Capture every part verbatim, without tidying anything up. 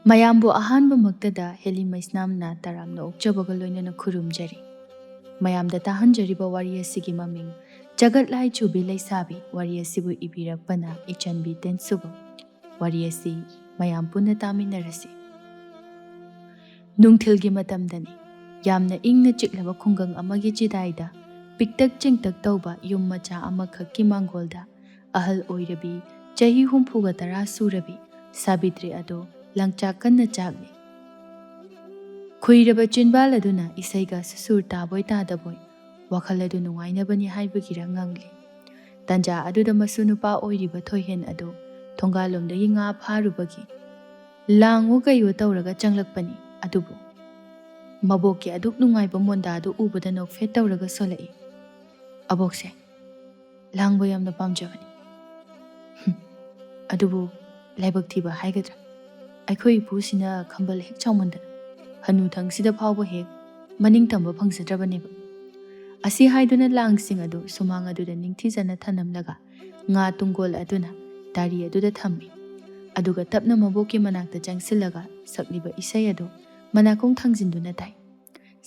ꯃꯌꯥꯝꯕꯨ ꯑꯍꯥꯟꯕꯃꯛꯇꯗ ꯍꯦꯂꯤ ꯃꯩꯁꯅꯥꯝꯅ ꯇꯔꯥꯝꯅ ꯑꯣꯛꯆꯕꯒ ꯂꯣꯏꯅꯅ ꯈꯨꯔꯨꯝꯖꯔꯤ꯫ ꯃꯌꯥꯝꯗ ꯇꯥꯍꯟꯖꯔꯤꯕ ꯋꯥꯔꯤ ꯑꯁꯤꯒꯤ ꯃꯃꯤꯡ ꯖꯒꯠ ꯂꯥꯏꯆꯨꯕꯤ ꯂꯩꯁꯥꯕꯤ꯫ ꯋꯥꯔꯤ ꯑꯁꯤꯕꯨ ꯏꯕꯤꯔꯛꯄꯅ ꯏꯆꯟꯕꯤ ꯇꯦꯟꯁꯨꯕꯝ꯫ ꯋꯥꯔꯤ ꯑꯁꯤ ꯃꯌꯥꯝ ꯄꯨꯟꯅ ꯇꯥꯃꯤꯟꯅꯔꯁꯤ꯫ ꯅꯨꯡꯊꯤꯜꯒꯤ ꯃꯇꯝꯗꯅꯤ꯫ ꯌꯥꯝꯅ ꯏꯪꯅ ꯆꯤꯛꯂꯕ ꯈꯨꯡꯒꯪ ꯑꯃꯒꯤ ꯆꯤꯗꯥꯏꯗ ꯄꯤꯛꯇꯛ ꯆꯦꯡꯇꯛ ꯇꯧꯕ ꯌꯨꯝ ꯃꯆꯥ ꯑꯃꯈꯛꯀꯤ ꯃꯥꯡꯒꯣꯜꯗ ꯑꯍꯜ ꯑꯣꯏꯔꯕꯤ, ꯆꯍꯤ ꯍꯨꯝꯐꯨꯒ ꯇꯔꯥ ꯁꯨꯔꯕꯤ ꯁꯥꯕꯤꯇ꯭ꯔꯤ ꯑꯗꯣ ꯂꯪꯆꯥꯛ ꯀꯟꯅ ꯆꯥꯛꯂꯤ꯫ ꯈꯨꯏꯔꯕ ꯆꯤꯟꯕꯥꯜ ꯑꯗꯨꯅ ꯏꯁꯩꯒ ꯁꯨꯁꯨꯔ ꯇꯥꯕꯣꯏ ꯇꯥꯗꯕꯣꯏ ꯋꯥꯈꯜ ꯑꯗꯨ ꯅꯨꯡꯉꯥꯏꯅꯕꯅꯤ ꯍꯥꯏꯕꯒꯤꯔ ꯉꯪꯂꯤ꯫ ꯇꯟꯖꯥ ꯑꯗꯨꯗ ꯃꯁꯨ ꯅꯨꯄꯥ ꯑꯣꯏꯔꯤꯕ ꯊꯣꯏꯍꯦꯟ ꯑꯗꯨ ꯊꯣꯡꯒꯥꯜꯂꯣꯝꯗꯒꯤ ꯉꯥ ꯐꯥꯔꯨꯕꯒꯤ ꯂꯥꯡꯉꯨ ꯀꯩꯌꯣ ꯇꯧꯔꯒ ꯆꯪꯂꯛꯄꯅꯤ꯫ ꯑꯗꯨꯕꯨ ꯃꯕꯣꯛꯀꯤ ꯑꯗꯨꯛ ꯅꯨꯡꯉꯥꯏꯕ ꯃꯣꯟꯗꯥꯗꯨ ꯎꯕꯗ ꯅꯣꯛꯐꯦꯠ ꯇꯧꯔꯒ ꯁꯣꯜꯂꯛꯏ꯫ "ꯑꯕꯣꯛꯁꯦ ꯂꯥꯡꯕ ꯌꯥꯝꯅ ꯄꯥꯝꯖꯕꯅꯤ꯫ ꯍꯨꯝ, ꯑꯗꯨꯕꯨ ꯂꯥꯏꯕꯛ ꯊꯤꯕ ꯍꯥꯏꯒꯗ꯭ꯔꯥ, ꯑꯩꯈꯣꯏ ꯏꯄꯨꯁꯤꯅ ꯈꯝꯕꯜ ꯍꯦꯛ ꯆꯥꯎꯃꯟꯗꯅ ꯍꯅꯨꯊꯪꯁꯤꯗ ꯐꯥꯎꯕ ꯍꯦꯛ ꯃꯅꯤꯡ ꯇꯝꯕ ꯐꯪꯖꯗ꯭ꯔꯕꯅꯦꯕ"꯫ ꯑꯁꯤ ꯍꯥꯏꯗꯨꯅ ꯂꯥꯡꯁꯤꯡ ꯑꯗꯨ ꯁꯨꯃꯥꯡ ꯑꯗꯨꯗ ꯅꯤꯡꯊꯤꯖꯅ ꯊꯅꯝꯂꯒ ꯉꯥ ꯇꯨꯡꯒꯣꯜ ꯑꯗꯨꯅ ꯇꯥꯔꯤ ꯑꯗꯨꯗ ꯊꯝꯃꯤ꯫ ꯑꯗꯨꯒ ꯇꯞꯅ ꯃꯕꯣꯛꯀꯤ ꯃꯅꯥꯛꯇ ꯆꯪꯁꯤꯜꯂꯒ ꯁꯛꯂꯤꯕ ꯏꯁꯩ ꯑꯗꯨ ꯃꯅꯥꯀꯣꯡ ꯊꯥꯡꯖꯤꯟꯗꯨꯅ ꯇꯥꯏ꯫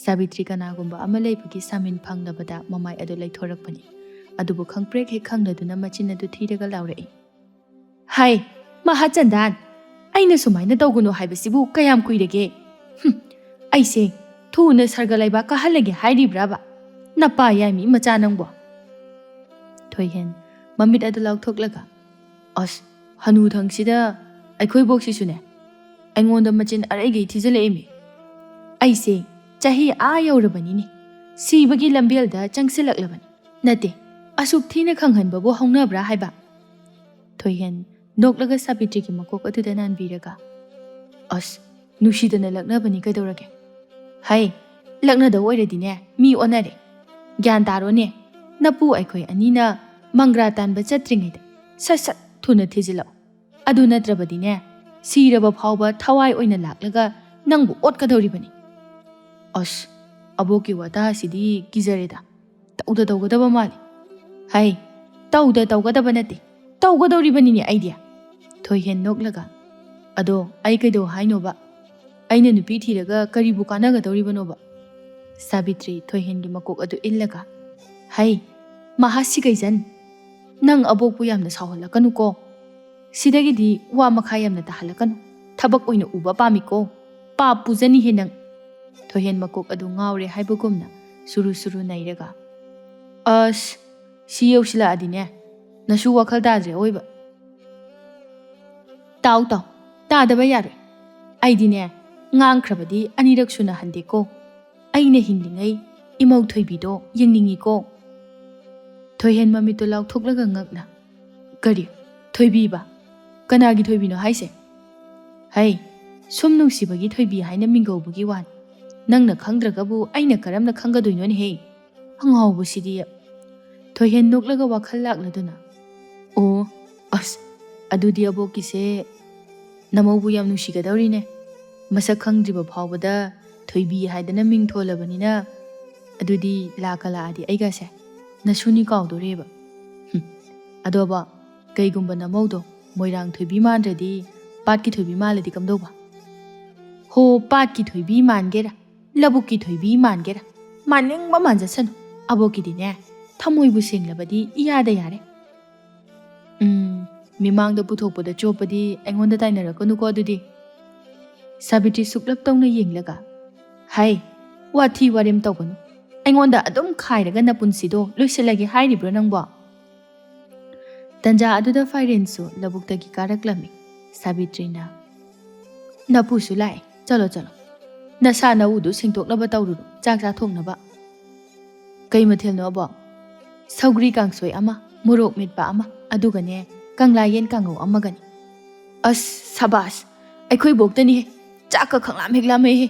ꯁꯥꯕꯤꯇ꯭ꯔꯤ ꯀꯅꯥꯒꯨꯝꯕ ꯑꯃ ꯂꯩꯕꯒꯤ ꯁꯥꯃꯤꯟ ꯐꯪꯂꯕꯗ ꯃꯃꯥꯏ ꯑꯗꯨ ꯂꯩꯊꯣꯔꯛꯄꯅꯤ꯫ ꯑꯗꯨꯕꯨ ꯈꯪꯄ꯭ꯔꯦꯛ ꯍꯦꯛ ꯈꯪꯂꯗꯨꯅ ꯃꯆꯤꯟ ꯑꯗꯨ ꯊꯤꯔꯒ ꯂꯥꯎꯔꯛꯏ, "ꯍꯥꯏ, ꯃꯍꯥꯆꯟꯗꯥꯟ! ꯑꯩꯅ ꯁꯨꯃꯥꯏꯅ ꯇꯧꯒꯅꯨ ꯍꯥꯏꯕꯁꯤꯕꯨ ꯀꯌꯥꯝ ꯀꯨꯏꯔꯒꯦ? ꯍꯨꯝ, ꯑꯩꯁꯦ ꯊꯨꯅ ꯁꯔꯒ ꯂꯩꯕꯥꯛ ꯀꯥꯍꯜꯂꯒꯦ ꯍꯥꯏꯔꯤꯕ꯭ꯔꯥꯕ? ꯅꯄꯥ ꯌꯥꯏꯃꯤ ꯃꯆꯥ ꯅꯪꯕꯣ!" ꯊꯣꯏꯍꯦꯟ ꯃꯃꯤꯠ ꯑꯗꯨ ꯂꯥꯎꯊꯣꯛꯂꯒ, "ꯑꯁ, ꯍꯅꯨꯊꯪꯁꯤꯗ ꯑꯩꯈꯣꯏ ꯕꯣꯛꯁꯤꯁꯨꯅꯦ ꯑꯩꯉꯣꯟꯗ ꯃꯆꯤꯟ ꯑꯔꯩꯒꯩ ꯊꯤꯖꯤꯜꯂꯛꯏꯃꯤ꯫ ꯑꯩꯁꯦ ꯆꯍꯤ ꯑꯥ ꯌꯧꯔꯕꯅꯤꯅꯦ, ꯁꯤꯕꯒꯤ ꯂꯝꯕꯦꯜꯗ ꯆꯪꯁꯤꯜꯂꯛꯂꯕꯅꯤ꯫ ꯅꯠꯇꯦ, ꯑꯁꯨꯛ ꯊꯤꯅ ꯈꯪꯍꯟꯕꯕꯨ ꯍꯧꯅꯕ꯭ꯔꯥ ꯍꯥꯏꯕ?" ꯊꯣꯏꯍꯦꯟ ꯅꯣꯛꯂꯒ ꯁꯥꯕꯤꯇ꯭ꯔꯤꯒꯤ ꯃꯀꯣꯛ ꯑꯗꯨꯗ ꯅꯥꯟꯕꯤꯔꯒ, "ꯑꯁ, ꯅꯨꯡꯁꯤꯗꯅ ꯂꯛꯅꯕꯅꯤ ꯀꯩꯗꯧꯔꯒꯦ? ꯍꯩ, ꯂꯛꯅꯗꯧ ꯑꯣꯏꯔꯗꯤꯅꯦ, ꯃꯤ ꯑꯣꯟꯅꯔꯦ꯫ ꯒ꯭ꯌꯥꯟ ꯇꯥꯔꯣꯅꯦ, ꯅꯄꯨ ꯑꯩꯈꯣꯏ ꯑꯅꯤꯅ ꯃꯪꯒ꯭ꯔꯥ ꯇꯥꯟꯕ ꯆꯠꯇ꯭ꯔꯤꯉꯩꯗ ꯁꯠ ꯁꯠ ꯊꯨꯅ ꯊꯤꯖꯤꯜꯂꯛꯎ꯫ ꯑꯗꯨ ꯅꯠꯇ꯭ꯔꯕꯗꯤꯅꯦ, ꯁꯤꯔꯕ ꯐꯥꯎꯕ ꯊꯋꯥꯏ ꯑꯣꯏꯅ ꯂꯥꯛꯂꯒ ꯅꯪꯕꯨ ꯑꯣꯠꯀꯗꯧꯔꯤꯕꯅꯤ꯫" ꯑꯁ, ꯑꯕꯣꯛꯀꯤ ꯋꯥꯇꯥ ꯑꯁꯤꯗꯤ ꯀꯤꯖꯔꯦꯗ꯫ ꯇꯧꯗ ꯇꯧꯒꯗꯕ ꯃꯥꯜꯂꯤ꯫ ꯍꯩ, ꯇꯧꯗ ꯇꯧꯒꯗꯕ ꯅꯠꯇꯦ, ꯇꯧꯒꯗꯧꯔꯤꯕꯅꯤꯅꯦ ꯑꯩꯗꯤ꯫ ꯊꯣꯏꯍꯦꯟ ꯅꯣꯛꯂꯒ, "ꯑꯗꯣ ꯑꯩ ꯀꯩꯗꯧ ꯍꯥꯏꯅꯣꯕ? ꯑꯩꯅ ꯅꯨꯄꯤ ꯊꯤꯔꯒ ꯀꯔꯤꯕꯨ ꯀꯥꯟꯅꯒꯗꯧꯔꯤꯕꯅꯣꯕ?" ꯁꯥꯕꯤꯇ꯭ꯔꯤ ꯊꯣꯏꯍꯦꯟꯒꯤ ꯃꯀꯣꯛ ꯑꯗꯨ ꯏꯜꯂꯒ, "ꯍꯩ, ꯃꯍꯥ ꯁꯤꯒꯩꯖꯟ, ꯅꯪ ꯑꯕꯣꯛꯄꯨ ꯌꯥꯝꯅ ꯁꯥꯎꯍꯜꯂꯛꯀꯅꯨꯀꯣ꯫ ꯁꯤꯗꯒꯤꯗꯤ ꯋꯥ ꯃꯈꯥ ꯌꯥꯝꯅ ꯇꯥꯍꯜꯂꯛꯀꯅꯨ꯫ ꯊꯕꯛ ꯑꯣꯏꯅ ꯎꯕ ꯄꯥꯝꯃꯤꯀꯣ꯫ ꯄꯥꯞ ꯄꯨꯖꯅꯤꯍꯦ ꯅꯪ꯫" ꯊꯣꯏꯍꯦꯟ ꯃꯀꯣꯛ ꯑꯗꯨ ꯉꯥꯎꯔꯦ ꯍꯥꯏꯕꯒꯨꯝꯅ ꯁꯨꯔꯨ ꯁꯨꯔꯨ ꯅꯩꯔꯒ, "ꯑꯁ, ꯁꯤ ꯌꯧꯁꯤꯜꯂꯛꯑꯗꯤꯅꯦ, ꯅꯁꯨ ꯋꯥꯈꯜ ꯇꯥꯗ꯭ꯔꯦ ꯑꯑꯣꯏꯕ꯫" "ꯇꯥꯎ, ꯇꯥꯎ, ꯇꯥꯗꯕ ꯌꯥꯔꯣꯏ꯫ ꯑꯩꯗꯤꯅꯦ, ꯉꯥꯡꯈ꯭ꯔꯕꯗꯤ ꯑꯅꯤꯔꯛ ꯁꯨꯅ ꯍꯟꯗꯦꯀꯣ꯫ ꯑꯩꯅ ꯍꯤꯡꯂꯤꯉꯩ ꯏꯃꯧ ꯊꯣꯏꯕꯤꯗꯣ ꯌꯦꯡꯅꯤꯡꯉꯤꯀꯣ꯫" ꯊꯣꯏꯍꯦꯟ ꯃꯃꯤꯠꯇꯨ ꯂꯥꯎꯊꯣꯛꯂꯒ ꯉꯛꯅ, "ꯀꯔꯤ? ꯊꯣꯏꯕꯤꯕ? ꯀꯅꯥꯒꯤ ꯊꯣꯏꯕꯤꯅꯣ ꯍꯥꯏꯁꯦ?" "ꯍꯩ, ꯁꯨꯝ ꯅꯨꯡꯁꯤꯕꯒꯤ ꯊꯣꯏꯕꯤ ꯍꯥꯏꯅ ꯃꯤꯡꯒꯧꯕꯒꯤ ꯋꯥꯅꯤ꯫ ꯅꯪꯅ ꯈꯪꯗ꯭ꯔꯒꯕꯨ ꯑꯩꯅ ꯀꯔꯝꯅ ꯈꯪꯒꯗꯣꯏꯅꯣꯅꯦꯍꯦ? ꯑꯉꯥꯎꯕꯁꯤꯗꯤ꯫" ꯊꯣꯏꯍꯦꯟ ꯅꯣꯛꯂꯒ ꯋꯥꯈꯜ ꯂꯥꯛꯂꯗꯨꯅ, "ꯑꯣ, ꯑꯁ, ꯑꯗꯨꯗꯤ ꯑꯕꯣꯛꯀꯤꯁꯦ ꯅꯃꯧꯕꯨ ꯌꯥꯝ ꯅꯨꯡꯁꯤꯒꯗꯧꯔꯤꯅꯦ꯫ ꯃꯁꯛ ꯈꯪꯗ꯭ꯔꯤꯕ ꯐꯥꯎꯕꯗ ꯊꯣꯏꯕꯤ ꯍꯥꯏꯗꯅ ꯃꯤꯡ ꯊꯣꯜꯂꯕꯅꯤꯅ, ꯑꯗꯨꯗꯤ ꯂꯥꯛꯀ ꯂꯥꯛꯑꯗꯤ ꯑꯩꯒꯁꯦ ꯅꯁꯨꯅꯤ ꯀꯥꯎꯗꯣꯔꯦꯕ꯫ ꯍꯨꯝ, ꯑꯗꯣꯕ, ꯀꯩꯒꯨꯝꯕ ꯅꯃꯧꯗꯣ ꯃꯣꯏꯔꯥꯡ ꯊꯣꯏꯕꯤ ꯃꯥꯟꯗ꯭ꯔꯗꯤ ꯄꯥꯠꯀꯤ ꯊꯣꯏꯕꯤ ꯃꯥꯜꯂꯗꯤ ꯀꯝꯗꯧꯕ?" "ꯍꯣ, ꯄꯥꯠꯀꯤ ꯊꯣꯏꯕꯤ ꯃꯥꯟꯒꯦꯔꯥ, ꯂꯧꯕꯨꯛꯀꯤ ꯊꯣꯏꯕꯤ ꯃꯥꯟꯒꯦꯔꯥ, ꯃꯥꯟꯅꯤꯡꯕ ꯃꯥꯟꯖꯁꯅꯨ꯫ ꯑꯕꯣꯛꯀꯤꯗꯤꯅꯦ, ꯊꯃꯣꯏꯕꯨ ꯁꯦꯡꯂꯕꯗꯤ ꯏꯌꯥꯗ ꯌꯥꯔꯦ꯫" "ꯎꯝ, ꯃꯤꯃꯥꯡꯗ ꯄꯨꯊꯣꯛꯄꯗ ꯆꯣꯞꯄꯗꯤ ꯑꯩꯉꯣꯟꯗ ꯇꯥꯏꯅꯔꯛꯀꯅꯨꯀꯣ ꯑꯗꯨꯗꯤ꯫" ꯁꯥꯕꯤꯇ꯭ꯔꯤ ꯁꯨꯛꯂꯞ ꯇꯧꯅ ꯌꯦꯡꯂꯒ, "ꯍꯩ, ꯋꯥꯊꯤ ꯋꯥꯔꯦꯝ ꯇꯧꯒꯅꯨ꯫ ꯑꯩꯉꯣꯟꯗ ꯑꯗꯨꯝ ꯈꯥꯏꯔꯒ ꯅꯄꯨꯟꯁꯤꯗꯣ ꯂꯣꯏꯁꯤꯜꯂꯒꯦ ꯍꯥꯏꯔꯤꯕ꯭ꯔꯣ ꯅꯪꯕꯣ?" ꯇꯟꯖꯥ ꯑꯗꯨꯗ ꯐꯥꯏꯔꯦꯟꯁꯨ ꯂꯧꯕꯨꯛꯇꯒꯤ ꯀꯥꯔꯛꯂꯝꯃꯤ꯫ ꯁꯥꯕꯤꯇ꯭ꯔꯤꯅ, "ꯅꯄꯨꯁꯨ ꯂꯥꯛꯑꯦ, ꯆꯠꯂꯣ, ꯆꯠꯂꯣ꯫ ꯅꯁꯥ ꯅꯎꯗꯨ ꯁꯦꯡꯗꯣꯛꯅꯕ ꯇꯧꯔꯨꯔꯣ, ꯆꯥꯛ ꯆꯥꯊꯣꯛꯅꯕ꯫" "ꯀꯩ ꯃꯊꯦꯜꯅꯣ, ꯑꯕꯣꯛ?" "ꯁꯧꯒ꯭ꯔꯤ ꯀꯥꯡꯁꯣꯏ ꯑꯃ, ꯃꯣꯔꯣꯛ ꯃꯦꯠꯄ ꯑꯃ, ꯑꯗꯨꯒꯅꯦ, ꯀꯪꯂꯥ ꯌꯦꯟ ꯀꯥꯡꯉꯧ ꯑꯃꯒꯅꯤ꯫" "ꯑꯁ, ꯁꯕꯥꯁ! ꯑꯩꯈꯣꯏ ꯕꯣꯛꯇꯅꯤꯍꯦ꯫ ꯆꯥꯛꯀ ꯈꯪꯂꯥꯝ ꯍꯦꯛ ꯂꯥꯝꯃꯛꯏꯍꯦ꯫"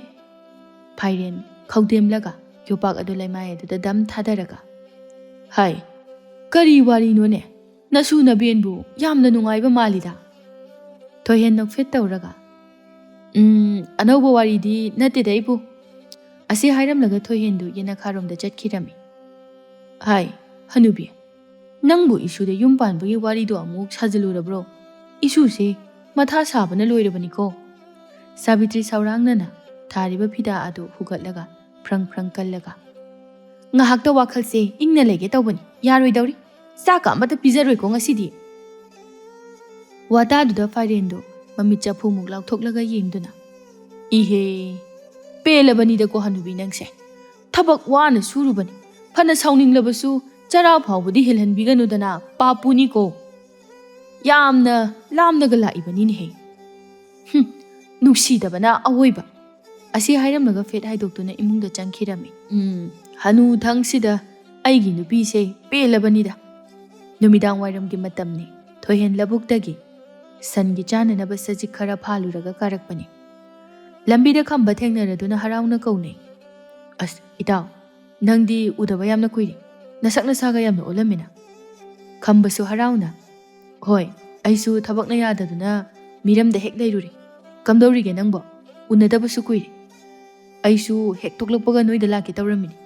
ꯐꯥꯏꯔꯦꯟ ꯈꯧꯗꯦꯝꯂꯒ ꯌꯣꯄꯥꯛ ꯑꯗꯨ ꯂꯩꯃꯥꯏ ꯑꯗꯨꯗ ꯗꯝ ꯊꯥꯗꯔꯒ, "ꯍꯥꯏ, ꯀꯔꯤ ꯋꯥꯔꯤꯅꯣꯅꯦ? ꯅꯁꯨ ꯅꯕꯦꯟꯕꯨ ꯌꯥꯝꯅ ꯅꯨꯡꯉꯥꯏꯕ ꯃꯥꯜꯂꯤꯗ꯫" ꯊꯣꯏꯍꯦꯟ ꯅꯣꯛꯐꯦꯠ ꯇꯧꯔꯒ, "ꯎꯝ, ꯑꯅꯧꯕ ꯋꯥꯔꯤꯗꯤ ꯅꯠꯇꯦꯗ ꯏꯄꯨ꯫" ꯑꯁꯤ ꯍꯥꯏꯔꯝꯂꯒ ꯊꯣꯏꯍꯦꯟꯗꯨ ꯌꯦꯅꯈꯥꯔꯣꯝꯗ ꯆꯠꯈꯤꯔꯝꯃꯤ꯫ "ꯍꯥꯏ, ꯍꯅꯨꯕꯤ, ꯅꯪꯕꯨ ꯏꯁꯨꯗ ꯌꯨꯝ ꯄꯥꯟꯕꯒꯤ ꯋꯥꯔꯤꯗꯣ ꯑꯃꯨꯛ ꯁꯥꯖꯤꯜꯂꯨꯔꯕ꯭ꯔꯣ? ꯏꯁꯨꯁꯦ ꯃꯊꯥ ꯁꯥꯕꯅ ꯂꯣꯏꯔꯕꯅꯤꯀꯣ꯫ ꯁꯥꯕꯤꯇ꯭ꯔꯤ ꯁꯧꯔꯥꯡꯅꯅ ꯊꯥꯔꯤꯕ ꯐꯤꯗꯥ ꯑꯗꯨ ꯍꯨꯒꯠꯂꯒ ꯐ꯭ꯔꯪ ꯐ꯭ꯔꯪ ꯀꯜꯂꯒ, "ꯉꯥꯏꯍꯥꯛꯇ ꯋꯥꯈꯜꯁꯦ ꯏꯪꯅ ꯂꯩꯒꯦ ꯇꯧꯕꯅꯤ, ꯌꯥꯔꯣꯏꯗꯧꯔꯤ꯫ ꯆꯥꯛꯀ ꯑꯃꯇ ꯄꯤꯖꯔꯣꯏꯀꯣ ꯉꯁꯤꯗꯤ"꯫ ꯋꯥꯇꯥꯗꯨꯗ ꯐꯥꯏꯔꯦꯟꯗꯨ ꯃꯃꯤꯠ ꯆꯐꯨꯃꯨꯛ ꯂꯥꯎꯊꯣꯛꯂꯒ ꯌꯦꯡꯗꯨꯅ, "ꯏꯍꯦ, ꯄꯦꯜꯂꯕꯅꯤꯗꯀꯣ ꯍꯅꯨꯕꯤ ꯅꯪꯁꯦ꯫ ꯊꯕꯛ ꯋꯥꯅ ꯁꯨꯔꯨꯕꯅꯤ, ꯐꯅ ꯁꯥꯎꯅꯤꯡꯂꯕꯁꯨ ꯆꯔꯥ ꯐꯥꯎꯕꯗꯤ ꯍꯦꯜꯍꯟꯕꯤꯒꯅꯨꯗꯅ, ꯄꯥꯞꯄꯨꯅꯤꯀꯣ꯫ ꯌꯥꯝꯅ ꯂꯥꯝꯅꯒ ꯂꯥꯛꯏꯕꯅꯤꯅꯦꯍꯦ꯫ ꯍꯨꯝ, ꯅꯨꯡꯁꯤꯗꯕꯅ ꯑꯋꯣꯏꯕ"꯫ ꯑꯁꯤ ꯍꯥꯏꯔꯝꯂꯒ ꯐꯦꯠ ꯍꯥꯏꯗꯣꯛꯇꯨꯅ ꯏꯃꯨꯡꯗ ꯆꯪꯈꯤꯔꯝꯃꯤ꯫ ꯎꯝ, ꯍꯅꯨ ꯊꯪꯁꯤꯗ ꯑꯩꯒꯤ ꯅꯨꯄꯤꯁꯦ ꯄꯦꯜꯂꯕꯅꯤꯗ꯫ ꯅꯨꯃꯤꯗꯥꯡ ꯋꯥꯏꯔꯝꯒꯤ ꯃꯇꯝꯅꯤ꯫ ꯊꯣꯏꯍꯦꯟ ꯂꯧꯕꯨꯛꯇꯒꯤ ꯁꯟꯒꯤ ꯆꯥꯅꯅꯕ ꯁꯖꯤꯛ ꯈꯔ ꯐꯥꯜꯂꯨꯔꯒ ꯀꯥꯔꯛꯄꯅꯤ꯫ ꯂꯝꯕꯤꯗ ꯈꯝꯕ ꯊꯦꯡꯅꯔꯗꯨꯅ ꯍꯔꯥꯎꯅ ꯀꯧꯅꯩ꯫ "ꯑꯁ, ꯏꯇꯥꯎ, ꯅꯪꯗꯤ ꯎꯗꯕ ꯌꯥꯝꯅ ꯀꯨꯏꯔꯦ꯫ ꯅꯁꯛ ꯅꯁꯥꯒ ꯌꯥꯝꯅ ꯑꯣꯜꯂꯝꯃꯤꯅ"꯫ ꯈꯝꯕꯁꯨ ꯍꯔꯥꯎꯅ, "ꯍꯣꯏ, ꯑꯩꯁꯨ ꯊꯕꯛꯅ ꯌꯥꯗꯗꯨꯅ ꯃꯤꯔꯝꯗ ꯍꯦꯛ ꯂꯩꯔꯨꯔꯦ꯫ ꯀꯝꯗꯧꯔꯤꯒꯦ ꯅꯪꯕꯣ? ꯎꯅꯗꯕꯁꯨ ꯀꯨꯏꯔꯦ꯫ ꯑꯩꯁꯨ ꯍꯦꯛ ꯊꯣꯛꯂꯛꯄꯒ ꯅꯣꯏꯗ ꯂꯥꯛꯀꯦ ꯇꯧꯔꯝꯃꯤꯅꯤ꯫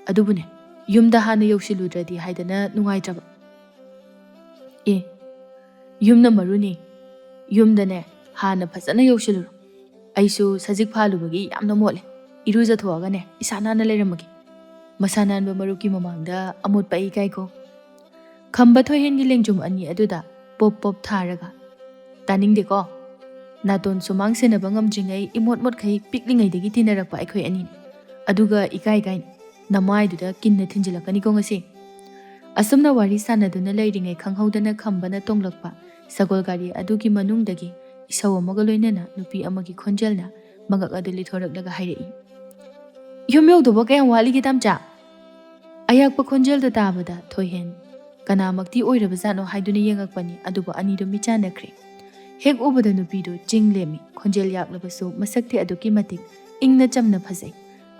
ꯑꯗꯨꯕꯨꯅꯦ, ꯌꯨꯝꯗ ꯍꯥꯟꯅ ꯌꯧꯁꯤꯜꯂꯨꯗ꯭ꯔꯗꯤ ꯍꯥꯏꯗꯅ ꯅꯨꯡꯉꯥꯏꯇ꯭ꯔꯕ"꯫ "ꯑꯦ, ꯌꯨꯝꯅ ꯃꯔꯨꯅꯤ꯫ ꯌꯨꯝꯗꯅꯦ ꯍꯥꯟꯅ ꯐꯖꯅ ꯌꯧꯁꯤꯜꯂꯨꯔꯣ꯫ ꯑꯩꯁꯨ ꯁꯖꯤꯛ ꯐꯥꯜꯂꯨꯕꯒꯤ ꯌꯥꯝꯅ ꯃꯣꯠꯂꯦ꯫ ꯏꯔꯨꯖꯊꯣꯛꯑꯒꯅꯦ ꯏꯁꯥ ꯅꯥꯟꯅ ꯂꯩꯔꯝꯃꯒꯦ꯫ ꯃꯁꯥ ꯅꯥꯟꯕ ꯃꯔꯨꯞꯀꯤ ꯃꯃꯥꯡꯗ ꯑꯃꯣꯠꯄ ꯑꯩ ꯏꯀꯥꯏꯀꯣ"꯫ ꯈꯝꯕ ꯊꯣꯏꯍꯦꯟꯒꯤ ꯂꯦꯡꯖꯨꯝ ꯑꯅꯤ ꯑꯗꯨꯗ ꯄꯣꯞ ꯄꯣꯞ ꯊꯥꯔꯒ, "ꯇꯥꯅꯤꯡꯗꯦꯀꯣ꯫ ꯅꯥꯇꯣꯟ ꯁꯨꯃꯥꯡ ꯁꯦꯟꯅꯕ ꯉꯝꯗ꯭ꯔꯤꯉꯩ ꯏꯃꯣꯠ ꯃꯣꯠꯈꯩ ꯄꯤꯛꯂꯤꯉꯩꯗꯒꯤ ꯇꯤꯟꯅꯔꯛꯄ ꯑꯩꯈꯣꯏ ꯑꯅꯤꯅꯤ꯫ ꯑꯗꯨꯒ ꯏꯀꯥꯏ ꯀꯥꯏꯅ ꯅꯃꯥꯏꯗꯨꯗ ꯀꯤꯟꯅ ꯊꯤꯟꯖꯤꯜꯂꯛꯀꯅꯤꯀꯣ ꯉꯁꯤ"꯫ ꯑꯁꯨꯝꯅ ꯋꯥꯔꯤ ꯁꯥꯟꯅꯗꯨꯅ ꯂꯩꯔꯤꯉꯩ ꯈꯪꯍꯧꯗꯅ ꯈꯝꯕꯅ ꯇꯣꯡꯂꯛꯄ ꯁꯒꯣꯜ ꯒꯥꯔꯤ ꯑꯗꯨꯒꯤ ꯃꯅꯨꯡꯗꯒꯤ ꯏꯁꯧ ꯑꯃꯒ ꯂꯣꯏꯅꯅ ꯅꯨꯄꯤ ꯑꯃꯒꯤ ꯈꯣꯟꯖꯦꯜꯅ ꯃꯉꯛ ꯑꯗꯨ ꯂꯤꯊꯣꯔꯛꯂꯒ ꯍꯥꯏꯔꯛꯏ꯫ "ꯌꯨꯝ ꯌꯧꯗꯧꯕ ꯀꯌꯥꯝ ꯋꯥꯠꯂꯤꯒꯦ ꯇꯥꯝꯆꯥ?" ꯑꯌꯥꯛꯄ ꯈꯣꯟꯖꯦꯜꯗꯣ ꯇꯥꯕꯗ ꯊꯣꯏꯍꯦꯟ ꯀꯅꯥꯃꯛꯇꯤ ꯑꯣꯏꯔꯕꯖꯥꯠꯅꯣ ꯍꯥꯏꯗꯨꯅ ꯌꯦꯡꯉꯛꯄꯅꯤ, ꯑꯗꯨꯕꯨ ꯑꯅꯤꯗꯨ ꯃꯤꯠꯆꯥꯟꯅꯈ꯭ꯔꯦ꯫ ꯍꯦꯛ ꯎꯕꯗ ꯅꯨꯄꯤꯗꯨ ꯆꯤꯡ ꯂꯦꯝꯃꯤ꯫ ꯈꯣꯟꯖꯦꯜ ꯌꯥꯛꯂꯕꯁꯨ ꯃꯁꯛꯇꯤ ꯑꯗꯨꯛꯀꯤ ꯃꯇꯤꯛ ꯏꯪꯅ ꯆꯝꯅ ꯐꯖꯩ꯫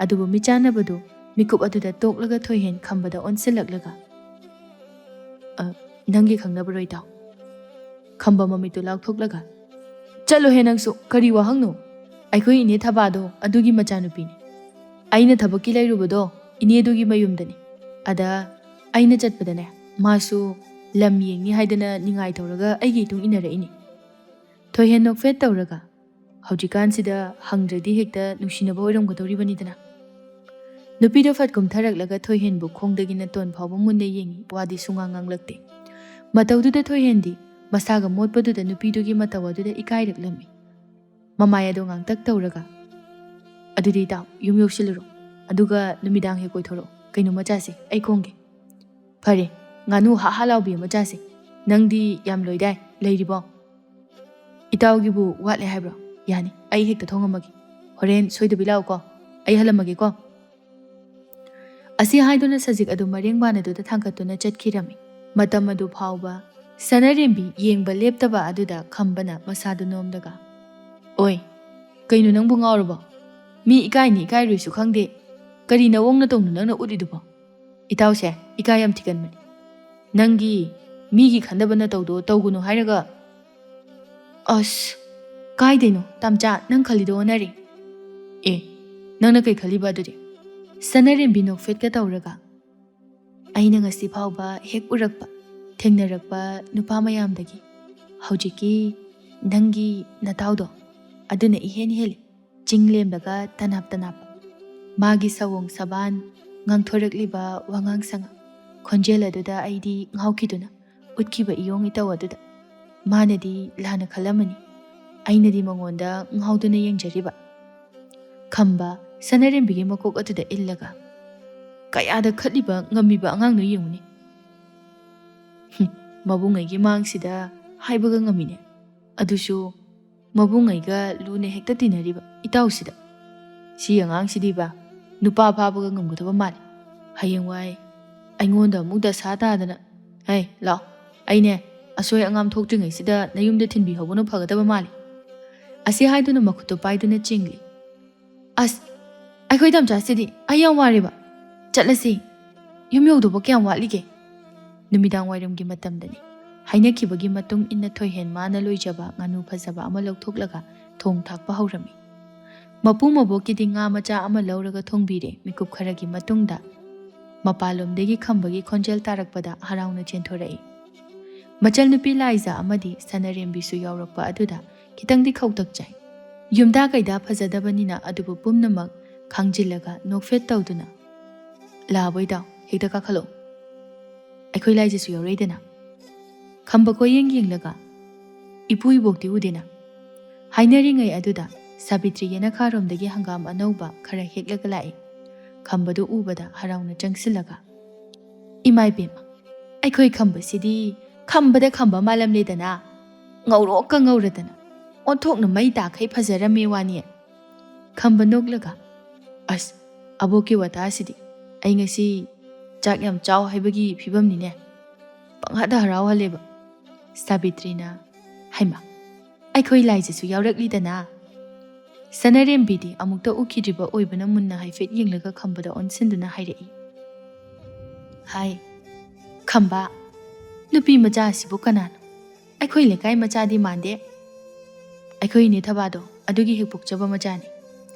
ꯑꯗꯨꯕꯨ ꯃꯤꯠꯆꯥꯟꯅꯕꯗꯨ ꯃꯤꯀꯨꯞ ꯑꯗꯨꯗ ꯇꯣꯛꯂꯒ ꯊꯣꯏꯍꯦꯟ ꯈꯝꯕꯗ ꯑꯣꯟꯁꯤꯜꯂꯛꯂꯒ, "ꯑ, ꯅꯪꯒꯤ ꯈꯪꯅꯕꯔꯣ ꯏꯇꯥꯎ?" ꯈꯝꯕ ꯃꯃꯤꯠꯇꯨ ꯂꯥꯎꯊꯣꯛꯂꯒ, "ꯆꯠꯂꯣꯍꯦ ꯅꯪꯁꯨ, ꯀꯔꯤ ꯋꯥꯍꯪꯅꯣ? ꯑꯩꯈꯣꯏ ꯏꯅꯦ ꯊꯕꯥꯗꯣ ꯑꯗꯨꯒꯤ ꯃꯆꯥꯅꯨꯄꯤꯅꯤ꯫ ꯑꯩꯅ ꯊꯕꯛꯀꯤ ꯂꯩꯔꯨꯕꯗꯣ ꯏꯅꯦꯗꯨꯒꯤ ꯃꯌꯨꯝꯗꯅꯤ꯫ ꯑꯗ ꯑꯩꯅ ꯆꯠꯄꯗꯅꯦ, ꯃꯥꯁꯨ ꯂꯝ ꯌꯦꯡꯅꯤ ꯍꯥꯏꯗꯅ ꯅꯤꯡꯉꯥꯏ ꯇꯧꯔꯒ ꯑꯩꯒꯤ ꯏꯇꯨꯡ ꯏꯟꯅꯔꯛꯏꯅꯤ"꯫ ꯊꯣꯏꯍꯦꯟ ꯅꯣꯛꯐꯦꯠ ꯇꯧꯔꯒ, "ꯍꯧꯖꯤꯛꯀꯥꯟꯁꯤꯗ ꯍꯪꯗ꯭ꯔꯗꯤ ꯍꯦꯛꯇ ꯅꯨꯡꯁꯤꯅꯕ ꯑꯣꯏꯔꯝꯒꯗꯧꯔꯤꯕꯅꯤꯗꯅ?" ꯅꯨꯄꯤꯗꯣ ꯐꯠ ꯀꯨꯝꯊꯔꯛꯂꯒ ꯊꯣꯏꯍꯦꯟꯕꯨ ꯈꯣꯡꯗꯒꯤ ꯅꯇꯣꯟ ꯐꯥꯎꯕ ꯃꯨꯟꯅ ꯌꯦꯡꯉꯤ, ꯋꯥꯗꯤ ꯁꯨꯉꯥꯡ ꯉꯥꯡꯂꯛꯇꯦ꯫ ꯃꯇꯧꯗꯨꯗ ꯊꯣꯏꯍꯦꯟꯗꯤ ꯃꯁꯥꯒ ꯃꯣꯠꯄꯗꯨꯗ ꯅꯨꯄꯤꯗꯨꯒꯤ ꯃꯇꯧ ꯑꯗꯨꯗ ꯏꯀꯥꯏꯔꯛꯂꯝꯃꯤ꯫ ꯃꯃꯥꯏ ꯑꯗꯣ ꯉꯥꯡꯇꯛ ꯇꯧꯔꯒ, "ꯑꯗꯨꯗꯤ ꯏꯇꯥꯎ, ꯌꯨꯝ ꯌꯧꯁꯤꯜꯂꯨꯔꯣ, ꯑꯗꯨꯒ ꯅꯨꯃꯤꯗꯥꯡ ꯍꯦꯛ ꯀꯣꯏꯊꯣꯔꯛꯑꯣ, ꯀꯩꯅꯣꯝꯃ ꯆꯥꯁꯦ, ꯑꯩ ꯈꯣꯝꯒꯦ꯫" "ꯐꯔꯦ, ꯉꯥꯅꯨ ꯍꯥ ꯍꯥ ꯂꯥꯎꯕꯤ ꯑꯃ ꯆꯥꯁꯦ꯫ ꯅꯪꯗꯤ ꯌꯥꯝ ꯂꯣꯏꯗꯥꯏ, ꯂꯩꯔꯤꯕꯣ?" "ꯏꯇꯥꯎꯒꯤꯕꯨ ꯋꯥꯠꯂꯦ ꯍꯥꯏꯕ꯭ꯔꯣ? ꯌꯥꯅꯤ, ꯑꯩ ꯍꯦꯛꯇ ꯊꯣꯡꯉꯝꯃꯒꯦ꯫ ꯍꯣꯔꯦꯟ ꯁꯣꯏꯗꯕꯤ ꯂꯥꯛꯎꯀꯣ, ꯑꯩ ꯍꯜꯂꯝꯃꯒꯦꯀꯣ꯫" ꯑꯁꯤ ꯍꯥꯏꯗꯨꯅ ꯁꯖꯤꯛ ꯑꯗꯨ ꯃꯔꯦꯡ ꯕꯥꯟ ꯑꯗꯨꯗ ꯊꯥꯡꯒꯠꯇꯨꯅ ꯆꯠꯈꯤꯔꯝꯃꯤ꯫ ꯃꯇꯝ ꯑꯗꯨ ꯐꯥꯎꯕ ꯁꯅꯥꯔꯦꯝꯕꯤ ꯌꯦꯡꯕ ꯂꯦꯞꯇꯕ ꯑꯗꯨꯗ ꯈꯝꯕꯅ ꯃꯁꯥꯗꯨ ꯅꯣꯝꯂꯒ, "ꯑꯣꯏ, ꯀꯩꯅꯣ ꯅꯪꯕꯨ ꯉꯥꯎꯔꯕꯣ? ꯃꯤ ꯏꯀꯥꯏꯅꯤ ꯏꯀꯥꯏꯔꯣꯏꯁꯨ ꯈꯪꯗꯦ, ꯀꯔꯤ ꯅꯋꯣꯡ ꯅꯇꯧꯅꯣ ꯅꯪꯅ ꯎꯠꯂꯤꯗꯨꯕꯣ? ꯏꯇꯥꯎꯁꯦ ꯏꯀꯥꯏ ꯌꯥꯝ ꯊꯤꯒꯟꯕꯅꯤ꯫ ꯅꯪꯒꯤ ꯃꯤꯒꯤ ꯈꯟꯗꯕ ꯅꯇꯧꯗꯣ ꯇꯧꯒꯅꯨ ꯍꯥꯏꯔꯒ꯫" "ꯑꯁ, ꯀꯥꯏꯗꯩꯅꯣ, ꯇꯥꯝꯆꯥ, ꯅꯪ ꯈꯜꯂꯤꯗꯣ ꯑꯣꯟꯅꯔꯦ꯫" "ꯑꯦ, ꯅꯪꯅ ꯀꯩ ꯈꯜꯂꯤꯕ ꯑꯗꯨꯗꯤ?" ꯁꯅꯥꯔꯦꯝꯕꯤ ꯅꯣꯛꯐꯦꯠꯀ ꯇꯧꯔꯒ, "ꯑꯩꯅ ꯉꯁꯤ ꯐꯥꯎꯕ ꯍꯦꯛ ꯎꯔꯛꯄ, ꯊꯦꯡꯅꯔꯛꯄ ꯅꯨꯄꯥ ꯃꯌꯥꯝꯗꯒꯤ ꯍꯧꯖꯤꯛꯀꯤ ꯅꯪꯒꯤ ꯅꯇꯥꯎꯗꯣ, ꯑꯗꯨꯅ ꯏꯍꯦꯟ ꯍꯦꯜꯂꯤ꯫ ꯆꯤꯡ ꯂꯦꯝꯂꯒ ꯇꯅꯥꯞ ꯇꯅꯥꯞꯄ ꯃꯥꯒꯤ ꯁꯑꯣꯡ ꯁꯕꯥꯟ, ꯉꯥꯡꯊꯣꯔꯛꯂꯤꯕ ꯋꯥꯉꯥꯡ ꯁꯉꯥꯡ, ꯈꯣꯟꯖꯦꯜ ꯑꯗꯨꯗ ꯑꯩꯗꯤ ꯉꯥꯎꯈꯤꯗꯨꯅ ꯎꯠꯈꯤꯕ ꯏꯌꯣꯡ ꯏꯇꯧ ꯑꯗꯨꯗ ꯃꯥꯅꯗꯤ ꯂꯥꯟꯅ ꯈꯜꯂꯝꯃꯅꯤ, ꯑꯩꯅꯗꯤ ꯃꯉꯣꯟꯗ ꯉꯥꯎꯗꯨꯅ ꯌꯦꯡꯖꯔꯤꯕ꯫" ꯈꯝꯕ ꯁꯅꯥꯔꯦꯝꯕꯤꯒꯤ ꯃꯀꯣꯛ ꯑꯗꯨꯗ ꯏꯜꯂꯒ, "ꯀꯌꯥꯗ ꯈꯠꯂꯤꯕ ꯉꯝꯃꯤꯕ ꯑꯉꯥꯡꯅꯣ ꯌꯦꯡꯉꯨꯅꯦ꯫ ꯍꯨꯝ, ꯃꯕꯨꯡꯉꯩꯒꯤ ꯃꯥꯡꯁꯤꯗ ꯍꯥꯏꯕꯒ ꯉꯝꯃꯤꯅꯦ꯫ ꯑꯗꯨꯁꯨ ꯃꯕꯨꯡꯉꯩꯒ ꯂꯨꯅ ꯍꯦꯛꯇ ꯇꯤꯟꯅꯔꯤꯕ ꯏꯇꯥꯎꯁꯤꯗ꯫ ꯁꯤ ꯑꯉꯥꯡꯁꯤꯗꯤꯕ ꯅꯨꯄꯥ ꯐꯥꯕꯒ ꯉꯝꯒꯗꯕ ꯃꯥꯜꯂꯤ꯫ ꯍꯌꯦꯡꯋꯥꯏ ꯑꯩꯉꯣꯟꯗ ꯑꯃꯨꯛ ꯗꯁꯥ ꯇꯥꯗꯅ꯫ ꯍꯩ, ꯂꯥꯛꯑꯣ, ꯑꯩꯅꯦ ꯑꯁꯣꯏ ꯑꯉꯥꯝ ꯊꯣꯛꯇ꯭ꯔꯤꯉꯩꯁꯤꯗ ꯅꯌꯨꯝꯗ ꯊꯤꯟꯕꯤꯍꯧꯕꯅ ꯐꯒꯗꯕ ꯃꯥꯜꯂꯤ꯫" ꯑꯁꯤ ꯍꯥꯏꯗꯨꯅ ꯃꯈꯨꯠꯇꯣ ꯄꯥꯏꯗꯨꯅ ꯆꯤꯡꯂꯤ꯫ "ꯑꯁ, ꯑꯩꯈꯣꯏ ꯇꯝꯆꯥꯁꯤꯗꯤ ꯑꯩ ꯌꯥꯝ ꯋꯥꯔꯦꯕ꯫ ꯆꯠꯂꯁꯤ꯫ ꯌꯨꯝ ꯌꯧꯗꯧꯕ ꯀꯌꯥꯝ ꯋꯥꯠꯂꯤꯒꯦ?" ꯅꯨꯃꯤꯗꯥꯡ ꯋꯥꯏꯔꯝꯒꯤ ꯃꯇꯝꯗꯅꯤ꯫ ꯍꯥꯏꯅꯈꯤꯕꯒꯤ ꯃꯇꯨꯡ ꯏꯟꯅ ꯊꯣꯏꯍꯦꯟ ꯃꯥꯅ ꯂꯣꯏꯖꯕ ꯉꯥꯅꯨ ꯐꯖꯕ ꯑꯃ ꯂꯧꯊꯣꯛꯂꯒ ꯊꯣꯡ ꯊꯥꯛꯄ ꯍꯧꯔꯝꯃꯤ꯫ ꯃꯄꯨ ꯃꯕꯣꯛꯀꯤꯗꯤ ꯉꯥ ꯃꯆꯥ ꯑꯃ ꯂꯧꯔꯒ ꯊꯣꯡꯕꯤꯔꯦ꯫ ꯃꯤꯀꯨꯞ ꯈꯔꯒꯤ ꯃꯇꯨꯡꯗ ꯃꯄꯥꯟꯂꯣꯝꯗꯒꯤ ꯈꯝꯕꯒꯤ ꯈꯣꯟꯖꯦꯜ ꯇꯥꯔꯛꯄꯗ ꯍꯔꯥꯎꯅ ꯆꯦꯟꯊꯣꯔꯛꯏ꯫ ꯃꯆꯜꯅꯨꯄꯤ ꯂꯥꯏꯖ ꯑꯃꯗꯤ ꯁꯅꯔꯦꯝꯕꯤꯁꯨ ꯌꯥꯎꯔꯛꯄ ꯑꯗꯨꯗ ꯈꯤꯇꯪꯗꯤ ꯈꯧꯇꯛ ꯆꯥꯏ꯫ ꯌꯨꯝꯗ ꯀꯩꯗ ꯐꯖꯗꯕꯅꯤꯅ ꯑꯗꯨꯕꯨ ꯄꯨꯝꯅꯃꯛ ꯈꯪꯖꯤꯜꯂꯒ ꯅꯣꯛꯐꯦꯠ ꯇꯧꯗꯨꯅ, "ꯂꯥꯕꯣꯏꯗꯥꯎ, ꯍꯦꯛꯇ ꯀꯥꯈꯠꯂꯛꯑꯣ꯫ ꯑꯩꯈꯣꯏ ꯂꯥꯏꯖꯁꯨ ꯌꯥꯎꯔꯛꯏꯗꯅ꯫" ꯈꯝꯕ ꯀꯣꯏꯌꯦꯡ ꯌꯦꯡꯂꯒ, "ꯏꯄꯨ ꯏꯕꯣꯛꯇꯤ ꯎꯗꯦꯅ?" ꯍꯥꯏꯅꯔꯤꯉꯩ ꯑꯗꯨꯗ ꯁꯥꯕꯤꯇ꯭ꯔꯤ ꯌꯦꯅꯈꯥꯔꯣꯝꯗꯒꯤ ꯍꯪꯒꯥꯝ ꯑꯅꯧꯕ ꯈꯔ ꯍꯦꯛꯂꯒ ꯂꯥꯛꯏ꯫ ꯈꯝꯕꯗꯨ ꯎꯕꯗ ꯍꯔꯥꯎꯅ ꯆꯪꯁꯤꯜꯂꯒ, "ꯏꯃꯥ ꯏꯕꯦꯝꯃ, ꯑꯩꯈꯣꯏ ꯈꯝꯕꯁꯤꯗꯤ ꯈꯝꯕꯗ ꯈꯝꯕ ꯃꯥꯜꯂꯝꯂꯦꯗꯅ꯫ ꯉꯧꯔꯣꯛꯀ ꯉꯧꯔꯗꯅ ꯑꯣꯟꯊꯣꯛꯅ ꯃꯩ ꯇꯥꯈꯩ ꯐꯖꯔꯝꯃꯦ ꯋꯥꯅꯤ꯫" ꯈꯝꯕ ꯅꯣꯛꯂꯒ, "ꯑꯁ, ꯑꯕꯣꯛꯀꯤ ꯋꯥꯇꯥꯁꯤꯗꯤ ꯑꯩ ꯉꯁꯤ ꯆꯥꯛ ꯌꯥꯝ ꯆꯥꯎ ꯍꯥꯏꯕꯒꯤ ꯐꯤꯕꯝꯅꯤꯅꯦ꯫ ꯄꯪꯍꯥꯗ ꯍꯔꯥꯎꯍꯜꯂꯦꯕ꯫" ꯁꯥꯕꯤꯇ꯭ꯔꯤꯅ, "ꯍꯩꯃꯥ, ꯑꯩꯈꯣꯏ ꯂꯥꯏꯖꯁꯨ ꯌꯥꯎꯔꯛꯂꯤꯗꯅ꯫" ꯁꯅꯔꯦꯝꯕꯤꯗꯤ ꯑꯃꯨꯛꯇ ꯎꯈꯤꯗ꯭ꯔꯤꯕ ꯑꯣꯏꯕꯅ ꯃꯨꯟꯅ ꯍꯥꯏꯐꯦꯠ ꯌꯦꯡꯂꯒ ꯈꯝꯕꯗ ꯑꯣꯟꯁꯤꯟꯗꯨꯅ ꯍꯥꯏꯔꯛꯏ, "ꯍꯥꯏ, ꯈꯝꯕ, ꯅꯨꯄꯤ ꯃꯆꯥ ꯑꯁꯤꯕꯨ ꯀꯅꯥꯅꯣ? ꯑꯩꯈꯣꯏ ꯂꯩꯀꯥꯏ ꯃꯆꯥꯗꯤ ꯃꯥꯟꯗꯦ꯫ ꯑꯩꯈꯣꯏ ꯏꯅꯦ ꯊꯕꯥꯗꯣ ꯑꯗꯨꯒꯤ ꯍꯦꯛ ꯄꯣꯛꯆꯕ ꯃꯆꯥꯅꯤ꯫"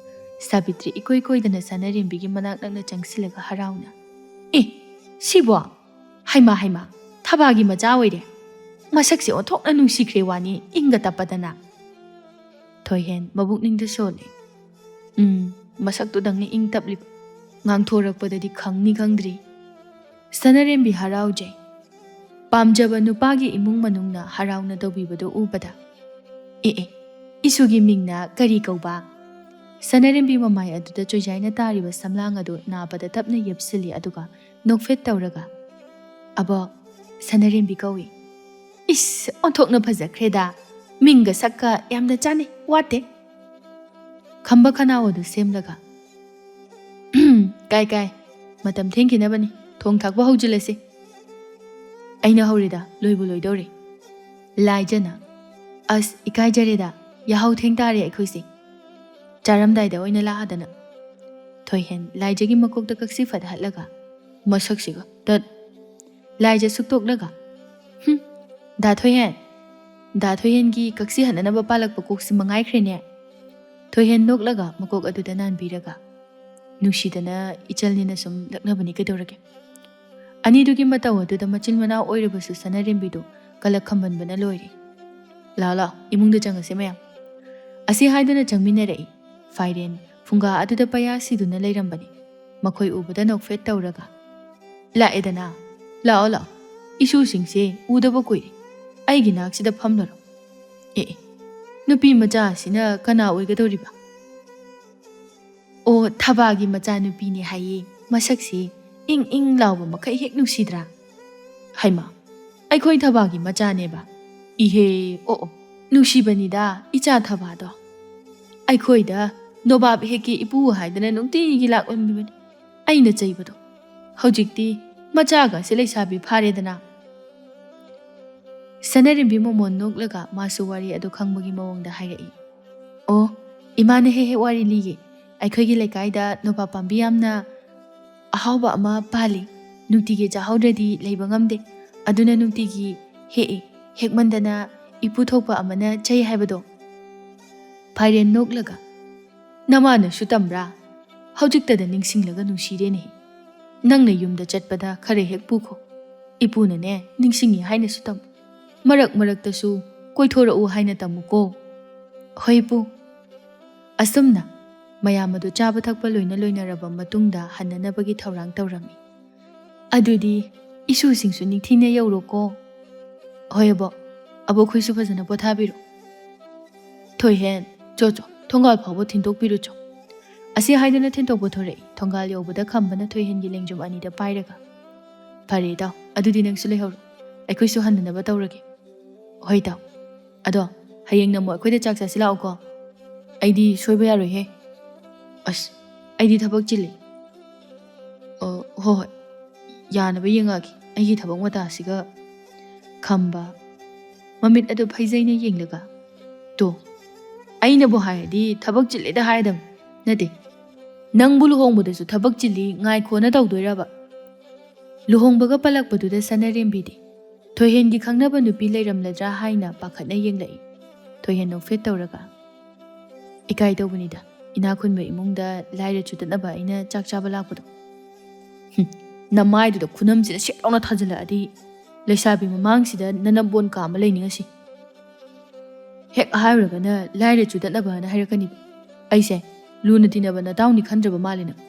ꯁꯥꯕꯤꯇ꯭ꯔꯤ ꯏꯀꯣꯏ ꯀꯣꯏꯗꯅ ꯁꯅꯔꯦꯝꯕꯤꯒꯤ ꯃꯅꯥꯛ ꯅꯛꯅ ꯆꯪꯁꯤꯜꯂꯒ ꯍꯔꯥꯎꯅ, "ꯑꯦ, ꯁꯤꯕꯣ? ꯍꯩꯃꯥ, ꯍꯩꯃꯥ, ꯊꯕꯥꯒꯤ ꯃꯆꯥ ꯑꯣꯏꯔꯦ꯫ ꯃꯁꯛꯁꯦ ꯑꯣꯟꯊꯣꯛꯅ ꯅꯨꯡꯁꯤꯈ꯭ꯔꯦ ꯋꯥꯅꯤ, ꯏꯪꯒ ꯇꯞꯄꯗꯅ꯫" ꯊꯣꯏꯍꯦꯟ ꯃꯕꯨꯛꯅꯤꯡꯗ ꯁꯣꯜꯂꯦ꯫ "ꯎꯝ, ꯃꯁꯛꯇꯨꯗꯪꯅꯤ ꯏꯪ ꯇꯞꯂꯤꯕ꯫ ꯉꯥꯡꯊꯣꯔꯛꯄꯗꯗꯤ ꯈꯪꯅꯤ ꯈꯪꯗ꯭ꯔꯤ꯫" ꯁꯅꯔꯦꯝꯕꯤ ꯍꯔꯥꯎꯖꯩ꯫ ꯄꯥꯝꯖꯕ ꯅꯨꯄꯥꯒꯤ ꯏꯃꯨꯡ ꯃꯅꯨꯡꯅ ꯍꯔꯥꯎꯅ ꯇꯧꯕꯤꯕꯗꯨ ꯎꯕꯗ, "ꯑꯦ ꯑꯦ, ꯏꯁꯨꯒꯤ ꯃꯤꯡꯅ ꯀꯔꯤ ꯀꯧꯕ?" ꯁꯅꯔꯦꯝꯕꯤ ꯃꯃꯥꯏ ꯑꯗꯨꯗ ꯆꯣꯏꯖꯥꯏꯅ ꯇꯥꯔꯤꯕ ꯁꯝꯂꯥꯡ ꯑꯗꯨ ꯅꯥꯕꯗ ꯇꯞꯅ ꯌꯦꯞꯁꯤꯜꯂꯤ, ꯑꯗꯨꯒ ꯅꯣꯛꯐꯦꯠ ꯇꯧꯔꯒ, "ꯑꯕꯣꯛ, ꯁꯅꯔꯦꯝꯕꯤ ꯀꯧꯏ꯫" "ꯏꯁ, ꯑꯣꯟꯊꯣꯛꯅ ꯐꯖꯈ꯭ꯔꯦꯗ꯫ ꯃꯤꯡꯒ ꯁꯛꯀ ꯌꯥꯝꯅ ꯆꯥꯟꯅꯩ, ꯋꯥꯠꯇꯦ꯫" ꯈꯝꯕ ꯈꯅꯥꯎ ꯑꯗꯨ ꯁꯦꯝꯂꯒ, "ꯀꯥꯏ ꯀꯥꯏ, ꯃꯇꯝ ꯊꯦꯡꯈꯤꯅꯕꯅꯤ, ꯊꯣꯡ ꯊꯥꯛꯄ ꯍꯧꯖꯤꯜꯂꯁꯤ꯫" "ꯑꯩꯅ ꯍꯧꯔꯦꯗ, ꯂꯣꯏꯕꯨ ꯂꯣꯏꯗꯧꯔꯦ꯫" ꯂꯥꯏꯖꯅ, "ꯑꯁ, ꯏꯀꯥꯏꯖꯔꯦꯗ, ꯌꯥꯍꯧ ꯊꯦꯡ ꯇꯥꯔꯦ ꯑꯩꯈꯣꯏꯁꯦ꯫ ꯆꯥꯔꯝꯗꯥꯏꯗ ꯑꯣꯏꯅ ꯂꯥꯛꯑꯗꯅ꯫" ꯊꯣꯏꯍꯦꯟ ꯂꯥꯏꯖꯒꯤ ꯃꯀꯣꯛꯇ ꯀꯛꯁꯤ ꯐꯠꯍꯠꯂꯒ, "ꯃꯁꯛꯁꯤꯒ, ꯇꯠ꯫" ꯂꯥꯏꯖ ꯁꯨꯛꯇꯣꯛꯂꯒ, "ꯍꯨꯝ, ꯗꯥ ꯊꯣꯏꯍꯦꯟ, ꯗꯥ ꯊꯣꯏꯍꯦꯟꯒꯤ ꯀꯛꯁꯤ ꯍꯠꯅꯅꯕ ꯄꯥꯜꯂꯛꯄ ꯀꯣꯛꯁꯤ ꯃꯉꯥꯏꯈ꯭ꯔꯦꯅꯦ꯫" ꯊꯣꯏꯍꯦꯟ ꯅꯣꯛꯂꯒ ꯃꯀꯣꯛ ꯑꯗꯨꯗ ꯅꯥꯟꯕꯤꯔꯒ, "ꯅꯨꯡꯁꯤꯗꯅ ꯏꯆꯜꯅꯤꯅ ꯁꯨꯝ ꯂꯛꯅꯕꯅꯤ, ꯀꯩꯗꯧꯔꯒꯦ?" ꯑꯅꯤꯗꯨꯒꯤ ꯃꯇꯧ ꯑꯗꯨꯗ ꯃꯆꯤꯟ ꯃꯅꯥꯎ ꯑꯣꯏꯔꯕꯁꯨ ꯁꯅꯥꯔꯦꯝꯕꯤꯗꯨ ꯀꯂꯛ ꯈꯝꯕꯟꯕꯅ ꯂꯣꯏꯔꯦ꯫ "ꯂꯥꯛꯑꯣ, ꯂꯥꯛꯑꯣ, ꯏꯃꯨꯡꯗ ꯆꯪꯉꯁꯦ ꯃꯌꯥꯝ"꯫ ꯑꯁꯤ ꯍꯥꯏꯗꯨꯅ ꯆꯪꯃꯤꯟꯅꯔꯛꯏ꯫ ꯐꯥꯏꯔꯦꯟ ꯐꯨꯡꯒꯥ ꯑꯗꯨꯗ ꯄꯌꯥ ꯁꯤꯗꯨꯅ ꯂꯩꯔꯝꯕꯅꯤ꯫ ꯃꯈꯣꯏ ꯎꯕꯗ ꯅꯣꯛꯐꯦꯠ ꯇꯧꯔꯒ, "ꯂꯥꯛꯑꯦꯗꯅ꯫ ꯂꯥꯛꯑꯣ, ꯂꯥꯛꯑꯣ꯫ ꯏꯁꯨꯁꯤꯡꯁꯦ ꯎꯗꯕ ꯀꯨꯏꯔꯦ꯫ ꯑꯩꯒꯤ ꯅꯥꯛꯁꯤꯗ ꯐꯝꯂꯔꯣ꯫ ꯑꯦ, ꯑꯦ, ꯅꯨꯄꯤ ꯃꯆꯥ ꯑꯁꯤꯅ ꯀꯅꯥ ꯑꯣꯏꯒꯗꯧꯔꯤꯕ?" "ꯑꯣ, ꯊꯕꯥꯒꯤ ꯃꯆꯥꯅꯨꯄꯤꯅꯦ ꯍꯥꯏꯌꯦ꯫ ꯃꯁꯛꯁꯦ ꯏꯪ ꯏꯪ ꯂꯥꯎꯕ ꯃꯈꯩ ꯍꯦꯛ ꯅꯨꯡꯁꯤꯗ꯭ꯔꯥ?" "ꯍꯩꯃꯥ, ꯑꯩꯈꯣꯏ ꯊꯕꯥꯒꯤ ꯃꯆꯥꯅꯦꯕ?" "ꯏꯍꯦ, ꯑꯣ, ꯑꯣ, ꯅꯨꯡꯁꯤꯕꯅꯤꯗ ꯏꯆꯥ ꯊꯕꯥꯗꯣ꯫ ꯑꯩꯈꯣꯏꯗ ꯅꯣꯕꯥꯞ ꯍꯦꯛꯀꯦ ꯏꯄꯨ ꯍꯥꯏꯗꯅ ꯅꯨꯡꯇꯤꯒꯤ ꯂꯥꯛꯂꯝꯃꯤꯕꯅꯤ꯫ ꯑꯩꯅ ꯆꯩꯕꯗꯣ꯫ ꯍꯧꯖꯤꯛꯇꯤ ꯃꯆꯥꯒꯁꯦ ꯂꯩꯁꯥꯕꯤ ꯐꯥꯔꯦꯗꯅ"꯫ ꯁꯅꯥꯔꯦꯝꯕꯤ ꯃꯣꯃꯣꯟ ꯅꯣꯛꯂꯒ ꯃꯥꯁꯨ ꯋꯥꯔꯤ ꯑꯗꯨ ꯈꯪꯕꯒꯤ ꯃꯑꯣꯡꯗ ꯍꯥꯏꯔꯛꯏ꯫ "ꯑꯣ, ꯏꯃꯥꯅ ꯍꯦꯛ ꯍꯦꯛ ꯋꯥꯔꯤ ꯂꯤꯌꯦ꯫ ꯑꯩꯈꯣꯏꯒꯤ ꯂꯩꯀꯥꯏꯗ ꯅꯣꯕꯥꯞ ꯄꯥꯝꯕꯤ ꯌꯥꯝꯅ ꯑꯍꯥꯎꯕ ꯑꯃ ꯄꯥꯜꯂꯤ꯫ ꯅꯨꯡꯇꯤꯒꯤ ꯆꯥꯍꯧꯗ꯭ꯔꯗꯤ ꯂꯩꯕ ꯉꯝꯗꯦ꯫ ꯑꯗꯨꯅ ꯅꯨꯡꯇꯤꯒꯤ ꯍꯦꯛꯏ꯫ ꯍꯦꯛꯃꯟꯗꯅ ꯏꯄꯨ ꯊꯣꯛꯄ ꯑꯃꯅ ꯆꯩ ꯍꯥꯏꯕꯗꯣ"꯫ ꯐꯥꯏꯔꯦꯟ ꯅꯣꯛꯂꯒ, "ꯅꯃꯥꯅꯁꯨ ꯇꯝꯕ꯭ꯔꯥ? ꯍꯧꯖꯤꯛꯇꯗ ꯅꯤꯡꯁꯤꯡꯂꯒ ꯅꯨꯡꯁꯤꯔꯦꯅꯦ꯫ ꯅꯪꯅ ꯌꯨꯝꯗ ꯆꯠꯄꯗ ꯈꯔ ꯍꯦꯛ ꯄꯨꯈꯣ꯫ ꯏꯄꯨꯅꯅꯦ ꯅꯤꯡꯁꯤꯡꯉꯤ ꯍꯥꯏꯅꯁꯨ ꯇꯝꯃꯨ꯫ ꯃꯔꯛ ꯃꯔꯛꯇꯁꯨ ꯀꯣꯏꯊꯣꯔꯛꯎ ꯍꯥꯏꯅ ꯇꯝꯃꯨꯀꯣ"꯫ "ꯍꯣꯏ ꯏꯄꯨ"꯫ ꯑꯁꯨꯝꯅ ꯃꯌꯥꯝ ꯑꯗꯨ ꯆꯥꯕ ꯊꯛꯄ ꯂꯣꯏꯅ ꯂꯣꯏꯅꯔꯕ ꯃꯇꯨꯡꯗ ꯍꯟꯅꯅꯕꯒꯤ ꯊꯧꯔꯥꯡ ꯇꯧꯔꯝꯃꯤ꯫ "ꯑꯗꯨꯗꯤ ꯏꯁꯨꯁꯤꯡꯁꯨ ꯅꯤꯡꯊꯤꯅ ꯌꯧꯔꯣꯀꯣ"꯫ "ꯍꯣꯏ ꯑꯕꯣꯛ, ꯑꯕꯣꯛꯈꯣꯏꯁꯨ ꯐꯖꯅ ꯄꯣꯊꯥꯕꯤꯔꯣ"꯫ "ꯊꯣꯏꯍꯦꯟ, ꯆꯣ ꯆꯣ, ꯊꯣꯡꯒꯥꯜ ꯐꯥꯎꯕ ꯊꯤꯟꯗꯣꯛꯄꯤꯔꯨ ꯆꯣ"꯫ ꯑꯁꯤ ꯍꯥꯏꯗꯨꯅ ꯊꯤꯟꯗꯣꯛꯄ ꯊꯣꯔꯛꯏ꯫ ꯊꯣꯡꯒꯥꯜ ꯌꯧꯕꯗ ꯈꯝꯕꯅ ꯊꯣꯏꯍꯦꯟꯒꯤ ꯂꯦꯡꯖꯨꯝ ꯑꯅꯤꯗ ꯄꯥꯏꯔꯒ, "ꯐꯔꯦ ꯏꯇꯥꯎ, ꯑꯗꯨꯗꯤ ꯅꯪꯁꯨ ꯂꯩꯍꯧꯔꯣ, ꯑꯩꯈꯣꯏꯁꯨ ꯍꯟꯅꯅꯕ ꯇꯧꯔꯒꯦ"꯫ "ꯍꯣꯏ ꯏꯇꯥꯎ, ꯑꯗꯣ ꯍꯌꯦꯡ ꯅꯃꯨꯛ ꯑꯩꯈꯣꯏꯗ ꯆꯥꯛ ꯆꯥꯁꯤ ꯂꯥꯛꯎꯀꯣ"꯫ "ꯑꯩꯗꯤ ꯁꯣꯏꯕ ꯌꯥꯔꯣꯏꯍꯦ"꯫ "ꯑꯁ, ꯑꯩꯗꯤ ꯊꯕꯛ ꯆꯤꯜꯂꯤ"꯫ "ꯑꯣ, ꯍꯣꯏ ꯍꯣꯏ, ꯌꯥꯅꯕ ꯌꯦꯡꯉꯛꯑꯒꯦ꯫ ꯑꯩꯒꯤ ꯊꯕꯛ ꯃꯇꯥꯁꯤꯒ"꯫ ꯈꯝꯕ ꯃꯃꯤꯠ ꯑꯗꯨ ꯐꯩꯖꯩꯅ ꯌꯦꯡꯂꯒ, "ꯇꯣ, ꯑꯩꯅꯕꯨ ꯍꯥꯏꯔꯗꯤ ꯊꯕꯛ ꯆꯤꯜꯂꯦꯗ ꯍꯥꯏꯔꯗꯕꯅꯤ꯫ ꯅꯠꯇꯦ, ꯅꯪꯕꯨ ꯂꯨꯍꯣꯡꯕꯗꯁꯨ ꯊꯕꯛ ꯆꯤꯜꯂꯤ ꯉꯥꯏꯈꯣꯅ ꯇꯧꯗꯣꯏꯔꯕ?" ꯂꯨꯍꯣꯡꯕꯒ ꯄꯜꯂꯛꯄꯗꯨꯗ ꯁꯅꯥꯔꯦꯝꯕꯤꯗꯤ ꯊꯣꯏꯍꯦꯟꯒꯤ ꯈꯪꯅꯕ ꯅꯨꯄꯤ ꯂꯩꯔꯝꯂꯗ꯭ꯔꯥ ꯍꯥꯏꯅ ꯄꯥꯈꯠꯅ ꯌꯦꯡꯂꯛꯏ꯫ ꯊꯣꯏꯍꯦꯟ ꯅꯣꯛꯐꯦꯠ ꯇꯧꯔꯒ, "ꯏꯀꯥꯏ ꯇꯧꯕꯅꯤꯗ, ꯏꯅꯥꯛ ꯈꯨꯟꯕ ꯏꯃꯨꯡꯗ ꯂꯥꯏꯔ ꯆꯨꯗꯠꯅꯕ ꯑꯩꯅ ꯆꯥꯛ ꯆꯥꯕ ꯂꯥꯛꯄꯗꯣ"꯫ "ꯍꯨꯝ, ꯅꯃꯥꯏꯗꯨꯗ ꯈꯨꯅꯝꯁꯤꯗ ꯁꯦꯠ ꯂꯥꯎꯅ ꯊꯥꯖꯤꯜꯂꯛꯑꯗꯤ"꯫ ꯂꯩꯁꯥꯕꯤ ꯃꯃꯥꯡꯁꯤꯗ ꯅꯅꯝꯕꯣꯟ ꯀꯥ ꯑꯃ ꯂꯩꯅꯤꯡꯉꯁꯤ꯫ ꯍꯦꯛ ꯍꯥꯏꯔꯨꯔꯒꯅ ꯂꯥꯏꯔ ꯆꯨꯗꯠꯅꯕꯅ ꯍꯥꯏꯔꯛꯀꯅꯤꯕ꯫ ꯑꯩꯁꯦ ꯂꯨꯅ ꯇꯤꯟꯅꯕ ꯅꯇꯥꯎꯅꯤ ꯈꯟꯗ꯭ꯔꯕ ꯃꯥꯜꯂꯦ ꯅꯪ꯫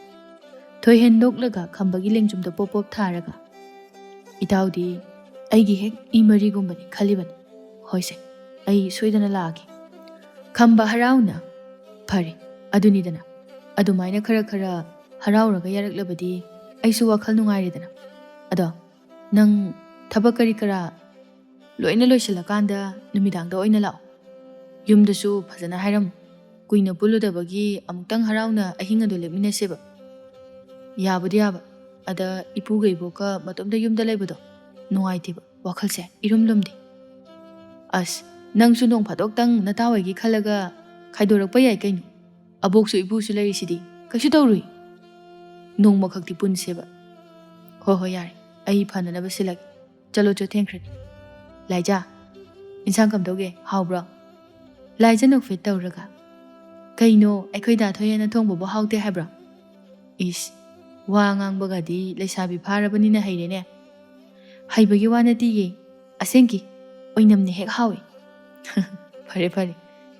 ꯊꯣꯏꯍꯦꯟ ꯅꯣꯛꯂꯒ ꯈꯝꯕꯒꯤ ꯂꯦꯡꯖꯨꯝꯗ ꯄꯣꯞ ꯄꯣꯞ ꯊꯥꯔꯒ, "ꯏꯇꯥꯎꯗꯤ ꯑꯩꯒꯤ ꯍꯦꯛ ꯏ ꯃꯔꯤꯒꯨꯝꯕꯅꯤ ꯈꯜꯂꯤꯕꯅꯤ꯫ ꯍꯣꯏꯁꯦ, ꯑꯩ ꯁꯣꯏꯗꯅ ꯂꯥꯛꯑꯒꯦ꯫ ꯈꯝꯕ ꯍꯔꯥꯎꯅ, "ꯐꯔꯦ, ꯑꯗꯨꯅꯤꯗꯅ꯫ ꯑꯗꯨꯃꯥꯏꯅ ꯈꯔ ꯈꯔ ꯍꯔꯥꯎꯔꯒ ꯌꯥꯔꯛꯂꯕꯗꯤ ꯑꯩꯁꯨ ꯋꯥꯈꯜ ꯅꯨꯡꯉꯥꯏꯔꯦꯗꯅ꯫ ꯑꯗꯣ ꯅꯪ ꯊꯕꯛ ꯀꯔꯤ ꯀꯔꯥ ꯂꯣꯏꯅ ꯂꯣꯏꯁꯤꯜꯂꯀꯥꯟꯗ ꯅꯨꯃꯤꯗꯥꯡꯗ ꯑꯣꯏꯅ ꯂꯥꯛꯑꯣ꯫ ꯌꯨꯝꯗꯁꯨ ꯐꯖꯅ ꯍꯥꯏꯔꯝꯃꯨ꯫ ꯀꯨꯏꯅ ꯄꯨꯜꯂꯨꯗꯕꯒꯤ ꯑꯃꯨꯛꯇꯪ ꯍꯔꯥꯎꯅ ꯑꯍꯤꯡ ꯑꯗꯨ ꯂꯦꯛꯃꯤꯟꯅꯁꯦꯕ꯫ ꯌꯥꯕꯨꯗꯤ ꯌꯥꯕ, ꯑꯗ ꯏꯄꯨꯒ ꯏꯕꯣꯛꯀ ꯃꯇꯣꯝꯇ ꯌꯨꯝꯗ ꯂꯩꯕꯗꯣ ꯅꯨꯡꯉꯥꯏꯇꯦꯕ, ꯋꯥꯈꯜꯁꯦ ꯏꯔꯨꯝ ꯂꯨꯝꯗꯦ꯫ ꯑꯁ, ꯅꯪꯁꯨ ꯅꯣꯡ ꯐꯥꯗꯣꯛꯇꯪ ꯅꯇꯥ ꯍꯣꯏꯒꯤ ꯈꯜꯂꯒ ꯈꯥꯏꯗꯣꯔꯛꯄ ꯌꯥꯏ ꯀꯩꯅꯣ꯫ ꯑꯕꯣꯛꯁꯨ ꯏꯄꯨꯁꯨ ꯂꯩꯔꯤꯁꯤꯗꯤ, ꯀꯩꯁꯨ ꯇꯧꯔꯨꯏ꯫ ꯅꯣꯡꯃꯈꯛꯇꯤ ꯄꯨꯟꯁꯦꯕ꯫" "ꯍꯣꯏ ꯍꯣꯏ, ꯌꯥꯔꯦ, ꯑꯩ ꯐꯅꯅꯕ ꯁꯤꯜꯂꯒꯦ꯫ ꯆꯠꯂꯣ ꯆꯣ, ꯊꯦꯡꯈ꯭ꯔꯅꯤ꯫ ꯂꯥꯏꯖꯥ, ꯏꯟꯁꯥꯡ ꯀꯝꯗꯧꯒꯦ? ꯍꯥꯎꯕ꯭ꯔꯣ?" ꯂꯥꯏꯖꯥ ꯅꯣꯛꯐꯦꯠ ꯇꯧꯔꯒ, "ꯀꯩꯅꯣ, ꯑꯩꯈꯣꯏ ꯗꯥ ꯊꯣꯏꯍꯦꯟꯅ ꯊꯣꯡꯕꯕꯨ ꯍꯥꯎꯇꯦ ꯍꯥꯏꯕ꯭ꯔꯣ?" "ꯏꯁ, ꯋꯥ ꯉꯥꯡꯕꯒꯗꯤ ꯂꯩꯁꯥꯕꯤ ꯐꯥꯔꯕꯅꯤꯅ ꯍꯩꯔꯦꯅꯦ꯫" "ꯍꯩꯕꯒꯤ ꯋꯥ ꯅꯠꯇꯤꯌꯦ, ꯑꯁꯦꯡꯀꯤ ꯑꯣꯏꯅꯝꯅ ꯍꯦꯛ ꯍꯥꯎꯏ꯫" "ꯐꯔꯦ ꯐꯔꯦ,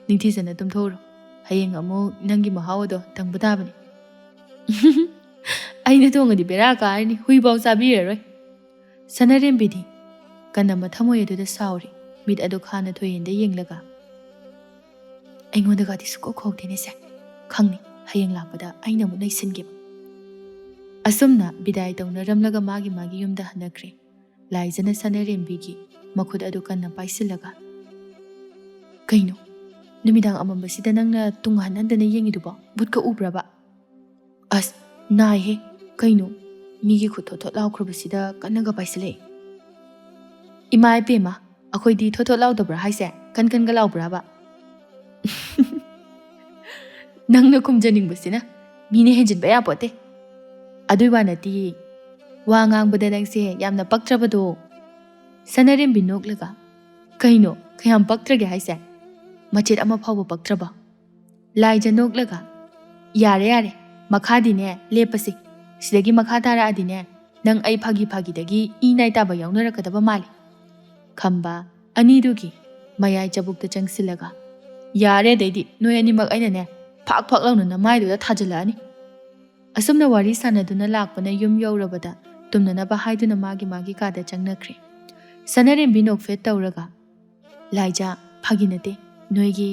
ꯅꯤꯡꯊꯤꯖꯅ ꯇꯨꯝꯊꯣꯛꯎꯔꯣ꯫ ꯍꯌꯦꯡ ꯑꯃꯨꯛ ꯅꯪꯒꯤ ꯃꯍꯥꯎ ꯑꯗꯣ ꯇꯪꯕ ꯇꯥꯕꯅꯤ꯫" "ꯑꯩꯅ ꯊꯣꯡꯉꯗꯤ ꯕꯦꯔꯥ ꯀꯥꯔꯅꯤ, ꯍꯨꯏꯐꯥꯎ ꯆꯥꯕꯤꯔꯔꯣꯏ꯫" ꯁꯅꯥꯔꯦꯝꯕꯤꯗꯤ ꯀꯟꯅ ꯃꯊꯃꯣꯏ ꯑꯗꯨꯗ ꯁꯥꯎꯔꯤ, ꯃꯤꯠ ꯑꯗꯨ ꯈꯥꯅ ꯊꯣꯏꯍꯦꯟꯗ ꯌꯦꯡꯂꯒ꯫ "ꯑꯩꯉꯣꯟꯗꯒꯗꯤ ꯁꯨꯛꯀꯧ ꯀꯧꯗꯦꯅꯦ ꯁꯦ꯫ ꯈꯪꯅꯤ, ꯍꯌꯦꯡ ꯂꯥꯛꯄꯗ ꯑꯩꯅ ꯑꯃꯨꯛ ꯅꯩꯁꯤꯟꯒꯦꯕ꯫" ꯑꯁꯨꯝꯅ ꯕꯤꯗꯥꯏ ꯇꯧꯅꯔꯝꯂꯒ ꯃꯥꯒꯤ ꯃꯥꯒꯤ ꯌꯨꯝꯗ ꯍꯟꯅꯈ꯭ꯔꯦ꯫ ꯂꯥꯏꯖꯅ ꯁꯅꯥꯔꯦꯝꯕꯤꯒꯤ ꯃꯈꯨꯠ ꯑꯗꯨ ꯀꯟꯅ ꯄꯥꯏꯁꯤꯜꯂꯒ, "ꯀꯩꯅꯣ, ꯅꯨꯃꯤꯗꯥꯡ ꯑꯃꯝꯕꯁꯤꯗ ꯅꯪꯅ ꯇꯨꯡ ꯍꯟ ꯍꯟꯗꯅ ꯌꯦꯡꯉꯤꯗꯨꯕꯣ? ꯚꯨꯠꯀ ꯎꯕ꯭ꯔꯕ?" "ꯑꯁ, ꯅꯥꯏꯍꯦ꯫ ꯀꯩꯅꯣ, ꯃꯤꯒꯤ ꯈꯨꯠ ꯊꯣꯠ ꯊꯣꯠ ꯂꯥꯎꯈ꯭ꯔꯕꯁꯤꯗ ꯀꯟꯅꯒ ꯄꯥꯏꯁꯤꯜꯂꯛꯑꯦ꯫" "ꯏꯃꯥ ꯏꯄꯦꯝꯃ, ꯑꯩꯈꯣꯏꯗꯤ ꯊꯣꯠ ꯊꯣꯠ ꯂꯥꯎꯗꯕ꯭ꯔꯥ ꯍꯥꯏꯁꯦ? ꯀꯟ ꯀꯟꯒ ꯂꯥꯎꯕ꯭ꯔꯥꯕ?" "ꯅꯪꯅ ꯈꯨꯝꯖꯅꯤꯡꯕꯁꯤꯅ꯫ ꯃꯤꯅ ꯍꯦꯟꯖꯤꯟꯕ ꯌꯥꯄꯣꯠꯇꯦ꯫" "ꯑꯗꯨꯏ ꯋꯥ ꯅꯠꯇꯤꯌꯦ꯫ ꯋꯥ ꯉꯥꯡꯕꯗ ꯅꯪꯁꯦ ꯌꯥꯝꯅ ꯄꯛꯇ꯭ꯔꯕꯗꯣ꯫" ꯁꯅꯥꯔꯦꯝꯕꯤ ꯅꯣꯛꯂꯒ, "ꯀꯩꯅꯣ, ꯀꯌꯥꯝ ꯄꯛꯇ꯭ꯔꯒꯦ ꯍꯥꯏꯁꯦ? ꯃꯆꯦꯠ ꯑꯃ ꯐꯥꯎꯕ ꯄꯛꯇ꯭ꯔꯕ?" ꯂꯥꯏꯖ ꯅꯣꯛꯂꯒ, "ꯌꯥꯔꯦ, ꯌꯥꯔꯦ, ꯃꯈꯥꯗꯤꯅꯦ ꯂꯦꯞꯄꯁꯤ꯫ ꯁꯤꯗꯒꯤ ꯃꯈꯥ ꯇꯥꯔꯛꯑꯗꯤꯅꯦ ꯅꯪ ꯑꯩ ꯐꯥꯒꯤ ꯐꯥꯒꯤꯗꯒꯤ ꯏ ꯅꯥꯏ ꯇꯥꯕ ꯌꯥꯎꯅꯔꯛꯀꯗꯕ ꯃꯥꯜꯂꯤ꯫ ꯈꯝꯕ ꯑꯅꯤꯗꯨꯒꯤ ꯃꯌꯥꯏ ꯆꯕꯨꯛꯇ ꯆꯪꯁꯤꯜꯂꯒ, "ꯌꯥꯔꯦ, ꯑꯗꯩꯗꯤ ꯅꯣꯏ ꯑꯅꯤꯃꯛ ꯑꯩꯅꯅꯦ ꯐꯥꯛ ꯐꯥꯛ ꯂꯥꯎꯅ ꯅꯃꯥꯏꯗꯨꯗ ꯊꯥꯖꯤꯜꯂꯛꯑꯅꯤ"꯫ ꯑꯁꯨꯝꯅ ꯋꯥꯔꯤ ꯁꯥꯟꯅꯗꯨꯅ ꯂꯥꯛꯄꯅ ꯌꯨꯝ ꯌꯧꯔꯕꯗ ꯇꯨꯝꯅꯅꯕ ꯍꯥꯏꯗꯨꯅ ꯃꯥꯒꯤ ꯃꯥꯒꯤ ꯀꯥꯗ ꯆꯪꯅꯈ꯭ꯔꯦ꯫ ꯁꯅꯥꯔꯦꯝꯕꯤ ꯅꯣꯛꯐꯦꯠ ꯇꯧꯔꯒ, "ꯂꯥꯏꯖꯥ, ꯐꯥꯒꯤ ꯅꯠꯇꯦ, ꯅꯣꯏꯒꯤ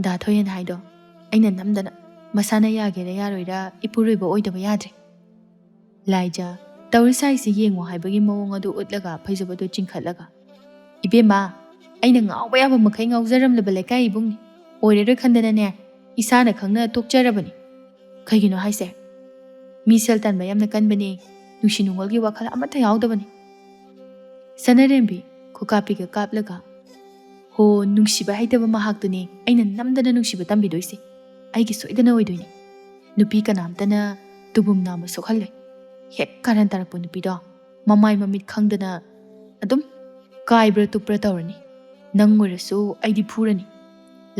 ꯗꯥ ꯊꯣꯏꯍꯦꯟ ꯍꯥꯏꯗꯣ ꯑꯩꯅ ꯅꯝꯗꯅ ꯃꯁꯥꯅ ꯌꯥꯒꯦꯔꯥ ꯌꯥꯔꯣꯏꯔꯥ ꯏꯄꯨꯔꯣꯏꯕ ꯑꯣꯏꯗꯕ ꯌꯥꯗ꯭ꯔꯦ"꯫ ꯂꯥꯏꯖꯥ ꯇꯧꯔꯤ ꯁꯥꯏꯁꯤ ꯌꯦꯡꯉꯣ ꯍꯥꯏꯕꯒꯤ ꯃꯑꯣꯡ ꯑꯗꯨ ꯎꯠꯂꯒ ꯐꯩꯖꯨꯞ ꯑꯗꯨ ꯆꯤꯡꯈꯠꯂꯒ, "ꯏꯕꯦꯝꯃ, ꯑꯩꯅ ꯉꯥꯎꯕ ꯌꯥꯕ ꯃꯈꯩ ꯉꯥꯎꯖꯔꯝꯂꯕ ꯂꯩꯀꯥꯏ ꯏꯕꯨꯡꯅꯤ꯫ ꯑꯣꯏꯔꯔꯣꯏ ꯈꯟꯗꯅꯅꯦ ꯏꯁꯥꯅ ꯈꯪꯅ ꯇꯣꯛꯆꯔꯕꯅꯤ"꯫ "ꯀꯩꯒꯤꯅꯣ ꯍꯥꯏꯁꯦ? ꯃꯤ ꯁꯦꯜ ꯇꯥꯟꯕ ꯌꯥꯝꯅ ꯀꯟꯕꯅꯦ, ꯅꯨꯡꯁꯤ ꯅꯨꯡꯉꯣꯜꯒꯤ ꯋꯥꯈꯜ ꯑꯃꯠꯇ ꯌꯥꯎꯗꯕꯅꯤ"꯫ ꯁꯅꯥꯔꯦꯝꯕꯤ ꯈꯨꯀꯥꯞꯄꯤꯒ ꯀꯥꯞꯂꯒ, "ꯍꯣ, ꯅꯨꯡꯁꯤꯕ ꯍꯩꯇꯕ ꯃꯍꯥꯛꯇꯨꯅꯦ ꯑꯩꯅ ꯅꯝꯗꯅ ꯅꯨꯡꯁꯤꯕ ꯇꯝꯕꯤꯗꯣꯏꯁꯦ꯫ ꯑꯩꯒꯤ ꯁꯣꯏꯗꯅ ꯑꯣꯏꯗꯣꯏꯅꯦ꯫ ꯅꯨꯄꯤ ꯀꯅꯥꯝꯇꯅ ꯇꯨꯕꯨꯝ ꯅꯥꯝꯃ ꯁꯣꯛꯍꯜꯂꯣꯏ꯫ ꯍꯦꯛ ꯀꯥꯔꯟ ꯇꯥꯔꯛꯄ ꯅꯨꯄꯤꯗꯣ ꯃꯃꯥꯏ ꯃꯃꯤꯠ ꯈꯪꯗꯅ ꯑꯗꯨꯝ ꯀꯥꯏꯕ꯭ꯔꯥ ꯇꯨꯞꯄ꯭ꯔꯥ ꯇꯧꯔꯅꯤ꯫ ꯅꯪ ꯑꯣꯏꯔꯁꯨ ꯑꯩꯗꯤ ꯐꯨꯔꯅꯤ"꯫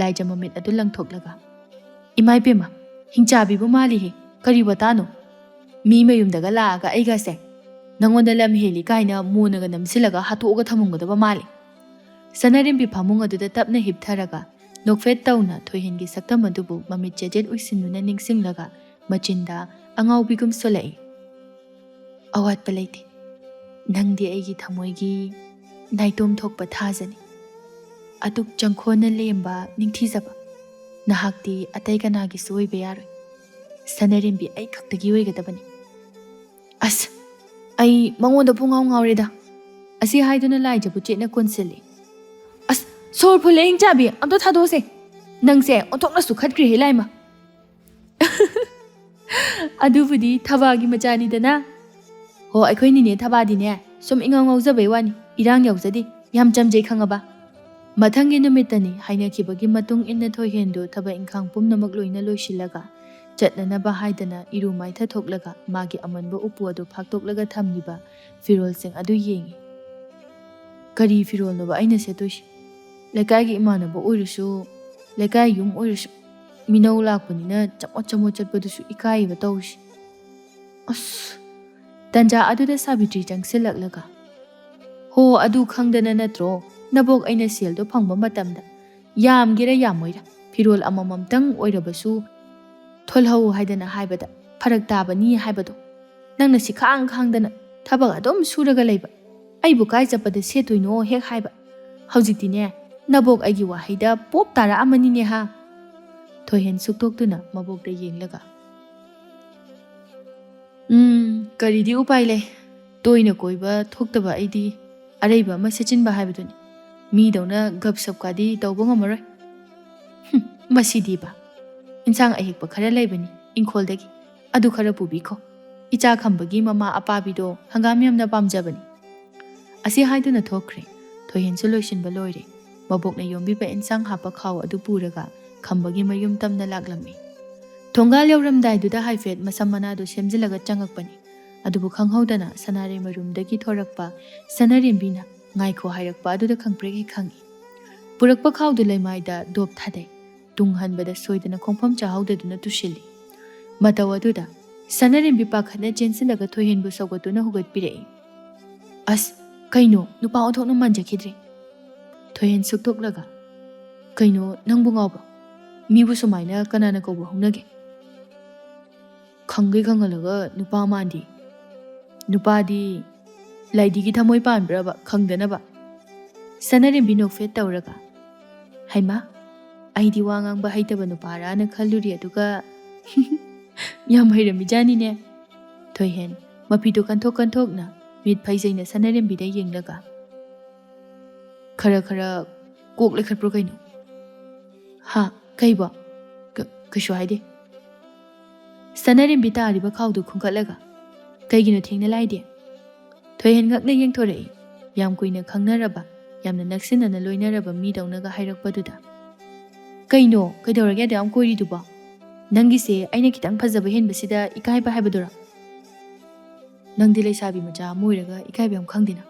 ꯂꯥꯏꯖꯥ ꯃꯃꯤꯠ ꯑꯗꯨ ꯂꯪꯊꯣꯛꯂꯒ, "ꯏꯃꯥ ꯏꯕꯦꯝꯃ, ꯍꯤꯡꯆꯥꯕꯤꯕꯨ ꯃꯥꯜꯂꯤꯍꯦ, ꯀꯔꯤ ꯋꯥꯇꯥꯅꯣ? ꯃꯤ ꯃꯌꯨꯝꯗꯒ ꯂꯥꯛꯑꯒ ꯑꯩꯒꯁꯦ ꯅꯪꯉꯣꯟꯗ ꯂꯝ ꯍꯦꯜꯂꯤ ꯀꯥꯏꯅ ꯃꯣꯟꯅꯒ ꯅꯝꯁꯤꯜꯂꯒ ꯍꯥꯠꯇꯣꯛꯑꯒ ꯊꯝꯃꯝꯒꯗꯕ ꯃꯥꯜꯂꯤ"꯫ ꯁꯅꯥꯔꯦꯝꯕꯤ ꯐꯃꯨꯡ ꯑꯗꯨꯗ ꯇꯞꯅ ꯍꯤꯞꯊꯔꯒ ꯅꯣꯛꯐꯦꯠ ꯇꯧꯅ ꯊꯣꯏꯍꯦꯟꯒꯤ ꯁꯛꯇꯝ ꯑꯗꯨꯕꯨ ꯃꯃꯤꯠ ꯆꯦꯖꯦꯠ ꯎꯏꯁꯤꯟꯗꯨꯅ ꯅꯤꯡꯁꯤꯡꯂꯒ ꯃꯆꯤꯟꯗ ꯑꯉꯥꯎꯕꯤꯒꯨꯝ ꯁꯣꯜꯂꯛꯏ꯫ "ꯑꯋꯥꯠꯄ ꯂꯩꯇꯦ꯫ ꯅꯪꯗꯤ ꯑꯩꯒꯤ ꯊꯃꯣꯏꯒꯤ ꯅꯥꯏꯇꯣꯝ ꯊꯣꯛꯄ ꯊꯥꯖꯅꯤ꯫ ꯑꯗꯨꯛ ꯆꯪꯈꯣꯟꯅ ꯂꯦꯝꯕ ꯅꯤꯡꯊꯤꯖꯕ ꯅꯍꯥꯛꯇꯤ ꯑꯇꯩ ꯀꯅꯥꯒꯤꯁꯨ ꯑꯣꯏꯕ ꯌꯥꯔꯣꯏ꯫ ꯁꯅꯥꯔꯦꯝꯕꯤ ꯑꯩ ꯈꯛꯇꯒꯤ ꯑꯣꯏꯒꯗꯕꯅꯤ"꯫ "ꯑꯁ, ꯑꯩ ꯃꯉꯣꯟꯗ ꯄꯨꯡꯉꯥꯎ ꯉꯥꯎꯔꯦꯗ"꯫ ꯑꯁꯤ ꯍꯥꯏꯗꯨꯅ ꯂꯥꯏꯖꯕꯨ ꯆꯦꯠꯅ ꯀꯣꯟꯁꯤꯜꯂꯤ꯫ "ꯑꯁ, ꯁꯣꯔ ꯐꯨꯜꯂꯦ, ꯍꯤꯡꯆꯥꯕꯤ, ꯑꯝꯇ ꯊꯥꯗꯣꯛꯑꯁꯦ꯫ ꯅꯪꯁꯦ ꯑꯣꯟꯊꯣꯛꯅꯁꯨ ꯈꯠꯈ꯭ꯔꯦꯍꯦ ꯂꯥꯏꯃ"꯫ "ꯑꯗꯨꯕꯨꯗꯤ ꯊꯕꯥꯒꯤ ꯃꯆꯥꯅꯤꯗꯅ"꯫ "ꯍꯣ, ꯑꯩꯈꯣꯏ ꯅꯤꯅꯦ ꯊꯕꯥꯗꯤꯅꯦ ꯁꯨꯝ ꯏꯉꯥꯎ ꯉꯥꯎꯖꯕꯩ ꯋꯥꯅꯤ, ꯏꯔꯥꯡ ꯌꯥꯎꯖꯗꯦ, ꯌꯥꯝ ꯆꯝꯖꯩ ꯈꯪꯉꯕ"꯫ ꯃꯊꯪꯒꯤ ꯅꯨꯃꯤꯠꯇꯅꯤ ꯍꯥꯏꯅꯈꯤꯕꯒꯤ ꯃꯇꯨꯡ ꯏꯟꯅ ꯊꯣꯏꯍꯦꯟꯗꯨ ꯊꯕꯛ ꯏꯪꯈꯥꯡ ꯄꯨꯝꯅꯃꯛ ꯂꯣꯏꯅ ꯂꯣꯏꯁꯤꯜꯂꯒ ꯆꯠꯅꯅꯕ ꯍꯥꯏꯗꯅ ꯏꯔꯨ ꯃꯥꯏꯊ ꯊꯣꯛꯂꯒ ꯃꯥꯒꯤ ꯑꯃꯟꯕ ꯎꯄꯨ ꯑꯗꯨ ꯐꯥꯛꯇꯣꯛꯂꯒ ꯊꯝꯂꯤꯕ ꯐꯤꯔꯣꯜꯁꯤꯡ ꯑꯗꯨ ꯌꯦꯡꯉꯤ꯫ "ꯀꯔꯤ ꯐꯤꯔꯣꯜꯅꯣꯕ ꯑꯩꯅ ꯁꯦꯠꯇꯣꯏꯁꯤ? ꯂꯩꯀꯥꯏꯒꯤ ꯏꯃꯥꯟꯅꯕ ꯑꯣꯏꯔꯁꯨ, ꯂꯩꯀꯥꯏ ꯌꯨꯝ ꯑꯣꯏꯔꯁꯨ, ꯃꯤꯅꯧ ꯂꯥꯛꯄꯅꯤꯅ ꯆꯃꯣꯠ ꯆꯃꯣꯠ ꯆꯠꯄꯗꯨꯁꯨ ꯏꯀꯥꯏꯌꯦꯕ ꯇꯧꯔꯤꯁꯤ꯫ ꯑꯁ, ꯇꯟꯖꯥ ꯑꯗꯨꯗ ꯁꯥꯕꯤꯇ꯭ꯔꯤ ꯆꯪꯁꯤꯜꯂꯛꯂꯒ, "ꯍꯣ, ꯑꯗꯨ ꯈꯪꯗꯅ ꯅꯠꯇ꯭ꯔꯣ ꯅꯕꯣꯛ ꯑꯩꯅ ꯁꯦꯜꯗꯣ ꯐꯪꯕ ꯃꯇꯝꯗ ꯌꯥꯝꯒꯦꯔꯥ ꯌꯥꯝꯃꯣꯏꯔꯥ ꯐꯤꯔꯣꯜ ꯑꯃꯃꯝꯇꯪ ꯑꯣꯏꯔꯕꯁꯨ ꯊꯣꯜꯍꯧ ꯍꯥꯏꯗꯅ ꯍꯥꯏꯕꯗ ꯐꯔꯛ ꯇꯥꯕꯅꯤ ꯍꯥꯏꯕꯗꯣ? ꯅꯪꯅ ꯁꯤꯈꯥꯡ ꯈꯥꯡꯗꯅ ꯊꯕꯛ ꯑꯗꯨꯝ ꯁꯨꯔꯒ ꯂꯩꯕ, ꯑꯩꯕꯨ ꯀꯥꯏ ꯆꯠꯄꯗ ꯁꯦꯠꯇꯣꯏꯅꯣ ꯍꯦꯛ ꯍꯥꯏꯕ, ꯍꯧꯖꯤꯛꯇꯤꯅꯦ ꯅꯕꯣꯛ ꯑꯩꯒꯤ ꯋꯥꯍꯩꯗ ꯄꯣꯞ ꯇꯥꯔꯛꯑꯃꯅꯤꯅꯦ ꯍꯥ?" ꯊꯣꯏꯍꯦꯟ ꯁꯨꯛꯇꯣꯛꯇꯨꯅ ꯃꯕꯣꯛꯇ ꯌꯦꯡꯂꯒ, "ꯎꯝ, ꯀꯔꯤꯗꯤ ꯎꯄꯥꯏ ꯂꯩ? ꯇꯣꯏꯅ ꯀꯣꯏꯕ ꯊꯣꯛꯇꯕ ꯑꯩꯗꯤ ꯑꯔꯩꯕ ꯑꯃ ꯁꯦꯠꯆꯤꯟꯕ ꯍꯥꯏꯕꯗꯨꯅꯤ꯫ ꯃꯤꯗꯧꯅ ꯒꯞ ꯁꯞꯀꯥꯗꯤ ꯇꯧꯕ ꯉꯝꯃꯔꯣꯏ꯫ ꯍꯨꯝ, ꯃꯁꯤꯗꯤꯕ꯫ ꯏꯟꯁꯥꯡ ꯑꯍꯦꯛꯄ ꯈꯔ ꯂꯩꯕꯅꯤ ꯏꯪꯈꯣꯜꯗꯒꯤ, ꯑꯗꯨ ꯈꯔ ꯄꯨꯕꯤꯈꯣ꯫ ꯏꯆꯥ ꯈꯝꯕꯒꯤ ꯃꯃꯥ ꯑꯄꯥꯕꯤꯗꯣ ꯍꯪꯒꯥꯝ ꯌꯥꯝꯅ ꯄꯥꯝꯖꯕꯅꯤ꯫" ꯑꯁꯤ ꯍꯥꯏꯗꯨꯅ ꯊꯣꯛꯈ꯭ꯔꯦ꯫ ꯊꯣꯏꯍꯦꯟꯁꯨ ꯂꯣꯏꯁꯤꯟꯕ ꯂꯣꯏꯔꯦ꯫ ꯃꯕꯣꯛꯅ ꯌꯣꯝꯕꯤꯕ ꯏꯟꯁꯥꯡ ꯍꯥꯞꯄ ꯈꯥꯎ ꯑꯗꯨ ꯄꯨꯔꯒ ꯈꯝꯕꯒꯤ ꯃꯌꯨꯝ ꯇꯝꯅ ꯂꯥꯛꯂꯝꯃꯤ꯫ ꯊꯣꯡꯒꯥꯜ ꯌꯧꯔꯝꯗꯥꯏꯗꯨꯗ ꯍꯥꯏꯐꯦꯠ ꯃꯁꯝ ꯃꯅꯥꯗꯨ ꯁꯦꯝꯖꯤꯜꯂꯒ ꯆꯪꯉꯛꯄꯅꯤ꯫ ꯑꯗꯨꯕꯨ ꯈꯪꯍꯧꯗꯅ ꯁꯅꯥꯔꯩ ꯃꯔꯨꯝꯗꯒꯤ ꯊꯣꯔꯛꯄ ꯁꯅꯥꯔꯦꯝꯕꯤꯅ ꯉꯥꯏꯈꯣ ꯍꯥꯏꯔꯛꯄ ꯑꯗꯨꯗ ꯈꯪꯄ꯭ꯔꯦꯛ ꯍꯦꯛ ꯈꯪꯉꯤ꯫ ꯄꯨꯔꯛꯄ ꯈꯥꯎꯗꯨ ꯂꯩꯃꯥꯏꯗ ꯗꯣꯞ ꯊꯥꯗꯩ꯫ ꯇꯨꯡ ꯍꯟꯕꯗ ꯁꯣꯏꯗꯅ ꯈꯣꯡꯐꯝ ꯆꯥꯍꯧꯗꯗꯨꯅ ꯇꯨꯁꯤꯜꯂꯤ꯫ ꯃꯇꯧ ꯑꯗꯨꯗ ꯁꯅꯥꯔꯦꯝꯕꯤ ꯄꯥꯈꯠꯅ ꯆꯦꯟꯁꯤꯜꯂꯒ ꯊꯣꯏꯍꯦꯟꯕꯨ ꯁꯧꯒꯠꯇꯨꯅ ꯍꯨꯒꯠꯄꯤꯔꯛꯏ꯫ "ꯑꯁ, ꯀꯩꯅꯣ, ꯅꯨꯄꯥ ꯑꯣꯟꯊꯣꯛꯅ ꯃꯥꯟꯖꯈꯤꯗ꯭ꯔꯦ꯫" ꯊꯣꯏꯍꯦꯟ ꯁꯨꯛꯇꯣꯛꯂꯒ, "ꯀꯩꯅꯣ, ꯅꯪꯕꯨ ꯉꯥꯎꯕ꯭ꯔꯣ? ꯃꯤꯕꯨ ꯁꯨꯃꯥꯏꯅ ꯀꯅꯥꯅ ꯀꯧꯕ ꯍꯧꯅꯒꯦ? ꯈꯪꯒꯩ ꯈꯪꯍꯜꯂꯒ ꯅꯨꯄꯥ ꯃꯥꯟꯗꯦ꯫ ꯅꯨꯄꯥꯗꯤ ꯂꯥꯏꯗꯤꯒꯤ ꯊꯃꯣꯏ ꯄꯥꯟꯕ꯭ꯔꯕ ꯈꯪꯗꯅꯕ?" ꯁꯅꯥꯔꯦꯝꯕꯤ ꯅꯣꯛꯐꯦꯠ ꯇꯧꯔꯒ, "ꯍꯩꯃꯥ, ꯑꯩꯗꯤ ꯋꯥ ꯉꯥꯡꯕ ꯍꯩꯇꯕ ꯅꯨꯄꯥꯔꯥꯅ ꯈꯜꯂꯨꯔꯤ, ꯑꯗꯨꯒ ꯌꯥꯝ ꯍꯩꯔꯝꯃꯤꯖꯥꯅꯤꯅꯦ꯫" ꯊꯣꯏꯍꯦꯟ ꯃꯄꯤꯗꯨ ꯀꯟꯊꯣꯛ ꯀꯟꯊꯣꯛꯅ ꯃꯤꯠ ꯐꯩꯖꯩꯅ ꯁꯅꯥꯔꯦꯝꯕꯤꯗ ꯌꯦꯡꯂꯒ, "ꯈꯔ ꯈꯔ ꯀꯣꯛ ꯂꯩꯈꯠꯄ꯭ꯔꯣ ꯀꯩꯅꯣ?" "ꯍꯥ? ꯀꯩꯕꯣ?" "ꯀ-, ꯀꯩꯁꯨ ꯍꯥꯏꯗꯦ꯫" ꯁꯅꯥꯔꯦꯝꯕꯤ ꯇꯥꯔꯤꯕ ꯈꯥꯎꯗꯨ ꯈꯨꯟꯒꯠꯂꯒ, "ꯀꯩꯒꯤꯅꯣ ꯊꯦꯡꯅ ꯂꯥꯏꯗꯤ?" ꯊꯣꯏꯍꯦꯟ ꯉꯛꯅ ꯌꯦꯡꯊꯣꯔꯛꯏ꯫ ꯌꯥꯝ ꯀꯨꯏꯅ ꯈꯪꯅꯔꯕ, ꯌꯥꯝꯅ ꯅꯛꯁꯤꯟꯅꯅ ꯂꯣꯏꯅꯔꯕ ꯃꯤꯗꯧꯅꯒ ꯍꯥꯏꯔꯛꯄꯗꯨꯗ꯫ "ꯀꯩꯅꯣ? ꯀꯩꯗꯧꯔꯒꯦ ꯑꯗꯨ ꯌꯥꯝ ꯀꯣꯏꯔꯤꯗꯨꯕꯣ? ꯅꯪꯒꯤꯁꯦ ꯑꯩꯅ ꯈꯤꯇꯪ ꯐꯖꯕ ꯍꯦꯟꯕꯁꯤꯗ ꯏꯀꯥꯏꯕ ꯍꯥꯏꯕꯗꯨꯔꯣ? ꯅꯪꯗꯤ ꯂꯩꯁꯥꯕꯤ ꯃꯆꯥ ꯑꯃ ꯑꯣꯏꯔꯒ ꯏꯀꯥꯏꯕ ꯌꯥꯝ ꯈꯪꯗꯦꯅ꯫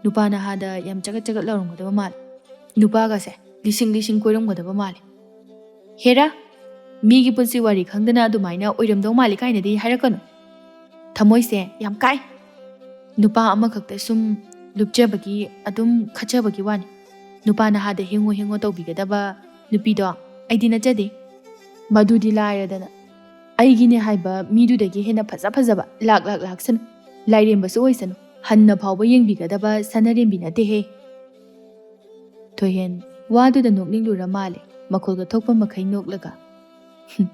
ꯅꯨꯄꯥ ꯅꯍꯥꯗ ꯌꯥꯝ ꯆꯒꯠ ꯆꯒꯠ ꯂꯥꯎꯔꯝꯒꯗꯕ ꯃꯥꯜꯂꯦ꯫ ꯅꯨꯄꯥꯒꯁꯦ ꯂꯤꯁꯤꯡ ꯂꯤꯁꯤꯡ ꯀꯣꯏꯔꯝꯒꯗꯕ ꯃꯥꯜꯂꯦ꯫ ꯍꯦꯔꯥ, ꯃꯤꯒꯤ ꯄꯨꯟꯁꯤ ꯋꯥꯔꯤ ꯈꯪꯗꯅ ꯑꯗꯨꯃꯥꯏꯅ ꯑꯣꯏꯔꯝꯗꯧ ꯃꯥꯜꯂꯤ ꯀꯥꯏꯅꯗꯤ ꯍꯥꯏꯔꯛꯀꯅꯨ꯫ ꯊꯃꯣꯏꯁꯦ ꯌꯥꯝ ꯀꯥꯏ꯫ ꯅꯨꯄꯥ ꯑꯃꯈꯛꯇ ꯁꯨꯝ ꯂꯨꯞꯆꯕꯒꯤ, ꯑꯗꯨꯝ ꯈꯠꯆꯕꯒꯤ ꯋꯥꯅꯤ꯫ ꯅꯨꯄꯥ ꯅꯍꯥꯗ ꯍꯦꯡꯉꯣ ꯍꯦꯡꯉꯣ ꯇꯧꯕꯤꯒꯗꯕ ꯅꯨꯄꯤꯗꯣ ꯑꯩꯗꯤ ꯅꯠꯆꯗꯦ꯫ ꯃꯗꯨꯗꯤ ꯂꯥꯏꯔꯗꯅ, ꯑꯩꯒꯤꯅꯦ ꯍꯥꯏꯕ ꯃꯤꯗꯨꯗꯒꯤ ꯍꯦꯟꯅ ꯐꯖ ꯐꯖꯕ ꯂꯥꯛ ꯂꯥꯛ ꯂꯥꯛꯁꯅꯨ, ꯂꯥꯏꯔꯦꯝꯕꯁꯨ ꯑꯣꯏꯁꯅꯨ, ꯍꯟꯅ ꯐꯥꯎꯕ ꯌꯦꯡꯕꯤꯒꯗꯕ ꯁꯅꯔꯦꯝꯕꯤ ꯅꯠꯇꯦꯍꯦ꯫ ꯊꯣꯏꯍꯦꯟ ꯋꯥꯗꯨꯗ ꯅꯣꯛꯅꯤꯡꯂꯨꯔ ꯃꯥꯜꯂꯦ, ꯃꯈꯣꯜꯒ ꯊꯣꯛꯄ ꯃꯈꯩ ꯅꯣꯛꯂꯒ꯫ "ꯍꯨꯝ,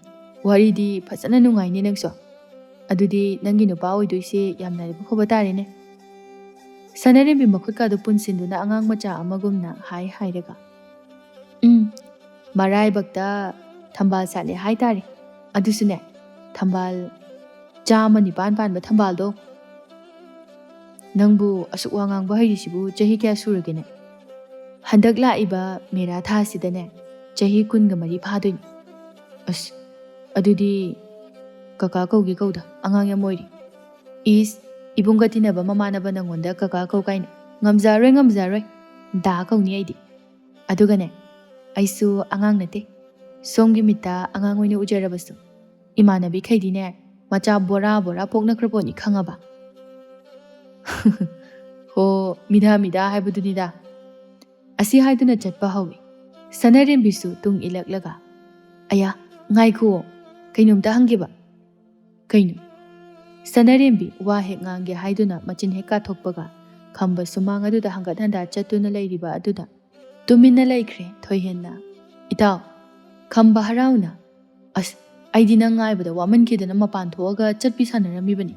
ꯋꯥꯔꯤꯗꯤ ꯐꯖꯅ ꯅꯨꯡꯉꯥꯏꯅꯦ ꯅꯪꯁꯨ꯫ ꯑꯗꯨꯗꯤ ꯅꯪꯒꯤ ꯅꯨꯄꯥ ꯑꯣꯏꯗꯣꯏꯁꯦ ꯌꯥꯝꯅ ꯂꯥꯏꯕꯛ ꯐꯕ ꯇꯥꯔꯦꯅꯦ"꯫ ꯁꯅꯔꯦꯝꯕꯤ ꯃꯈꯨꯠꯀꯥꯗꯨ ꯄꯨꯟꯁꯤꯟꯗꯨꯅ ꯑꯉꯥꯡ ꯃꯆꯥ ꯑꯃꯒꯨꯝꯅ ꯍꯥꯏ ꯍꯥꯏꯔꯒ, "ꯎꯝ, ꯃꯔꯥꯏꯕꯛꯇ ꯊꯝꯕꯥꯜ ꯁꯥꯠꯂꯦ ꯍꯥꯏꯇꯥꯔꯦ꯫ ꯑꯗꯨꯁꯨꯅꯦ, ꯊꯝꯕꯥꯜ ꯆꯥꯝꯃ ꯅꯤꯄꯥꯟ ꯄꯥꯟꯕ ꯊꯝꯕꯥꯜꯗꯣ"꯫ "ꯅꯪꯕꯨ ꯑꯁꯨꯛ ꯋꯥ ꯉꯥꯡꯕ ꯍꯩꯔꯤꯁꯤꯕꯨ ꯆꯍꯤ ꯀꯌꯥ ꯁꯨꯔꯒꯦꯅꯦ?" "ꯍꯟꯗꯛ ꯂꯥꯛꯏꯕ ꯃꯦꯔꯥ ꯊꯥꯁꯤꯗꯅꯦ, ꯆꯍꯤ ꯀꯨꯟꯒ ꯃꯔꯤ ꯐꯥꯗꯣꯏꯅꯤ"꯫ "ꯑꯁ, ꯑꯗꯨꯗꯤ ꯀꯀꯥ ꯀꯧꯒꯦ ꯀꯧꯗ, ꯑꯉꯥꯡ ꯌꯥꯝ ꯑꯣꯏꯔꯤ"꯫ "ꯏꯁ, ꯏꯕꯨꯡꯒ ꯇꯤꯟꯅꯕ ꯃꯃꯥꯟꯅꯕ ꯅꯪꯉꯣꯟꯗ ꯀꯀꯥ ꯀꯧ ꯀꯥꯏꯅ? ꯉꯝꯖꯔꯣꯏ, ꯉꯝꯖꯔꯣꯏ, ꯗꯥ ꯀꯧꯅꯤ ꯑꯩꯗꯤ꯫ ꯑꯗꯨꯒꯅꯦ, ꯑꯩꯁꯨ ꯑꯉꯥꯡ ꯅꯠꯇꯦ, ꯁꯣꯝꯒꯤ ꯃꯤꯠꯇ ꯑꯉꯥꯡ ꯑꯣꯏꯅ ꯎꯖꯔꯕꯁꯨ꯫ ꯏꯃꯥꯟꯅꯕꯤꯈꯩꯗꯤꯅꯦ, ꯃꯆꯥ ꯕꯣꯔꯥ ꯕꯣꯔꯥ ꯄꯣꯛꯅꯈ꯭ꯔ ꯄꯣꯠꯅꯤ, ꯈꯪꯉꯕ?" "ꯍꯣ, ꯃꯤꯗꯥ ꯃꯤꯗꯥ ꯍꯥꯏꯕꯗꯨꯅꯤꯗ"꯫ ꯑꯁꯤ ꯍꯥꯏꯗꯨꯅ ꯆꯠꯄ ꯍꯧꯏ꯫ ꯁꯅꯔꯦꯝꯕꯤꯁꯨ ꯇꯨꯡ ꯏꯜꯂꯛꯂꯒ, "ꯑꯌꯥ, ꯉꯥꯏꯈꯨꯑꯣ, ꯀꯩꯅꯣꯝꯇ ꯍꯪꯒꯦꯕ"꯫ "ꯀꯩꯅꯣ?" ꯁꯅꯔꯦꯝꯕꯤ ꯋꯥ ꯍꯦꯛ ꯉꯥꯡꯒꯦ ꯍꯥꯏꯗꯨꯅ ꯃꯆꯤꯟ ꯍꯦꯛ ꯀꯥꯊꯣꯛꯄꯒ, ꯈꯝꯕ ꯁꯨꯃꯥꯡ ꯑꯗꯨꯗ ꯍꯪꯒꯠ ꯍꯟꯗꯥ ꯆꯠꯇꯨꯅ ꯂꯩꯔꯤꯕ ꯑꯗꯨꯗ ꯇꯨꯃꯤꯟꯅ ꯂꯩꯈ꯭ꯔꯦ ꯊꯣꯏꯍꯦꯟꯅ꯫ "ꯏꯇꯥꯎ, ꯈꯝꯕ ꯍꯔꯥꯎꯅ"꯫ "ꯑꯁ, ꯑꯩꯗꯤ ꯅꯪ ꯉꯥꯏꯕꯗ ꯋꯥꯃꯟꯈꯤꯗꯅ ꯃꯄꯥꯟ ꯊꯣꯛꯑꯒ ꯆꯠꯄꯤ ꯁꯥꯟꯅꯔꯝꯃꯤꯕꯅꯤ"꯫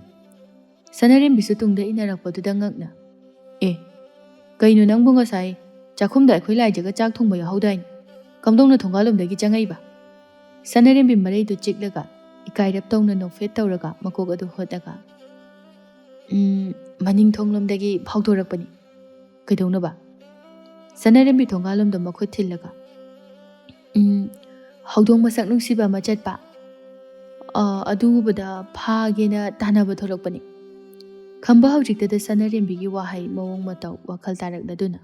ꯁꯅꯔꯦꯝꯕꯤꯁꯨ ꯇꯨꯡꯗ ꯏꯟꯅꯔꯛꯄꯗꯨꯗ ꯉꯛꯅ, "ꯑꯦ, ꯀꯩꯅꯣ ꯅꯪꯕꯨ ꯉꯁꯥꯏ ꯆꯥꯛꯈꯨꯝꯗ ꯑꯩꯈꯣꯏ ꯂꯥꯏꯖꯒ ꯆꯥꯛ ꯊꯣꯡꯕ ꯌꯥꯎꯍꯧꯗꯥꯏꯅꯦ? ꯀꯝꯗꯧꯅ ꯊꯣꯡꯒꯥꯜꯂꯣꯝꯗꯒꯤ ꯆꯪꯉꯛꯏꯕ?" ꯁꯅꯔꯦꯝꯕꯤ ꯃꯔꯩꯗꯨ ꯆꯤꯛꯂꯒ, ꯏꯀꯥꯏꯔꯞ ꯇꯧꯅ ꯅꯣꯛꯐꯦꯠ ꯇꯧꯔꯒ ꯃꯀꯣꯛ ꯑꯗꯨ ꯍꯣꯠꯂꯒ, "ꯎꯝ, ꯃꯅꯤꯡ ꯊꯣꯡꯂꯣꯝꯗꯒꯤ ꯐꯥꯎꯗꯣꯔꯛꯄꯅꯤ"꯫ "ꯀꯩꯗꯧꯅꯕ?" ꯁꯅꯔꯦꯝꯕꯤ ꯊꯣꯡꯒꯥꯜꯂꯣꯝꯗ ꯃꯈꯨꯠ ꯊꯤꯜꯂꯒ, "ꯎꯝ, ꯍꯧꯗꯣꯡ ꯃꯁꯛ ꯅꯨꯡꯁꯤꯕ ꯑꯃ ꯆꯠꯄ, ꯑ, ꯑꯗꯨ ꯎꯕꯗ ꯐꯥꯒꯦꯅ ꯇꯥꯟꯅꯕ ꯊꯣꯛꯂꯛꯄꯅꯤ"꯫ ꯈꯝꯕ ꯍꯧꯖꯤꯛꯇꯗ ꯁꯅꯔꯦꯝꯕꯤꯒꯤ ꯋꯥꯍꯩ ꯃꯑꯣꯡ ꯃꯇꯧ ꯋꯥꯈꯜ ꯇꯥꯔꯛꯂꯗꯨꯅ,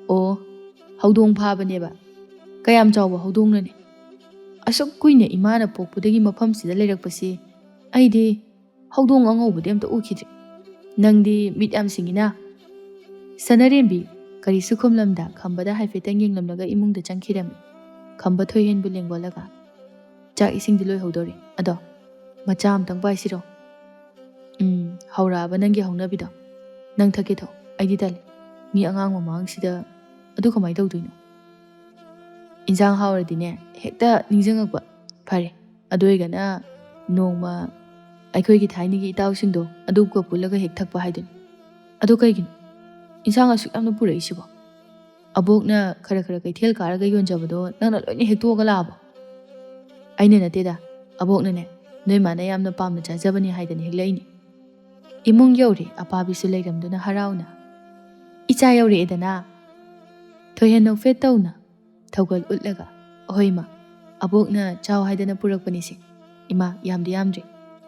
"ꯑꯣ, ꯍꯧꯗꯣꯡ ꯐꯥꯕꯅꯦꯕ? ꯀꯌꯥꯝ ꯆꯥꯎꯕ ꯍꯧꯗꯣꯡꯅꯣꯅꯦ? ꯑꯁꯨꯛ ꯀꯨꯏꯅ ꯏꯃꯥꯅ ꯄꯣꯛꯄꯗꯒꯤ ꯃꯐꯝꯁꯤꯗ ꯂꯩꯔꯛꯄꯁꯤ ꯑꯩꯗꯤ ꯍꯧꯗꯣꯡ ꯑꯉꯧꯕꯗꯤ ꯑꯝꯇ ꯎꯈꯤꯗ꯭ꯔꯤ꯫ ꯅꯪꯗꯤ ꯃꯤꯠ ꯌꯥꯝ ꯁꯤꯡꯉꯤꯅ꯫ ꯁꯅꯥꯔꯦꯝꯕꯤ ꯀꯔꯤꯁꯨ ꯈꯨꯝꯂꯝꯗ ꯈꯝꯕꯗ ꯍꯥꯏꯐꯦꯠꯇꯪ ꯌꯦꯡꯂꯝꯂꯒ ꯏꯃꯨꯡꯗ ꯆꯪꯈꯤꯔꯝꯃꯤ꯫ ꯈꯝꯕ ꯊꯣꯏꯍꯦꯟꯕꯨ ꯂꯦꯡꯒꯣꯠꯂꯒ, "ꯆꯥꯛ ꯏꯁꯤꯡꯗꯤ ꯂꯣꯏꯍꯧꯗꯣꯔꯦ꯫ ꯑꯗꯣ ꯃꯆꯥ ꯑꯝꯇꯪ ꯄꯥꯏꯁꯤꯔꯣ?" "ꯎꯝ, ꯍꯧꯔꯛꯑꯕ ꯅꯪꯒꯤ ꯍꯧꯅꯕꯤꯗꯣ꯫ ꯅꯪ ꯊꯛꯀꯦ ꯊꯛꯑꯣ, ꯑꯩꯗꯤ ꯇꯜꯂꯦ꯫ ꯃꯤ ꯑꯉꯥꯡ ꯃꯃꯥꯡꯁꯤꯗ ꯑꯗꯨ ꯀꯃꯥꯏꯅ ꯇꯧꯗꯣꯏꯅꯣ?" "ꯏꯟꯁꯥꯡ ꯍꯥꯎꯔꯗꯤꯅꯦ ꯍꯦꯛꯇ ꯅꯤꯡꯁꯤꯡꯉꯛꯄ꯫ ꯐꯔꯦ, ꯑꯗꯨ ꯑꯣꯏꯔꯒꯅ ꯅꯣꯡꯃ ꯑꯩꯈꯣꯏꯒꯤ ꯊꯥꯏꯅꯒꯤ ꯏꯇꯥꯎꯁꯤꯡꯗꯣ ꯑꯗꯨꯒ ꯄꯨꯜꯂꯒ ꯍꯦꯛ ꯊꯛꯄ ꯍꯥꯏꯗꯨꯅꯤ꯫ ꯑꯗꯣ ꯀꯩꯒꯤꯅꯣ ꯏꯟꯁꯥꯡ ꯑꯁꯨꯛ ꯌꯥꯝꯅ ꯄꯨꯔꯛꯏꯁꯤꯕꯣ? ꯑꯕꯣꯛꯅ ꯈꯔ ꯈꯔ ꯀꯩꯊꯦꯜ ꯀꯥꯔꯒ ꯌꯣꯟꯖꯕꯗꯣ ꯅꯪꯅ ꯂꯣꯏꯅ ꯍꯦꯛꯇꯣꯛꯑꯒ ꯂꯥꯛꯑꯕꯣ?" "ꯑꯩꯅ ꯅꯠꯇꯦꯗ, ꯑꯕꯣꯛꯅꯅꯦ, ꯅꯣꯏ ꯃꯥꯅ ꯌꯥꯝꯅ ꯄꯥꯝꯅ ꯆꯥꯖꯕꯅꯦ ꯍꯥꯏꯗꯅ ꯍꯦꯛꯂꯛꯏꯅꯦ꯫" ꯏꯃꯨꯡ ꯌꯧꯔꯦ꯫ ꯑꯄꯥꯕꯤꯁꯨ ꯂꯩꯔꯝꯗꯨꯅ ꯍꯔꯥꯎꯅ, "ꯏꯆꯥ ꯌꯧꯔꯛꯑꯦꯗꯅ!" ꯊꯣꯏꯍꯦꯟ ꯅꯣꯛꯐꯦꯠ ꯇꯧꯅ ꯊꯧꯒꯜ ꯎꯠꯂꯒ, "ꯑꯍꯣꯏ ꯏꯃꯥ, ꯑꯕꯣꯛꯅ ꯆꯥꯎ ꯍꯥꯏꯗꯅ ꯄꯨꯔꯛꯄꯅꯤꯁꯦ꯫ ꯏꯃꯥ, ꯌꯥꯝꯗꯤ ꯌꯥꯝꯗ꯭ꯔꯦ,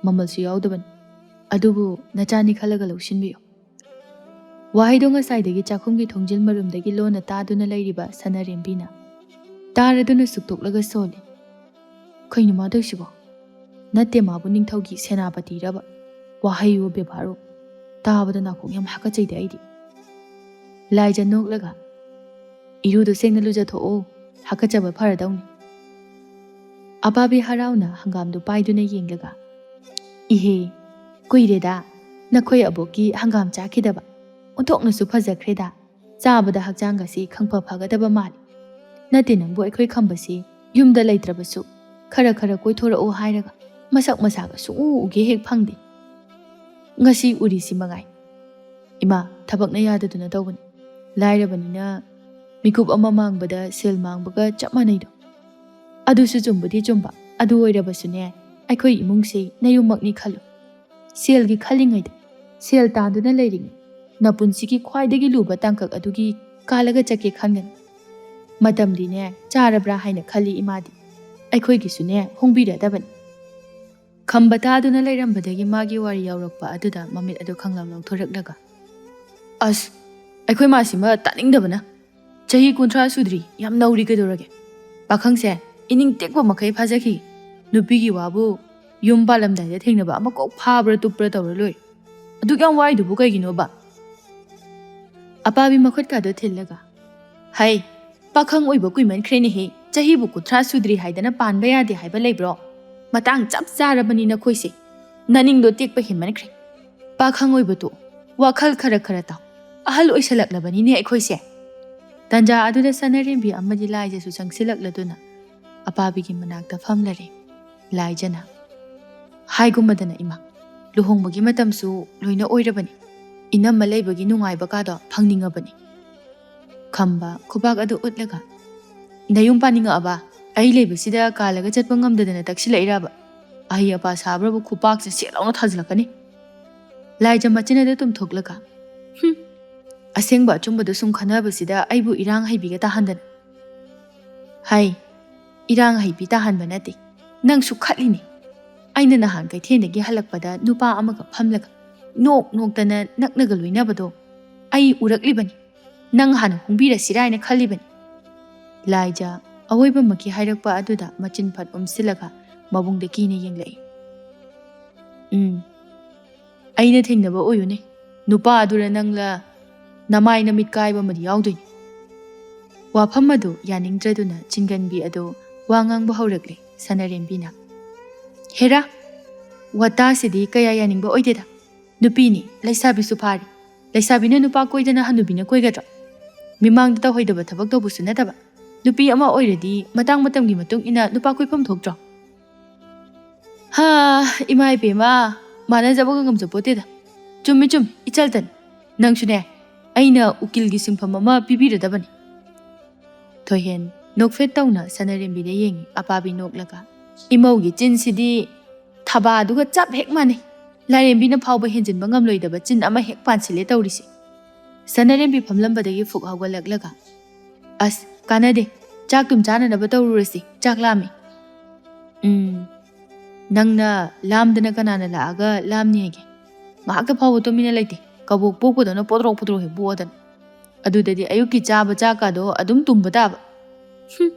ꯃꯃꯜꯁꯨ ꯌꯥꯎꯗꯕꯅꯤ꯫ ꯑꯗꯨꯕꯨ ꯅꯆꯥꯅꯤ ꯈꯜꯂꯒ ꯂꯧꯁꯤꯟꯕꯤꯌꯨ꯫" ꯋꯥꯍꯩꯗꯣ ꯉꯁꯥꯏꯗꯒꯤ ꯆꯥꯛꯈꯨꯝꯒꯤ ꯊꯣꯡꯖꯤꯜ ꯃꯔꯨꯝꯗꯒꯤ ꯂꯣꯟꯅ ꯇꯥꯗꯨꯅ ꯂꯩꯔꯤꯕ ꯁꯅꯥꯔꯦꯝꯕꯤꯅ ꯇꯥꯔꯗꯨꯅ ꯁꯨꯛꯇꯣꯛꯂꯒ ꯁꯣꯜꯂꯤ꯫ "ꯀꯩꯅꯣ ꯃꯥ ꯇꯧꯏꯁꯤꯕꯣ? ꯅꯠꯇꯦ ꯃꯥꯕꯨ ꯅꯤꯡꯊꯧꯒꯤ ꯁꯦꯅꯥꯄꯇꯤꯔꯕ? ꯋꯥꯍꯩꯋꯣ ꯕꯦꯕꯥꯔꯋꯣ꯫ ꯇꯥꯕꯗ ꯅꯥꯀꯣꯡ ꯌꯥꯝ ꯍꯥꯀꯠꯆꯩꯗ ꯑꯩꯗꯤ꯫" ꯂꯥꯏꯖ ꯅꯣꯛꯂꯒ, "ꯏꯔꯨꯗꯣ ꯁꯦꯡꯅ ꯂꯨꯖꯊꯣꯛꯑꯣ, ꯍꯥꯀꯠꯆꯕ ꯐꯔꯗꯧꯅꯤ꯫" ꯑꯄꯥꯕꯤ ꯍꯔꯥꯎꯅ ꯍꯪꯒꯥꯝꯗꯨ ꯄꯥꯏꯗꯨꯅ ꯌꯦꯡꯂꯒ, "ꯏꯍꯦ, ꯀꯨꯏꯔꯦꯗ ꯅꯈꯣꯏ ꯑꯕꯣꯛꯀꯤ ꯍꯪꯒꯥꯝ ꯆꯥꯈꯤꯗꯕ꯫ ꯑꯣꯟꯊꯣꯛꯅꯁꯨ ꯐꯖꯈ꯭ꯔꯦꯗ꯫ ꯆꯥꯕꯗ ꯍꯛꯆꯥꯡꯒꯁꯤ ꯈꯪꯐ ꯐꯒꯗꯕ ꯃꯥꯜꯂꯤ꯫ ꯅꯠꯇꯦ ꯅꯪꯕꯨ ꯑꯩꯈꯣꯏ ꯈꯝꯕꯁꯤ ꯌꯨꯝꯗ ꯂꯩꯇ꯭ꯔꯕꯁꯨ ꯈꯔ ꯈꯔ ꯀꯣꯏꯊꯣꯔꯛꯎ ꯍꯥꯏꯔꯒ ꯃꯁꯛ ꯃꯁꯥꯒ ꯁꯨꯡꯎ ꯎꯒꯦ ꯍꯦꯛ ꯐꯪꯗꯦ꯫ ꯉꯁꯤ ꯎꯔꯤꯁꯤ ꯃꯉꯥꯏ꯫ ꯏꯃꯥ, ꯊꯕꯛꯅ ꯌꯥꯗꯗꯨꯅ ꯇꯧꯕꯅꯤ꯫ ꯂꯥꯏꯔꯕꯅꯤꯅ ꯃꯤꯀꯨꯞ ꯑꯃ ꯃꯥꯡꯕꯗ ꯁꯦꯜ ꯃꯥꯡꯕꯒ ꯆꯞ ꯃꯥꯟꯅꯩꯗꯣ꯫" "ꯑꯗꯨꯁꯨ ꯆꯨꯝꯕꯨꯗꯤ ꯆꯨꯝꯕ꯫ ꯑꯗꯨ ꯑꯣꯏꯔꯕꯁꯨꯅꯦ, ꯑꯩꯈꯣꯏ ꯏꯃꯨꯡꯁꯦ ꯅꯌꯨꯝꯃꯛꯅꯤ ꯈꯜꯂꯨ꯫ ꯁꯦꯜꯒꯤ ꯈꯜꯂꯤꯉꯩꯗ, ꯁꯦꯜ ꯇꯥꯟꯗꯨꯅ ꯂꯩꯔꯤꯉꯩ, ꯅꯄꯨꯟꯁꯤꯒꯤ ꯈ꯭ꯋꯥꯏꯗꯒꯤ ꯂꯨꯕ ꯇꯥꯡꯀꯛ ꯑꯗꯨꯒꯤ ꯀꯥꯜꯂꯒ ꯆꯠꯀꯦ ꯈꯟꯒꯅꯤ꯫ ꯃꯇꯝꯗꯤꯅꯦ ꯆꯥꯔꯕ꯭ꯔꯥ ꯍꯥꯏꯅ ꯈꯜꯂꯤ ꯏꯃꯥꯗꯤ꯫ ꯑꯩꯈꯣꯏꯒꯤꯁꯨꯅꯦ ꯍꯣꯡꯕꯤꯔꯗꯕꯅꯤ꯫" ꯈꯝꯕ ꯇꯥꯗꯨꯅ ꯂꯩꯔꯝꯕꯗꯒꯤ ꯃꯥꯒꯤ ꯋꯥꯔꯤ ꯌꯥꯎꯔꯛꯄ ꯑꯗꯨꯗ ꯃꯃꯤꯠ ꯑꯗꯨ ꯈꯪꯂꯝ ꯂꯧꯊꯣꯔꯛꯂꯒ, "ꯑꯁ, ꯑꯩꯈꯣꯏ ꯃꯥꯁꯤꯃ ꯇꯥꯅꯤꯡꯗꯕꯅ! ꯆꯍꯤ ꯀꯨꯟꯊ꯭ꯔꯥ ꯁꯨꯗ꯭ꯔꯤ, ꯌꯥꯝ ꯅꯧꯔꯤ ꯀꯩꯗꯧꯔꯒꯦ? ꯄꯥꯈꯪꯁꯦ ꯏꯅꯤꯡ ꯇꯦꯛꯄ ꯃꯈꯩ ꯐꯥꯖꯈꯤ꯫ ꯅꯨꯄꯤꯒꯤ ꯋꯥꯕꯨ ꯌꯨꯝ ꯄꯥꯜꯂꯝꯗꯥꯏꯗ ꯊꯦꯡꯅꯕ ꯑꯃ ꯀꯣꯛ ꯐꯥꯕ꯭ꯔꯥ ꯇꯨꯞꯄ꯭ꯔꯥ ꯇꯧꯔ ꯂꯣꯏꯔꯦ꯫ ꯑꯗꯨꯛ ꯌꯥꯝ ꯋꯥꯏꯗꯨꯕꯨ ꯀꯩꯒꯤꯅꯣꯕ? ꯑꯄꯥꯕꯤ ꯃꯈꯨꯠꯀꯥꯗꯣ ꯊꯤꯜꯂꯒ, "ꯍꯩ, ꯄꯥꯈꯪ ꯑꯣꯏꯕ ꯀꯨꯏꯃꯟꯈ꯭ꯔꯦꯅꯦꯍꯦ, ꯆꯍꯤꯕꯨ ꯀꯨꯟꯊ꯭ꯔꯥ ꯁꯨꯗ꯭ꯔꯤ ꯍꯥꯏꯗꯅ ꯄꯥꯟꯕ ꯌꯥꯗꯦ ꯍꯥꯏꯕ ꯂꯩꯕ꯭ꯔꯣ? ꯃꯇꯥꯡ ꯆꯞ ꯆꯥꯔꯕꯅꯤ ꯅꯈꯣꯏꯁꯦ꯫ ꯅꯅꯤꯡꯗꯣ ꯇꯦꯛꯄ ꯍꯦꯟꯃꯟꯈ꯭ꯔꯦ꯫ ꯄꯥꯈꯪ ꯑꯣꯏꯕꯗꯣ ꯋꯥꯈꯜ ꯈꯔ ꯈꯔ ꯇꯥꯎ꯫ ꯑꯍꯜ ꯑꯣꯏꯁꯜꯂꯛꯂꯕꯅꯤꯅꯦ ꯑꯩꯈꯣꯏꯁꯦ"꯫ ꯇꯟꯖꯥ ꯑꯗꯨꯗ ꯁꯅꯥꯔꯦꯝꯕꯤ ꯑꯃꯗꯤ ꯂꯥꯏꯖꯁꯨ ꯆꯪꯁꯤꯜꯂꯛꯂꯗꯨꯅ ꯑꯄꯥꯕꯤꯒꯤ ꯃꯅꯥꯛꯇ ꯐꯝꯂꯔꯦ꯫ ꯂꯥꯏꯖꯅ, "ꯍꯥꯏꯒꯨꯝꯕꯗꯅ ꯏꯃꯥ, ꯂꯨꯍꯣꯡꯕꯒꯤ ꯃꯇꯝꯁꯨ ꯂꯣꯏꯅ ꯑꯣꯏꯔꯕꯅꯤ꯫ ꯏꯅꯝꯃ ꯂꯩꯕꯒꯤ ꯅꯨꯡꯉꯥꯏꯕ ꯀꯥꯗꯣ ꯐꯪꯅꯤꯡꯉꯕꯅꯤ"꯫ ꯈꯝꯕ ꯈꯨꯕꯥꯛ ꯑꯗꯨ ꯎꯠꯂꯒ, "ꯅꯌꯨꯝ ꯄꯥꯅꯤꯡꯉꯛꯑꯕ? ꯑꯩ ꯂꯩꯕꯁꯤꯗ ꯀꯥꯜꯂꯒ ꯆꯠꯄ ꯉꯝꯗꯗꯅ ꯇꯛꯁꯤꯜꯂꯛꯏꯔꯕ? ꯑꯍꯩ ꯑꯄꯥ ꯁꯥꯕ꯭ꯔꯕꯨ ꯈꯨꯄꯥꯛꯁꯦ ꯁꯦꯠ ꯂꯥꯎꯅ ꯊꯥꯖꯤꯜꯂꯛꯀꯅꯤ"꯫ ꯂꯥꯏꯖ ꯃꯆꯤꯟ ꯑꯗꯨ ꯇꯨꯝꯊꯣꯛꯂꯒ, "ꯍꯨꯝ, ꯑꯁꯦꯡꯕ ꯑꯆꯨꯝꯕꯗꯣ ꯁꯨꯝ ꯈꯟꯅꯕꯁꯤꯗ ꯑꯩꯕꯨ ꯏꯔꯥꯡ ꯍꯩꯕꯤꯒ ꯇꯥꯍꯟꯗꯅ"꯫ "ꯍꯩ, ꯏꯔꯥꯡ ꯍꯩꯕꯤ ꯇꯥꯍꯟꯕ ꯅꯠꯇꯦ, ꯅꯪꯁꯨ ꯈꯠꯂꯤꯅꯦ꯫ ꯑꯩꯅ ꯅꯍꯥꯟ ꯀꯩꯊꯦꯜꯗꯒꯤ ꯍꯜꯂꯛꯄꯗ ꯅꯨꯄꯥ ꯑꯃꯒ ꯐꯝꯂꯒ ꯅꯣꯛ ꯅꯣꯛꯇꯅ ꯅꯛꯅꯒ ꯂꯣꯏꯅꯕꯗꯣ ꯑꯩ ꯎꯔꯛꯂꯤꯕꯅꯤ꯫ ꯅꯪ ꯍꯥꯟꯅ ꯍꯣꯡꯕꯤꯔꯁꯤꯔꯥ ꯍꯥꯏꯅ ꯈꯜꯂꯤꯕꯅꯤ"꯫ ꯂꯥꯏꯖ ꯑꯋꯣꯏꯕꯃꯛꯀꯤ ꯍꯥꯏꯔꯛꯄ ꯑꯗꯨꯗ ꯃꯆꯤꯟ ꯐꯠ ꯎꯝꯁꯤꯜꯂꯒ ꯃꯕꯨꯡꯗ ꯀꯤꯅ ꯌꯦꯡꯂꯛꯏ꯫ "ꯎꯝ, ꯑꯩꯅ ꯊꯦꯡꯅꯕ ꯑꯣꯏꯌꯨꯅꯦ꯫ ꯅꯨꯄꯥ ꯑꯗꯨꯔ ꯅꯪꯂ ꯅꯃꯥꯏ ꯅꯃꯤꯠ ꯀꯥꯏꯕ ꯑꯃꯗꯤ ꯌꯥꯎꯗꯣꯏꯅꯤ"꯫ ꯋꯥꯐꯝ ꯑꯗꯨ ꯌꯥꯅꯤꯡꯗ꯭ꯔꯗꯨꯅ ꯆꯤꯡꯒꯟꯕꯤ ꯑꯗꯨ ꯋꯥ ꯉꯥꯡꯕ ꯍꯧꯔꯛꯂꯦ ꯁꯅꯥꯔꯦꯝꯕꯤꯅ꯫ "ꯍꯦꯔꯥ, ꯋꯥꯇꯥꯁꯤꯗꯤ ꯀꯌꯥ ꯌꯥꯅꯤꯡꯕ ꯑꯣꯏꯗꯦꯗ꯫ ꯅꯨꯄꯤꯅꯤ, ꯂꯩꯁꯥꯕꯤꯁꯨ ꯐꯥꯔꯤ꯫ ꯂꯩꯁꯥꯕꯤꯅ ꯅꯨꯄꯥ ꯀꯣꯏꯗꯅ ꯍꯅꯨꯕꯤꯅ ꯀꯣꯏꯒꯗ꯭ꯔꯣ? ꯃꯤꯃꯥꯡꯗ ꯇꯧꯍꯩꯗꯕ ꯊꯕꯛ ꯇꯧꯕꯁꯨ ꯅꯠꯇꯕ꯫ ꯅꯨꯄꯤ ꯑꯃ ꯑꯣꯏꯔꯗꯤ ꯃꯇꯥꯡ ꯃꯇꯝꯒꯤ ꯃꯇꯨꯡ ꯏꯟꯅ ꯅꯨꯄꯥ ꯀꯣꯏꯐꯝ ꯊꯣꯛꯇ꯭ꯔꯣ?" "ꯍꯥ, ꯏꯃꯥ ꯏꯕꯦꯝꯃ, ꯃꯥꯟꯅꯖꯕꯒ ꯉꯝꯖꯄꯣꯠꯇꯦꯗ꯫ ꯆꯨꯝꯃꯤ, ꯆꯨꯝꯃꯤ, ꯏꯆꯜꯇꯅꯤ꯫ ꯅꯪꯁꯨꯅꯦ, ꯑꯩꯅ ꯎꯀꯤꯜꯒꯤ ꯁꯤꯟꯐꯝ ꯑꯃ ꯄꯤꯕꯤꯔꯗꯕꯅꯤ"꯫ ꯊꯣꯏꯍꯦꯟ ꯅꯣꯛꯐꯦꯠ ꯇꯧꯅ ꯁꯅꯥꯔꯦꯝꯕꯤꯗ ꯌꯦꯡꯉꯤ, ꯑꯄꯥꯕꯤ ꯅꯣꯛꯂꯒ꯫ "ꯏꯃꯧꯒꯤ ꯆꯤꯟꯁꯤꯗꯤ ꯊꯕꯥꯗꯨꯒ ꯆꯞ ꯍꯦꯛ ꯃꯥꯟꯅꯩ꯫ ꯂꯥꯏꯔꯦꯝꯕꯤꯅ ꯐꯥꯎꯕ ꯍꯦꯟꯖꯤꯟꯕ ꯉꯝꯂꯣꯏꯗꯕ ꯆꯤꯟ ꯑꯃ ꯍꯦꯛ ꯄꯥꯟꯁꯤꯜꯂꯦ ꯇꯧꯔꯤꯁꯦ"꯫ ꯁꯅꯥꯔꯦꯝꯕꯤ ꯐꯝꯂꯝꯕꯗꯒꯤ ꯐꯨꯛ ꯍꯧꯒꯠꯂꯛꯂꯒ, "ꯑꯁ, ꯀꯥꯟꯅꯗꯦ꯫ ꯆꯥꯛ ꯇꯨꯝ ꯆꯥꯅꯅꯕ ꯇꯧꯔꯨꯔꯁꯤ꯫ ꯆꯥꯛ ꯂꯥꯝꯃꯦ"꯫ "ꯎꯝ, ꯅꯪꯅ ꯂꯥꯝꯗꯅ ꯀꯅꯥꯅ ꯂꯥꯛꯑꯒ ꯂꯥꯝꯅꯤ ꯍꯥꯏꯒꯦ? ꯉꯥꯏꯍꯥꯛꯇ ꯐꯥꯎꯕ ꯇꯨꯃꯤꯟꯅ ꯂꯩꯇꯦ꯫ ꯀꯕꯣꯛ ꯄꯣꯛꯄꯗꯧꯅ ꯄꯣꯗ꯭ꯔꯣꯛ ꯄꯣꯗ꯭ꯔꯣꯛ ꯍꯦꯛ ꯄꯣꯛꯑꯗꯅ꯫ ꯑꯗꯨꯗꯗꯤ ꯑꯌꯨꯛꯀꯤ ꯆꯥꯕ ꯆꯥꯛꯀꯥꯗꯣ ꯑꯗꯨꯝ ꯇꯨꯝꯕ ꯇꯥꯕ"꯫ ꯍꯨꯝ꯫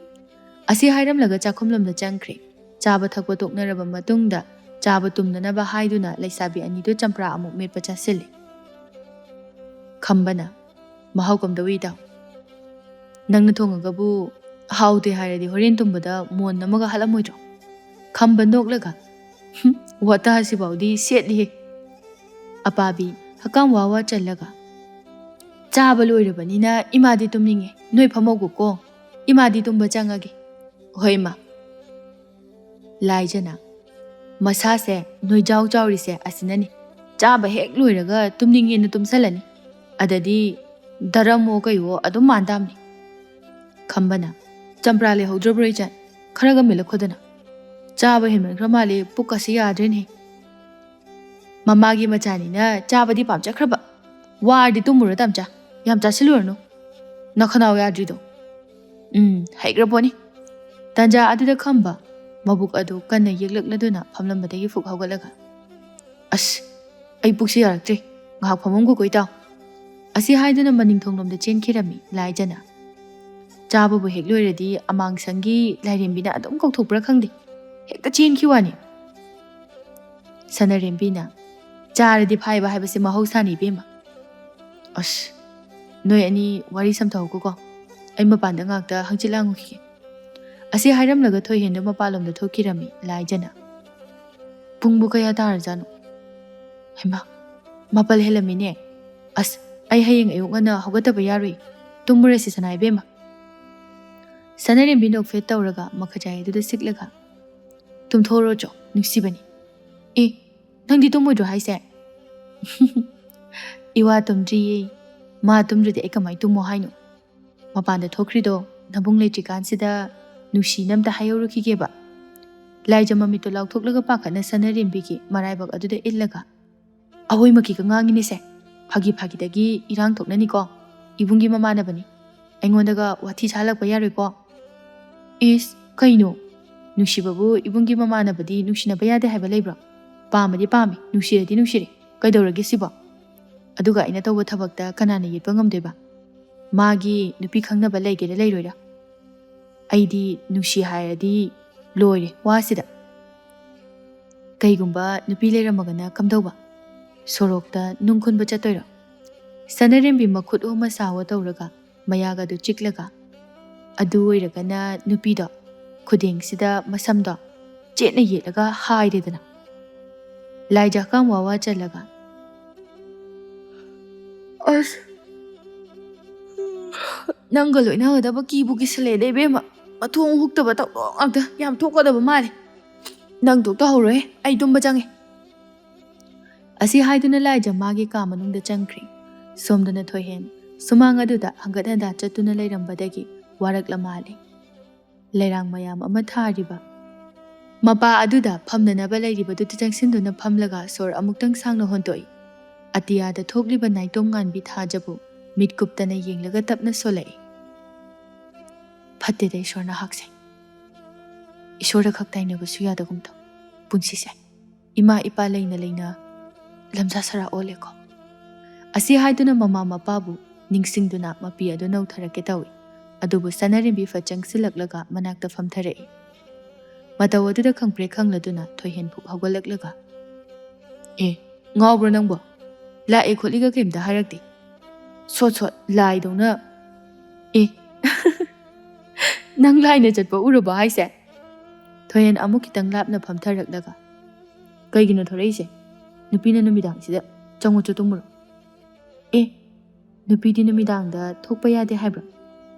ꯑꯁꯤ ꯍꯥꯏꯔꯝꯂꯒ ꯆꯥꯛꯈꯨꯝꯂꯣꯝꯗ ꯆꯪꯈ꯭ꯔꯦ꯫ ꯆꯥꯕ ꯊꯛꯄ ꯇꯣꯛꯅꯔꯕ ꯃꯇꯨꯡꯗ ꯆꯥꯕ ꯇꯨꯝꯅꯅꯕ ꯍꯥꯏꯗꯨꯅ ꯂꯩꯁꯥꯕꯤ ꯑꯅꯤꯗꯨ ꯆꯝꯄ꯭ꯔꯥ ꯑꯃꯨꯛ ꯃꯦꯠꯄ ꯆꯥꯁꯤꯜꯂꯤ꯫ ꯈꯝꯕꯅ, "ꯃꯍꯥꯎ ꯀꯝꯗꯧꯏ ꯏꯇꯥꯎ? ꯅꯪꯅ ꯊꯣꯡꯉꯒꯕꯨ ꯍꯥꯎꯇꯦ ꯍꯥꯏꯔꯗꯤ ꯍꯣꯔꯦꯟ ꯇꯨꯝꯕꯗ ꯃꯣꯟ ꯑꯃꯒ ꯍꯥꯠꯂꯝꯃꯣꯏꯗ꯭ꯔꯣ?" ꯈꯝꯕ ꯅꯣꯛꯂꯒ, "ꯍꯨꯝ, ꯋꯥꯇꯥꯁꯤꯐꯥꯎꯗꯤ ꯁꯦꯠꯂꯤꯍꯦ!" ꯑꯄꯥꯕꯤ ꯍꯛꯀꯥꯝ ꯋꯥ ꯋꯥ ꯆꯜꯂꯒ, "ꯆꯥꯕ ꯂꯣꯏꯔꯕꯅꯤꯅ ꯏꯃꯥꯗꯤ ꯇꯨꯝꯅꯤꯡꯉꯦ, ꯅꯣꯏ ꯐꯝꯍꯧꯒꯣꯀꯣ, ꯏꯃꯥꯗꯤ ꯇꯨꯝꯕ ꯆꯪꯉꯒꯦ꯫" "ꯍꯣꯏ ꯏꯃꯥ꯫" ꯂꯥꯏꯖꯅ, "ꯃꯁꯥꯁꯦ ꯅꯣꯏꯖꯥꯎ ꯆꯥꯎꯔꯤꯁꯦ ꯑꯁꯤꯅꯅꯤ, ꯆꯥꯕ ꯍꯦꯛ ꯂꯣꯏꯔꯒ ꯇꯨꯝꯅꯤꯡꯉꯦꯅ ꯇꯨꯝꯁꯜꯂꯅꯤ, ꯑꯗꯗꯤ ꯗꯔꯝꯋꯣ ꯀꯩꯋꯣ ꯑꯗꯨꯝ ꯃꯥꯟ ꯇꯥꯝꯅꯤ꯫" ꯈꯝꯕꯅ, "ꯆꯝꯄ꯭ꯔꯥ ꯂꯩꯍꯧꯗ꯭ꯔꯕ꯭ꯔꯣ ꯏꯆꯟ? ꯈꯔꯒ ꯃꯦꯠꯂꯛꯈꯣꯗꯅ꯫ ꯆꯥꯕ ꯍꯦꯟꯃꯟꯈ꯭ꯔ ꯃꯥꯜꯂꯦ, ꯄꯨꯛꯀꯁꯤ ꯌꯥꯗ꯭ꯔꯦꯅꯦ꯫" "ꯃꯃꯥꯒꯤ ꯃꯆꯥꯅꯤꯅ ꯆꯥꯕꯗꯤ ꯄꯥꯝꯖꯈ꯭ꯔꯕ, ꯋꯥꯔꯗꯤ ꯇꯨꯝꯃꯨꯔꯣ ꯇꯥꯝꯆꯥ, ꯌꯥꯝ ꯆꯥꯁꯤꯜꯂꯨꯔꯅꯨ, ꯅꯈꯅꯥꯎ ꯌꯥꯗ꯭ꯔꯤꯗꯣ꯫" ꯎꯝ, ꯍꯩꯈ꯭ꯔ ꯄꯣꯠꯅꯤ꯫ ꯇꯥꯟꯖꯥ ꯑꯗꯨꯗ ꯈꯝꯕ ꯃꯕꯨꯛ ꯑꯗꯨ ꯀꯟꯅ ꯌꯦꯛꯂꯛꯂꯗꯨꯅ ꯐꯝꯂꯝꯕꯗꯒꯤ ꯐꯨꯛ ꯍꯧꯒꯠꯂꯒ, "ꯑꯁ, ꯑꯩ ꯄꯨꯛꯁꯤ ꯌꯥꯔꯛꯇ꯭ꯔꯦ, ꯉꯥꯏꯍꯥꯛ ꯐꯝꯃꯝꯒꯣꯀꯣ ꯏꯇꯥꯎ꯫" ꯑꯁꯤ ꯍꯥꯏꯗꯨꯅ ꯃꯅꯤꯡ ꯊꯣꯡꯂꯣꯝꯗ ꯆꯦꯟꯈꯤꯔꯝꯃꯤ ꯂꯥꯏꯖꯅ꯫ ꯆꯥꯕꯕꯨ ꯍꯦꯛ ꯂꯣꯏꯔꯗꯤ ꯑꯃꯥꯡꯁꯪꯒꯤ ꯂꯥꯏꯔꯦꯝꯕꯤꯅ ꯑꯗꯨꯝ ꯀꯧꯊꯣꯛꯄ꯭ꯔꯥ ꯈꯪꯗꯦ, ꯍꯦꯛꯇ ꯆꯦꯟꯈꯤ ꯋꯥꯅꯤ꯫ ꯁꯅꯔꯦꯝꯕꯤꯅ, "ꯆꯥꯔꯗꯤ ꯐꯥꯏꯕ ꯍꯥꯏꯕꯁꯦ ꯃꯍꯧꯁꯥꯅꯤ ꯏꯕꯦꯝꯃ꯫ ꯑꯁ, ꯅꯣꯏ ꯑꯅꯤ ꯋꯥꯔꯤ ꯁꯝꯊꯍꯧꯀꯣꯀꯣ, ꯑꯩ ꯃꯄꯥꯟꯗ ꯉꯥꯛꯇ ꯍꯪꯆꯤꯠ ꯂꯥꯡꯉꯨꯈꯤꯒꯦ꯫" ꯑꯁꯤ ꯍꯥꯏꯔꯝꯂꯒ ꯊꯣꯏꯍꯦꯟꯗꯨ ꯃꯄꯥꯟꯂꯣꯝꯗ ꯊꯣꯛꯈꯤꯔꯝꯃꯤ ꯂꯥꯏꯖꯅ꯫ "ꯄꯨꯡꯕꯨ ꯀꯌꯥ ꯇꯥꯔꯖꯥꯠꯅꯣ? ꯍꯩꯃꯥ, ꯃꯥꯄꯜ ꯍꯦꯜꯂꯝꯃꯤꯅꯦ꯫ ꯑꯁ, ꯑꯩ ꯍꯌꯦꯡ ꯑꯌꯨꯛ ꯉꯟꯅ ꯍꯧꯒꯠꯇꯕ ꯌꯥꯔꯣꯏ꯫ ꯇꯨꯝꯃꯨꯔꯁꯤ ꯁꯅꯥ ꯏꯕꯦꯝꯃ꯫" ꯁꯅꯥꯔꯦꯝꯕꯤ ꯅꯣꯛꯐꯦꯠ ꯇꯧꯔꯒ ꯃꯈꯖꯥꯏ ꯑꯗꯨꯗ ꯁꯤꯛꯂꯒ, "ꯇꯨꯝꯊꯣꯛꯎꯔꯣ ꯆꯣ, ꯅꯨꯡꯁꯤꯕꯅꯤ꯫ ꯑꯦ, ꯅꯪꯗꯤ ꯇꯨꯝꯃꯣꯏꯗ꯭ꯔꯣ ꯍꯥꯏꯁꯦ?" "ꯏꯋꯥ ꯇꯨꯝꯗ꯭ꯔꯤꯌꯦ꯫ ꯃꯥ ꯇꯨꯝꯗ꯭ꯔꯗꯤ ꯑꯩ ꯀꯃꯥꯏ ꯇꯨꯝꯃꯣ ꯍꯥꯏꯅꯣ? ꯃꯄꯥꯟꯗ ꯊꯣꯛꯈ꯭ꯔꯤꯗꯣ ꯅꯕꯨꯡ ꯂꯩꯇ꯭ꯔꯤꯀꯥꯟꯁꯤꯗ ꯅꯨꯡꯁꯤꯅ ꯑꯝꯇ ꯍꯥꯏꯍꯧꯔꯨꯈꯤꯒꯦꯕ꯫" ꯂꯥꯏꯖ ꯃꯃꯤꯠꯇꯣ ꯂꯥꯎꯊꯣꯛꯂꯒ ꯄꯥꯈꯠꯅ ꯁꯅꯥꯔꯦꯝꯕꯤꯒꯤ ꯃꯔꯥꯏꯕꯛ ꯑꯗꯨꯗ ꯏꯜꯂꯒ, "ꯑꯋꯣꯏꯃꯛꯀꯤꯒ ꯉꯥꯡꯉꯤꯅꯦꯁꯦ꯫ ꯐꯥꯒꯤ ꯐꯥꯒꯤꯗꯒꯤ ꯏꯔꯥꯡ ꯊꯣꯛꯅꯅꯤꯀꯣ꯫ ꯏꯕꯨꯡꯒꯤ ꯃꯃꯥꯟꯅꯕꯅꯤ꯫ ꯑꯩꯉꯣꯟꯗꯒ ꯋꯥꯊꯤ ꯁꯥꯍꯜꯂꯛꯄ ꯌꯥꯔꯣꯏꯀꯣ꯫" "ꯏꯁ, ꯀꯩꯅꯣ? ꯅꯨꯡꯁꯤꯕꯕꯨ ꯏꯕꯨꯡꯒꯤ ꯃꯃꯥꯟꯅꯕꯗꯤ ꯅꯨꯡꯁꯤꯅꯕ ꯌꯥꯗꯦ ꯍꯥꯏꯕ ꯂꯩꯕ꯭ꯔꯣ? ꯄꯥꯝꯃꯗꯤ ꯄꯥꯝꯃꯤ, ꯅꯨꯡꯁꯤꯔꯗꯤ ꯅꯨꯡꯁꯤꯔꯦ꯫ ꯀꯩꯗꯧꯔꯒꯦ ꯁꯤꯕꯣ? ꯑꯗꯨꯒ ꯑꯩꯅ ꯇꯧꯕ ꯊꯕꯛꯇ ꯀꯅꯥꯅ ꯌꯦꯠꯄ ꯉꯝꯗꯣꯏꯕ? ꯃꯥꯒꯤ ꯅꯨꯄꯤ ꯈꯪꯅꯕ ꯂꯩꯒꯦꯔꯥ ꯂꯩꯔꯣꯏꯔꯥ? ꯑꯩꯗꯤ ꯅꯨꯡꯁꯤ ꯍꯥꯏꯔꯗꯤ ꯂꯣꯏꯔꯦ ꯋꯥꯁꯤꯗ꯫" ꯀꯩꯒꯨꯝꯕ ꯅꯨꯄꯤ ꯂꯩꯔꯝꯃꯒꯅ ꯀꯝꯗꯧꯕ? ꯁꯣꯔꯣꯛꯇ ꯅꯨꯡ ꯈꯨꯟꯕ ꯆꯠꯇꯣꯏꯔꯣ? ꯁꯅꯥꯔꯦꯝꯕꯤ ꯃꯈꯨꯠ ꯑꯣ ꯃꯁꯥ ꯑꯣ ꯇꯧꯔꯒ ꯃꯌꯥꯒꯗꯨ ꯆꯤꯛꯂꯒ, ꯑꯗꯨ ꯑꯣꯏꯔꯒꯅ ꯅꯨꯄꯤꯗꯣ ꯈꯨꯗꯦꯡꯁꯤꯗ ꯃꯁꯝꯗꯣ ꯆꯦꯠꯅ ꯌꯦꯠꯂꯒ ꯍꯥꯏꯔꯦꯗꯅ꯫ ꯂꯥꯏꯖ ꯍꯀꯥꯝ ꯋꯥ ꯋꯥ ꯆꯜꯂꯒ, "ꯑꯁ, ꯅꯪꯒ ꯂꯣꯏꯅꯒꯗꯕ ꯀꯤꯕꯨ ꯀꯤꯁꯜꯂꯦꯗ ꯏꯕꯦꯝꯃ꯫ ꯃꯊꯣꯡ ꯍꯨꯛꯇꯕ ꯊꯧꯗꯣꯛ ꯉꯥꯛꯇ꯫ ꯌꯥꯝ ꯊꯣꯛꯀꯗꯕ ꯃꯥꯜꯂꯦ꯫ ꯅꯪ ꯊꯣꯛ ꯇꯧꯍꯧꯔꯣꯍꯦ, ꯑꯩ ꯇꯨꯝꯕ ꯆꯪꯉꯦ"꯫ ꯑꯁꯤ ꯍꯥꯏꯗꯨꯅ ꯂꯥꯏꯖ ꯃꯥꯒꯤ ꯀꯥ ꯃꯅꯨꯡꯗ ꯆꯪꯈ꯭ꯔꯦ꯫ ꯁꯣꯝꯗꯅ ꯊꯣꯏꯍꯦꯟ ꯁꯨꯃꯥꯡ ꯑꯗꯨꯗ ꯍꯪꯒꯠ ꯍꯟꯗꯥ ꯆꯠꯇꯨꯅ ꯂꯩꯔꯝꯕꯗꯒꯤ ꯋꯥꯔꯛꯂ ꯃꯥꯜꯂꯦ꯫ ꯂꯩꯔꯥꯡ ꯃꯌꯥꯝ ꯑꯃ ꯊꯥꯔꯤꯕ ꯃꯄꯥ ꯑꯗꯨꯗ ꯐꯝꯅꯅꯕ ꯂꯩꯔꯤꯕꯗꯨꯗ ꯆꯪꯁꯤꯟꯗꯨꯅ ꯐꯝꯂꯒ ꯁꯣꯔ ꯑꯃꯨꯛꯇꯪ ꯁꯥꯡꯅ ꯍꯣꯟꯗꯣꯛꯏ꯫ ꯑꯇꯤꯌꯥꯗ ꯊꯣꯛꯂꯤꯕ ꯅꯥꯏꯇꯣꯝ ꯉꯥꯟꯕꯤ ꯊꯥꯖꯕꯨ ꯃꯤꯠ ꯀꯨꯞꯇꯅ ꯌꯦꯡꯂꯒ ꯇꯞꯅ ꯁꯣꯜꯂꯛꯏ꯫ "ꯐꯠꯇꯦꯗ ꯏꯁꯣꯔ ꯅꯍꯥꯛꯁꯦ꯫ ꯏꯁꯣꯔꯗ ꯈꯛ ꯇꯥꯏꯅꯕꯁꯨ ꯌꯥꯗꯒꯨꯝ ꯇꯧ꯫ ꯄꯨꯟꯁꯤꯁꯦ ꯏꯃꯥ ꯏꯄꯥ ꯂꯩꯅ ꯂꯩꯅ ꯂꯝꯖꯥ ꯁꯔꯥ ꯑꯣꯜꯂꯦꯀꯣ"꯫ ꯑꯁꯤ ꯍꯥꯏꯗꯨꯅ ꯃꯃꯥ ꯃꯄꯥꯕꯨ ꯅꯤꯡꯁꯤꯡꯗꯨꯅ ꯃꯄꯤ ꯑꯗꯨ ꯅꯧꯊꯔꯛꯀꯦ ꯇꯧꯏ꯫ ꯑꯗꯨꯕꯨ ꯁꯅꯥꯔꯦꯝꯕꯤ ꯐꯠ ꯆꯪꯁꯤꯜꯂꯛꯂꯒ ꯃꯅꯥꯛꯇ ꯐꯝꯊꯔꯛꯏ꯫ ꯃꯇꯧ ꯑꯗꯨꯗ ꯈꯪꯄ꯭ꯔꯦꯛ ꯈꯪꯂꯗꯨꯅ ꯊꯣꯏꯍꯦꯟ ꯐꯨꯛ ꯍꯧꯒꯠꯂꯛꯂꯒ, "ꯑꯦ, ꯉꯥꯎꯕ꯭ꯔꯣ ꯅꯪꯕꯣ? ꯂꯥꯛꯑꯦ ꯈꯣꯠꯂꯤꯒ ꯀꯩꯝꯇ ꯍꯥꯏꯔꯛꯇꯦ꯫ ꯁꯣꯠ ꯁꯣꯠ ꯂꯥꯏꯗꯧꯅ꯫ ꯑꯦ, ꯅꯪ ꯂꯥꯏꯅ ꯆꯠꯄ ꯎꯔꯕꯣ ꯍꯥꯏꯁꯦ?" ꯊꯣꯏꯍꯦꯟ ꯑꯃꯨꯛ ꯈꯤꯇꯪ ꯂꯥꯞꯅ ꯐꯝꯊꯔꯛꯂꯒ, "ꯀꯩꯒꯤꯅꯣ ꯊꯣꯔꯛꯏꯁꯦ? ꯅꯨꯄꯤꯅ ꯅꯨꯃꯤꯗꯥꯡꯁꯤꯗ꯫ ꯆꯪꯉꯨ ꯆꯣ ꯇꯨꯝꯃꯨꯔꯣ"꯫ "ꯑꯦ, ꯅꯨꯄꯤꯗꯤ ꯅꯨꯃꯤꯗꯥꯡꯗ ꯊꯣꯛꯄ ꯌꯥꯗꯦ ꯍꯥꯏꯕ꯭ꯔꯣ?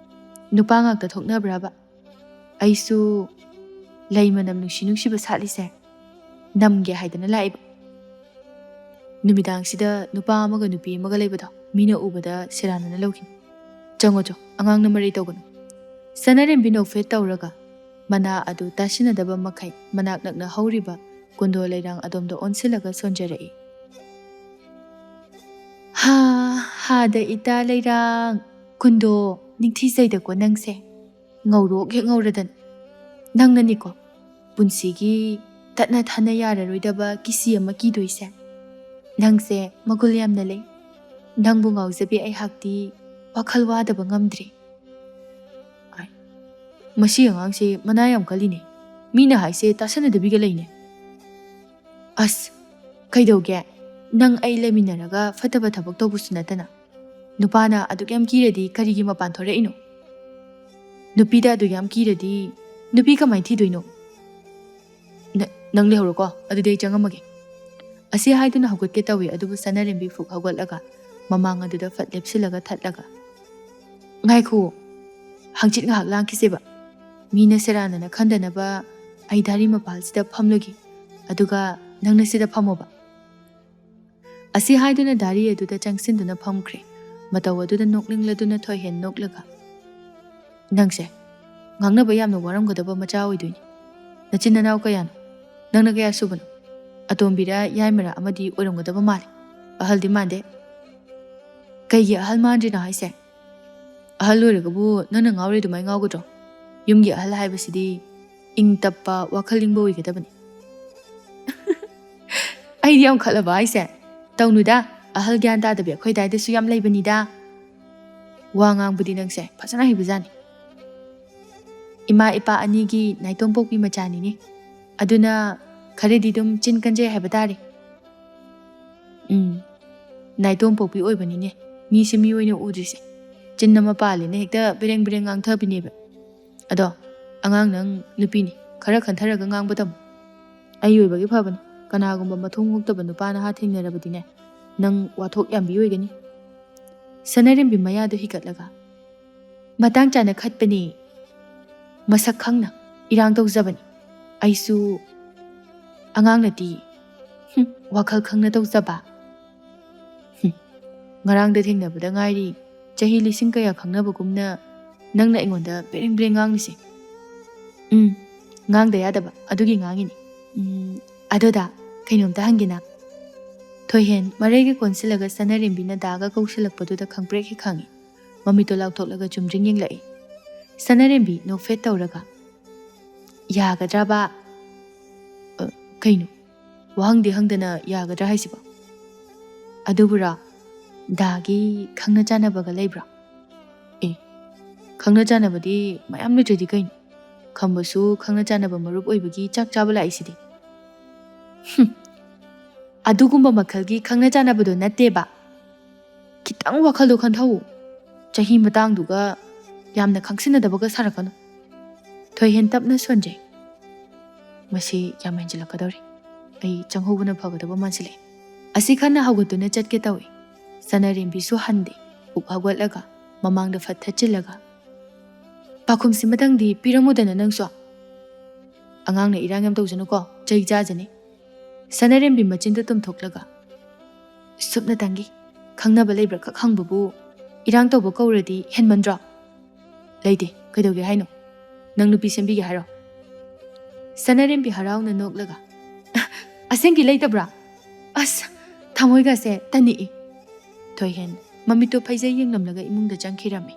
ꯅꯨꯄꯥ ꯉꯥꯛꯇ ꯊꯣꯛꯅꯕ꯭ꯔꯕ? ꯑꯩꯁꯨ ꯂꯩ ꯃꯅꯝ ꯅꯨꯡꯁꯤ ꯅꯨꯡꯁꯤꯕ ꯁꯥꯠꯂꯤꯁꯦ ꯅꯝꯒꯦ ꯍꯥꯏꯗꯅ ꯂꯥꯛꯏꯕ꯫ ꯅꯨꯃꯤꯗꯥꯡꯁꯤꯗ ꯅꯨꯄꯥ ꯑꯃꯒ ꯅꯨꯄꯤ ꯑꯃꯒ ꯂꯩꯕꯗꯣ ꯃꯤꯅ ꯎꯕꯗ ꯁꯦꯔꯥꯟꯅꯅ ꯂꯧꯈꯤꯅꯤ꯫ ꯆꯪꯉꯣ ꯆꯣ, ꯑꯉꯥꯡꯅ ꯃꯔꯩ ꯇꯧꯒꯅꯨ"꯫ ꯁꯅꯥꯔꯦꯝꯕꯤ ꯅꯣꯛꯐꯦꯠ ꯇꯧꯔꯒ ꯃꯅꯥ ꯑꯗꯨ ꯇꯥꯁꯤꯟꯅꯗꯕ ꯃꯈꯩ ꯃꯅꯥꯛ ꯅꯛꯅ ꯍꯧꯔꯤꯕ ꯀꯨꯟꯗꯣ ꯂꯩꯔꯥꯡ ꯑꯗꯣꯝꯗ ꯑꯣꯟꯁꯤꯜꯂꯒ ꯁꯣꯟꯖꯔꯛꯏ꯫ "ꯍꯥ, ꯍꯥꯗ ꯏꯇꯥ ꯂꯩꯔꯥꯡ꯫ ꯀꯨꯟꯗꯣ, ꯅꯤꯡꯊꯤꯖꯩꯗꯀꯣ ꯅꯪꯁꯦ꯫ ꯉꯧꯔꯣꯛ ꯍꯦꯛ ꯉꯧꯔꯗꯅ꯫ ꯅꯪꯅꯅꯤꯀꯣ ꯄꯨꯟꯁꯤꯒꯤ ꯇꯠꯅ ꯊꯥꯅ ꯌꯥꯔꯔꯣꯏꯗꯕ ꯀꯤꯁꯤ ꯑꯃ ꯀꯤꯗꯣꯏꯁꯦ꯫ ꯅꯪꯁꯦ ꯃꯒꯨꯜ ꯌꯥꯝꯅ ꯂꯩ꯫ ꯅꯪꯕꯨ ꯉꯥꯎꯖꯕꯤ ꯑꯩꯍꯥꯛꯇꯤ ꯋꯥꯈꯜ ꯋꯥꯗꯕ ꯉꯝꯗ꯭ꯔꯦ"꯫ ꯑꯥꯏ, ꯃꯁꯤ ꯑꯉꯥꯡꯁꯦ ꯃꯅꯥ ꯌꯥꯝ ꯀꯜꯂꯤꯅꯦ꯫ ꯃꯤꯅ ꯍꯥꯏꯁꯦ ꯇꯥꯁꯟꯅꯗꯕꯤꯒ ꯂꯩꯅꯦ꯫ ꯑꯁ, ꯀꯩꯗꯧꯒꯦ? ꯅꯪ ꯑꯩ ꯂꯩꯃꯤꯟꯅꯔꯒ ꯐꯠꯇꯕ ꯊꯕꯛ ꯇꯧꯕꯁꯨ ꯅꯠꯇꯅ꯫ ꯅꯨꯄꯥꯅ ꯑꯗꯨꯛ ꯌꯥꯝ ꯀꯤꯔꯗꯤ ꯀꯔꯤꯒꯤ ꯃꯄꯥꯟ ꯊꯣꯔꯛꯏꯅꯣ? ꯅꯨꯄꯤꯗ ꯑꯗꯨꯛ ꯌꯥꯝ ꯀꯤꯔꯗꯤ ꯅꯨꯄꯤ ꯀꯃꯥꯏꯅ ꯊꯤꯗꯣꯏꯅꯣ? ꯅ-, ꯅꯪ ꯂꯩꯍꯧꯔꯣꯀꯣ, ꯑꯗꯨꯗꯤ ꯑꯩ ꯆꯪꯉꯝꯃꯒꯦ꯫ ꯑꯁꯤ ꯍꯥꯏꯗꯨꯅ ꯍꯧꯒꯠꯀꯦ ꯇꯧꯏ, ꯑꯗꯨꯕꯨ ꯁꯅꯥꯔꯦꯝꯕꯤ ꯐꯨꯛ ꯍꯧꯒꯠꯂꯒ ꯃꯃꯥꯡ ꯑꯗꯨꯗ ꯐꯠ ꯂꯦꯞꯁꯤꯜꯂꯒ ꯊꯠꯂꯒ, "ꯉꯥꯏꯈꯨꯑꯣ, ꯍꯪꯆꯤꯠ ꯉꯥꯏꯍꯥꯛ ꯂꯥꯡꯈꯤꯁꯦꯕ꯫ ꯃꯤꯅ ꯁꯦꯔꯥꯟꯅꯅ ꯈꯟꯗꯅꯕ ꯑꯩ ꯙꯥꯔꯤ ꯃꯄꯥꯜꯁꯤꯗ ꯐꯝꯂꯨꯒꯦ, ꯑꯗꯨꯒ ꯅꯪꯅ ꯁꯤꯗ ꯐꯝꯃꯣꯕ"꯫ ꯑꯁꯤ ꯍꯥꯏꯗꯨꯅ ꯙꯥꯔꯤ ꯑꯗꯨꯗ ꯆꯪꯁꯤꯟꯗꯨꯅ ꯐꯝꯈ꯭ꯔꯦ꯫ ꯃꯇꯧ ꯑꯗꯨꯗ ꯅꯣꯛꯅꯤꯡꯂꯗꯨꯅ ꯊꯣꯏꯍꯦꯟ ꯅꯣꯛꯂꯒ, "ꯅꯪꯁꯦ ꯉꯥꯡꯅꯕ ꯌꯥꯝꯅ ꯋꯥꯔꯝꯒꯗꯕ ꯃꯆꯥ ꯑꯣꯏꯗꯣꯏꯅꯤ꯫ ꯅꯆꯤꯟ ꯅꯅꯥꯎ ꯀꯌꯥꯅꯣ? ꯅꯪꯅ ꯀꯌꯥ ꯁꯨꯕꯅꯣ? ꯑꯇꯣꯝꯕꯤꯔ ꯌꯥꯏꯃꯔ ꯑꯃꯗꯤ ꯑꯣꯏꯔꯝꯒꯗꯕ ꯃꯥꯜꯂꯦ꯫ ꯑꯍꯜꯗꯤ ꯃꯥꯟꯗꯦ꯫ ꯀꯩꯒꯤ ꯑꯍꯜ ꯃꯥꯟꯗ꯭ꯔꯤꯅꯣ ꯍꯥꯏꯁꯦ? ꯑꯍꯜ ꯑꯣꯏꯔꯒꯕꯨ ꯅꯪꯅ ꯉꯥꯎꯔꯤ ꯑꯗꯨꯃꯥꯏ ꯉꯥꯎꯒꯗ꯭ꯔꯣ? ꯌꯨꯝꯒꯤ ꯑꯍꯜ ꯍꯥꯏꯕꯁꯤꯗꯤ ꯏꯪ ꯇꯞꯄ, ꯋꯥꯈꯜ ꯏꯪꯕ ꯑꯣꯏꯒꯗꯕꯅꯤ"꯫ "ꯑꯩꯗꯤ ꯌꯥꯝ ꯈꯠꯂꯕ ꯍꯥꯏꯁꯦ? ꯇꯧꯅꯨꯗ, ꯑꯍꯜ ꯒ꯭ꯌꯥꯟ ꯇꯥꯗꯕꯤ ꯑꯩꯈꯣꯏ ꯑꯗꯥꯏꯗꯁꯨ ꯌꯥꯝ ꯂꯩꯕꯅꯤꯗ꯫ ꯋꯥ ꯉꯥꯡꯕꯗꯤ ꯅꯪꯁꯦ ꯐꯖꯅ ꯍꯩꯕꯖꯥꯠꯅꯤ꯫ ꯏꯃꯥ ꯏꯄꯥ ꯑꯅꯤꯒꯤ ꯅꯥꯏꯇꯣꯝ ꯄꯣꯛꯄꯤ ꯃꯆꯥꯅꯤꯅꯦ꯫ ꯑꯗꯨꯅ ꯈꯔꯗꯤ ꯑꯗꯨꯝ ꯆꯤꯟ ꯀꯟꯖꯩ ꯍꯥꯏꯕ ꯇꯥꯔꯦ"꯫ "ꯎꯝ, ꯅꯥꯏꯇꯣꯝ ꯄꯣꯛꯄꯤ ꯑꯣꯏꯕꯅꯤꯅꯦ꯫ ꯃꯤꯁꯦ ꯃꯤ ꯑꯣꯏꯅ ꯎꯗ꯭ꯔꯤꯁꯦ꯫ ꯆꯤꯟ ꯑꯃ ꯄꯥꯜꯂꯦꯅ ꯍꯦꯛꯇ ꯕꯤꯔꯦꯡ ꯕꯤꯔꯦꯡ ꯉꯥꯡꯊꯕꯤꯅꯦꯕ꯫ ꯑꯗꯣ, ꯑꯉꯥꯡ ꯅꯪ ꯅꯨꯄꯤꯅꯤ, ꯈꯔ ꯈꯟꯊꯔꯒ ꯉꯥꯡꯕ ꯇꯝꯃꯨ꯫ ꯑꯩ ꯑꯣꯏꯕꯒꯤ ꯐꯕꯅꯤ, ꯀꯅꯥꯒꯨꯝꯕ ꯃꯊꯣꯡ ꯍꯨꯛꯇꯕ ꯅꯨꯄꯥ ꯅꯍꯥ ꯊꯦꯡꯅꯔꯕꯗꯤꯅꯦ, ꯅꯪ ꯋꯥꯊꯣꯛ ꯌꯥꯝꯕꯤ ꯑꯣꯏꯒꯅꯤ"꯫ ꯁꯅꯥꯔꯦꯝꯕꯤ ꯃꯌꯥꯗꯨ ꯍꯤꯒꯠꯂꯒ, "ꯃꯇꯥꯡ ꯆꯥꯅ ꯈꯠꯄꯅꯤ꯫ ꯃꯁꯛ ꯈꯪꯅ ꯏꯔꯥꯡ ꯇꯧꯖꯕꯅꯤ꯫ ꯑꯩꯁꯨ ꯑꯉꯥꯡ ꯅꯠꯇꯦ꯫ ꯍꯨꯝ, ꯋꯥꯈꯜ ꯈꯪꯅ ꯇꯧꯖꯕ꯫ ꯍꯨꯝ, ꯉꯔꯥꯡꯗ ꯊꯦꯡꯅꯕꯗ ꯉꯥꯏꯔꯤ꯫ ꯆꯍꯤ ꯂꯤꯁꯤꯡ ꯀꯌꯥ ꯈꯪꯅꯕꯒꯨꯝꯅ ꯅꯪꯅ ꯑꯩꯉꯣꯟꯗ ꯕ꯭ꯔꯦꯡ ꯕ꯭ꯔꯦꯡ ꯉꯥꯡꯂꯤꯁꯦ"꯫ "ꯎꯝ, ꯉꯥꯡꯗ ꯌꯥꯗꯕ ꯑꯗꯨꯒꯤ ꯉꯥꯡꯉꯤꯅꯤ꯫ ꯎꯝ, ꯑꯗꯨꯗ ꯀꯩꯅꯣꯝꯇ ꯍꯪꯒꯦꯅ"꯫ ꯊꯣꯏꯍꯦꯟ ꯃꯔꯩꯒ ꯀꯣꯟꯁꯤꯜꯂꯒ ꯁꯅꯥꯔꯦꯝꯕꯤꯅ ꯗꯥꯒ ꯀꯧꯁꯤꯜꯂꯛꯄꯗꯨꯗ ꯈꯪꯄ꯭ꯔꯦꯛ ꯍꯦꯛ ꯈꯪꯉꯤ꯫ ꯃꯃꯤꯠꯇꯣ ꯂꯥꯎꯊꯣꯛꯂꯒ ꯆꯨꯝꯗ꯭ꯔꯤꯡ ꯌꯦꯡꯂꯛꯏ꯫ ꯁꯅꯥꯔꯦꯝꯕꯤ ꯅꯣꯛꯐꯦꯠ ꯇꯧꯔꯒ, "ꯌꯥꯒꯗ꯭ꯔꯕ?" "ꯑ, ꯀꯩꯅꯣ? ꯋꯥꯍꯪꯗꯤ ꯍꯪꯗꯅ ꯌꯥꯒꯗ꯭ꯔꯥ ꯍꯥꯏꯁꯤꯕꯣ?" "ꯑꯗꯨꯕꯨꯔꯣ, ꯗꯥꯒꯤ ꯈꯪꯅ ꯆꯥꯟꯅꯕꯒ ꯂꯩꯕ꯭ꯔꯣ?" "ꯑꯦ, ꯈꯪꯅ ꯆꯥꯟꯅꯕꯗꯤ ꯃꯌꯥꯝ ꯂꯩꯇ꯭ꯔꯗꯤ ꯀꯩꯅꯣ? ꯈꯝꯕꯁꯨ ꯈꯪꯅ ꯆꯥꯟꯅꯕ ꯃꯔꯨꯞ ꯑꯣꯏꯕꯒꯤ ꯆꯥꯛ ꯆꯥꯕ ꯂꯥꯛꯏꯁꯤꯗꯤ"꯫ "ꯍꯨꯝ, ꯑꯗꯨꯒꯨꯝꯕ ꯃꯈꯜꯒꯤ ꯈꯪꯅ ꯆꯥꯟꯅꯕꯗꯣ ꯅꯠꯇꯦꯕ꯫ ꯈꯤꯇꯪ ꯋꯥꯈꯜꯗꯣ ꯈꯟꯊꯧ꯫ ꯆꯍꯤ ꯃꯇꯥꯡꯗꯨꯒ ꯌꯥꯝꯅ ꯈꯪꯁꯤꯟꯅꯗꯕꯒ ꯁꯥꯔꯛꯀꯅꯨ꯫ ꯊꯣꯏꯍꯦꯟ ꯇꯞꯅ ꯁꯣꯟꯖꯩ꯫ "ꯃꯁꯤ ꯌꯥꯝ ꯍꯦꯟꯖꯤꯜꯂꯛꯀꯗꯧꯔꯦ꯫ ꯑꯩ ꯆꯪꯍꯧꯕꯅ ꯐꯒꯗꯕ ꯃꯥꯟꯁꯤꯜꯂꯛꯑꯦ꯫" ꯑꯁꯤ ꯈꯟꯅ ꯍꯧꯒꯠꯇꯨꯅ ꯆꯠꯀꯦ ꯇꯧꯏ꯫ ꯁꯅꯥꯔꯦꯝꯕꯤꯁꯨ ꯍꯟꯗꯦ꯫ ꯄꯨꯛ ꯍꯧꯒꯠꯂꯒ ꯃꯃꯥꯡꯗ ꯐꯠ ꯊꯠꯆꯤꯜꯂꯒ, "ꯄꯥꯈꯨꯝꯁꯤ ꯃꯊꯪꯗꯤ ꯄꯤꯔꯝꯃꯨꯗꯅ ꯅꯪꯁꯨ꯫ ꯑꯉꯥꯡꯅ ꯏꯔꯥꯡ ꯌꯥꯝ ꯇꯧꯖꯅꯨꯀꯣ, ꯆꯩ ꯆꯥꯖꯅꯤ꯫" ꯁꯅꯥꯔꯦꯝꯕꯤ ꯃꯆꯤꯟꯗ ꯇꯨꯝꯊꯣꯛꯂꯒ, "ꯁꯨꯞꯅꯇꯪꯒꯤ ꯈꯪꯅꯕ ꯂꯩꯕ꯭ꯔꯥ ꯈꯛ ꯍꯪꯕꯕꯨ ꯏꯔꯥꯡ ꯇꯧꯕ ꯀꯧꯔꯗꯤ ꯍꯦꯟꯃꯟꯗ꯭ꯔꯣ?" "ꯂꯩꯇꯦ, ꯀꯩꯗꯧꯒꯦ ꯍꯥꯏꯅꯣ? ꯅꯪ ꯅꯨꯄꯤ ꯁꯦꯝꯕꯤꯒꯦ ꯍꯥꯏꯔꯣ?" ꯁꯅꯥꯔꯦꯝꯕꯤ ꯍꯔꯥꯎꯅ ꯅꯣꯛꯂꯒ, "ꯑꯁꯦꯡꯀꯤ ꯂꯩꯇꯕ꯭ꯔꯥ? ꯑꯁ, ꯊꯃꯣꯏꯒꯁꯦ ꯇꯅꯤꯛꯏ꯫" ꯊꯣꯏꯍꯦꯟ ꯃꯃꯤꯠꯇꯣ ꯐꯩꯖꯩ ꯌꯦꯡꯂꯝꯂꯒ ꯏꯃꯨꯡꯗ ꯆꯪꯈꯤꯔꯝꯃꯤ꯫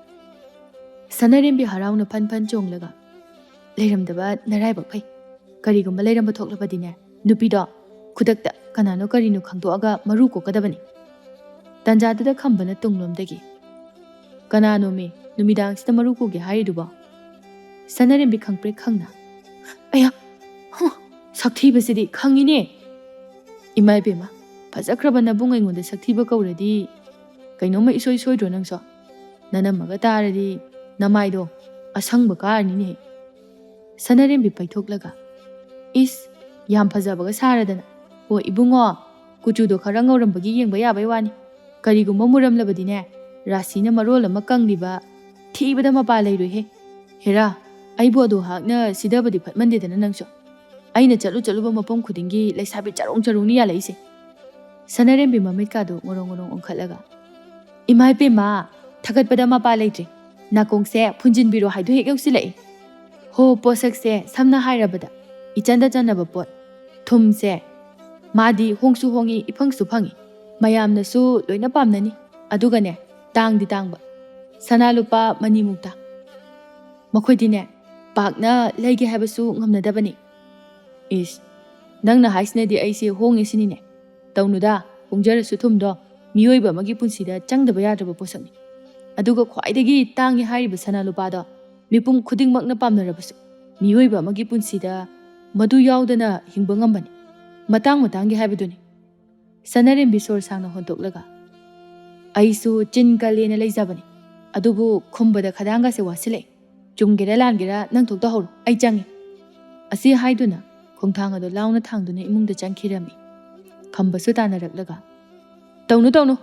ꯁꯅꯥꯔꯦꯝꯕꯤ ꯍꯔꯥꯎꯅ ꯐꯟ ꯐꯟ ꯆꯣꯡꯂꯒ, "ꯂꯩꯔꯝꯗꯕ ꯅꯔꯥꯏꯕꯛ ꯐꯩ꯫ ꯀꯔꯤꯒꯨꯝꯕ ꯂꯩꯔꯝꯕ ꯊꯣꯛꯂꯕꯗꯤꯅꯦ, ꯅꯨꯄꯤꯗꯣ ꯈꯨꯗꯛꯇ ꯀꯅꯥꯅꯣ ꯀꯔꯤꯅꯣ ꯈꯪꯗꯣꯛꯑꯒ ꯃꯔꯨ ꯀꯣꯛꯀꯗꯕꯅꯤ꯫" ꯇꯟꯖꯥꯗꯨꯗ ꯈꯝꯕꯅ ꯇꯨꯡꯂꯣꯝꯗꯒꯤ, "ꯀꯅꯥꯅꯣꯃꯤ ꯅꯨꯃꯤꯗꯥꯡꯁꯤꯗ ꯃꯔꯨ ꯀꯣꯛꯒꯦ ꯍꯥꯏꯔꯤꯗꯨꯕꯣ?" ꯁꯅꯥꯔꯦꯝꯕꯤ ꯈꯪꯄ꯭ꯔꯦꯛ ꯈꯪꯅ, "ꯑꯌꯥ, ꯍꯨ, ꯁꯛꯊꯤꯕꯁꯤꯗꯤ ꯈꯪꯉꯤꯅꯦ꯫ ꯏꯃꯥ ꯏꯕꯦꯝꯃ, ꯐꯖꯈ꯭ꯔꯕ ꯅꯕꯨꯡ ꯑꯩꯉꯣꯟꯗ ꯁꯛꯊꯤꯕ ꯀꯧꯔꯗꯤ ꯀꯩꯅꯣꯝꯃ ꯏꯁꯣꯏ ꯁꯣꯏꯗ꯭ꯔꯣ ꯅꯪꯁꯨ? ꯅꯅꯝꯃꯒ ꯇꯥꯔꯗꯤ ꯅꯃꯥꯏꯗꯣ ꯑꯁꯪꯕ ꯀꯥꯔꯅꯤꯅꯦ꯫" ꯁꯅꯥꯔꯦꯝꯕꯤ ꯄꯩꯊꯣꯛꯂꯒ, "ꯏꯁ, ꯌꯥꯝ ꯐꯖꯕꯒ ꯁꯥꯔꯗꯅ꯫ ꯑꯣ ꯏꯕꯨꯡꯉꯣ, ꯀꯨꯆꯨꯗꯣ ꯈꯔ ꯉꯧꯔꯝꯕꯒꯤ ꯌꯦꯡꯕ ꯌꯥꯕꯩ ꯋꯥꯅꯤ꯫ ꯀꯔꯤꯒꯨꯝꯕ ꯃꯨꯔꯝꯂꯕꯗꯤꯅꯦ, ꯔꯥꯁꯤꯅ ꯃꯔꯣꯜ ꯑꯃ ꯀꯪꯂꯤꯕ, ꯊꯤꯕꯗ ꯃꯄꯥ ꯂꯩꯔꯣꯏꯍꯦ꯫ ꯍꯦꯔꯥ, ꯑꯩꯕꯨ ꯑꯗꯨ ꯍꯥꯛꯅ ꯁꯤꯗꯕꯗꯤ ꯐꯠꯃꯟꯗꯦꯗꯅ ꯅꯪꯁꯨ꯫ ꯑꯩꯅ ꯆꯠꯂꯨ ꯆꯠꯂꯨꯕ ꯃꯐꯝ ꯈꯨꯗꯤꯡꯒꯤ ꯂꯩꯁꯥꯕꯤ ꯆꯔꯣꯡ ꯆꯔꯣꯡꯅꯤ ꯌꯥꯜꯂꯛꯏꯁꯦ꯫" ꯁꯅꯥꯔꯦꯝꯕꯤ ꯃꯃꯤꯠꯀꯥꯗꯣ ꯉꯣꯔꯣꯡ ꯉꯣꯔꯣꯡ ꯑꯣꯟꯈꯠꯂꯒ, "ꯏꯃꯥ ꯏꯕꯦꯝꯃ, ꯊꯥꯒꯠꯄꯗ ꯃꯄꯥ ꯂꯩꯇ꯭ꯔꯦ꯫ ꯅꯥꯀꯣꯡꯁꯦ ꯐꯨꯟꯖꯤꯟꯕꯤꯔꯣ ꯍꯥꯏꯗꯣ ꯍꯦꯛ ꯌꯧꯁꯤꯜꯂꯛꯏ꯫ ꯍꯣ, ꯄꯣꯠꯁꯛꯁꯦ ꯁꯝꯅ ꯍꯥꯏꯔꯕꯗ ꯏꯆꯟꯗ ꯆꯟꯅꯕ ꯄꯣꯠ꯫ ꯊꯨꯝꯁꯦ, ꯃꯥꯗꯤ ꯍꯣꯡꯁꯨ ꯍꯣꯡꯉꯤ, ꯏꯐꯪꯁꯨ ꯐꯪꯉꯤ꯫ ꯃꯌꯥꯝꯅꯁꯨ ꯂꯣꯏꯅ ꯄꯥꯝꯅꯅꯤ꯫ ꯑꯗꯨꯒꯅꯦ, ꯇꯥꯡꯗꯤ ꯇꯥꯡꯕ꯫ ꯁꯅꯥ ꯂꯨꯄꯥ ꯃꯅꯤ ꯃꯨꯛꯇ꯫ ꯃꯈꯣꯏꯗꯤꯅꯦ, ꯄꯥꯛꯅ ꯂꯩꯒꯦ ꯍꯥꯏꯕꯁꯨ ꯉꯝꯅꯗꯕꯅꯤ꯫" "ꯏꯁ, ꯅꯪꯅ ꯍꯥꯏꯁꯤꯅꯗꯤ ꯑꯩꯁꯦ ꯍꯣꯡꯉꯦ ꯁꯤꯅꯤꯅꯦ꯫ ꯇꯧꯅꯨꯗ, ꯍꯣꯡꯖꯔꯁꯨ ꯊꯨꯝꯗꯣ ꯃꯤꯑꯣꯏꯕ ꯑꯃꯒꯤ ꯄꯨꯟꯁꯤꯗ ꯆꯪꯗꯕ ꯌꯥꯗ꯭ꯔꯕ ꯄꯣꯠꯁꯛꯅꯤ꯫ ꯑꯗꯨꯒ ꯈ꯭ꯋꯥꯏꯗꯒꯤ ꯇꯥꯡꯉꯦ ꯍꯥꯏꯔꯤꯕ ꯁꯅꯥ ꯂꯨꯄꯥꯗꯣ ꯃꯤꯄꯨꯝ ꯈꯨꯗꯤꯡꯃꯛꯅ ꯄꯥꯝꯅꯔꯕꯁꯨ ꯃꯤꯑꯣꯏꯕ ꯑꯃꯒꯤ ꯄꯨꯟꯁꯤꯗ ꯃꯗꯨ ꯌꯥꯎꯗꯅ ꯍꯤꯡꯕ ꯉꯝꯕꯅꯤ꯫ ꯃꯇꯥꯡ ꯃꯇꯥꯡꯒꯤ ꯍꯥꯏꯕꯗꯨꯅꯤ꯫ ꯁꯅꯥꯔꯦꯝꯕꯤ ꯁꯣꯔ ꯁꯥꯡꯅ ꯍꯣꯟꯗꯣꯛꯂꯒ, "ꯑꯩꯁꯨ ꯆꯤꯟ ꯀꯜꯂꯦꯅ ꯂꯩꯖꯕꯅꯤ, ꯑꯗꯨꯕꯨ ꯈꯨꯝꯕꯗ ꯈꯗꯥꯡꯒꯁꯦ ꯋꯥꯁꯤꯜꯂꯛꯑꯦ꯫ ꯆꯨꯝꯒꯦꯔꯥ ꯂꯥꯟꯒꯦꯔꯥ ꯅꯪ ꯊꯣꯛꯇ ꯍꯧꯔꯣ, ꯑꯩ ꯆꯪꯉꯦ꯫" ꯑꯁꯤ ꯍꯥꯏꯗꯨꯅ ꯈꯣꯡꯊꯥꯡ ꯑꯗꯨ ꯂꯥꯎꯅ ꯊꯥꯡꯗꯨꯅ ꯏꯃꯨꯡꯗ ꯆꯪꯈꯤꯔꯝꯃꯤ꯫ ꯈꯝꯕꯁꯨ ꯇꯥꯟꯅꯔꯛꯂꯒ, "ꯇꯧꯅꯨ, ꯇꯧꯅꯨ꯫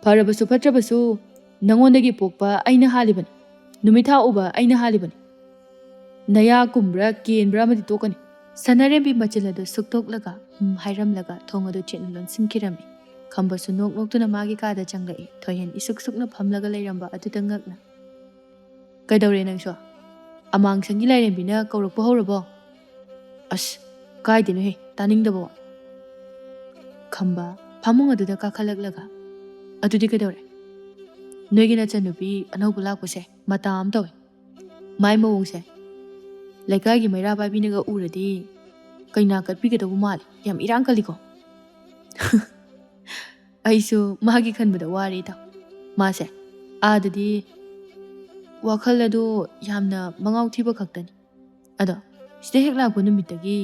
ꯐꯔꯕꯁꯨ ꯐꯠꯇ꯭ꯔꯕꯁꯨ ꯅꯉꯣꯟꯗꯒꯤ ꯄꯣꯛꯄ ꯑꯩꯅ ꯍꯥꯜꯂꯤꯕꯅꯤ꯫ ꯅꯨꯃꯤꯠ ꯊꯥ ꯎꯕ ꯑꯩꯅ ꯍꯥꯜꯂꯤꯕꯅꯤ꯫ ꯅꯌꯥ ꯀꯨꯝꯕ꯭ꯔꯥ ꯀꯦꯟꯕ꯭ꯔꯥ ꯑꯃꯗꯤ ꯇꯣꯛꯀꯅꯤ꯫" ꯁꯅꯥꯔꯦꯝꯕꯤ ꯃꯆꯤꯜ ꯑꯗꯨ ꯁꯨꯛꯇꯣꯛꯂꯒ "ꯎꯝ" ꯍꯥꯏꯔꯝꯂꯒ ꯊꯣꯡ ꯑꯗꯨ ꯆꯦꯠꯅ ꯂꯣꯟꯁꯤꯟꯈꯤꯔꯝꯃꯤ꯫ ꯈꯝꯕꯁꯨ ꯅꯣꯛ ꯅꯣꯛꯇꯨꯅ ꯃꯥꯒꯤ ꯀꯥꯗ ꯆꯪꯂꯛꯏ꯫ ꯊꯣꯏꯍꯦꯟ ꯏꯁꯨꯛ ꯁꯨꯛꯅ ꯐꯝꯂꯒ ꯂꯩꯔꯝꯕ ꯑꯗꯨꯗ ꯉꯛꯅ, "ꯀꯩꯗꯧꯔꯦ ꯅꯪꯁꯨ? ꯑꯃꯥꯡꯁꯪꯒꯤ ꯂꯥꯏꯔꯦꯝꯕꯤꯅ ꯀꯧꯔꯛꯄ ꯍꯧꯔꯕꯣ?" "ꯑꯁ, ꯀꯥꯏꯗꯦꯅꯣꯍꯦ, ꯇꯥꯅꯤꯡꯗꯕ ꯋꯥ꯫" ꯈꯝꯕ ꯐꯃꯨꯡ ꯑꯗꯨꯗ ꯀꯥꯈꯠꯂꯛꯂꯒ, "ꯑꯗꯨꯗꯤ ꯀꯩꯗꯧꯔꯦ? ꯅꯣꯏꯒꯤ ꯅꯆꯟꯅꯨꯄꯤ ꯑꯅꯧꯕ ꯂꯥꯛꯄꯁꯦ ꯃꯇꯥ ꯑꯃ ꯇꯧꯋꯦ꯫ ꯃꯥꯏ ꯃꯑꯣꯡꯁꯦ ꯂꯩꯀꯥꯏꯒꯤ ꯃꯩꯔꯥ ꯄꯥꯏꯕꯤꯅꯒ ꯎꯔꯗꯤ ꯀꯩꯅꯥ ꯀꯠꯄꯤꯒꯗꯧꯕ ꯃꯥꯜꯂꯦ꯫ ꯌꯥꯝ ꯏꯔꯥꯡ ꯀꯜꯂꯤꯀꯣ꯫" ꯑꯩꯁꯨ ꯃꯥꯒꯤ ꯈꯟꯕꯗ ꯋꯥꯔꯦ, ꯏꯇꯥꯎ꯫ ꯃꯥꯁꯦ ꯑꯥꯗꯗꯤ ꯋꯥꯈꯜ ꯑꯗꯣ ꯌꯥꯝꯅ ꯃꯉꯥꯎ ꯊꯤꯕ ꯈꯛꯇꯅꯤ꯫ ꯑꯗꯣ ꯁꯤꯗ ꯍꯦꯛ ꯂꯥꯛꯄ ꯅꯨꯃꯤꯠꯇꯒꯤ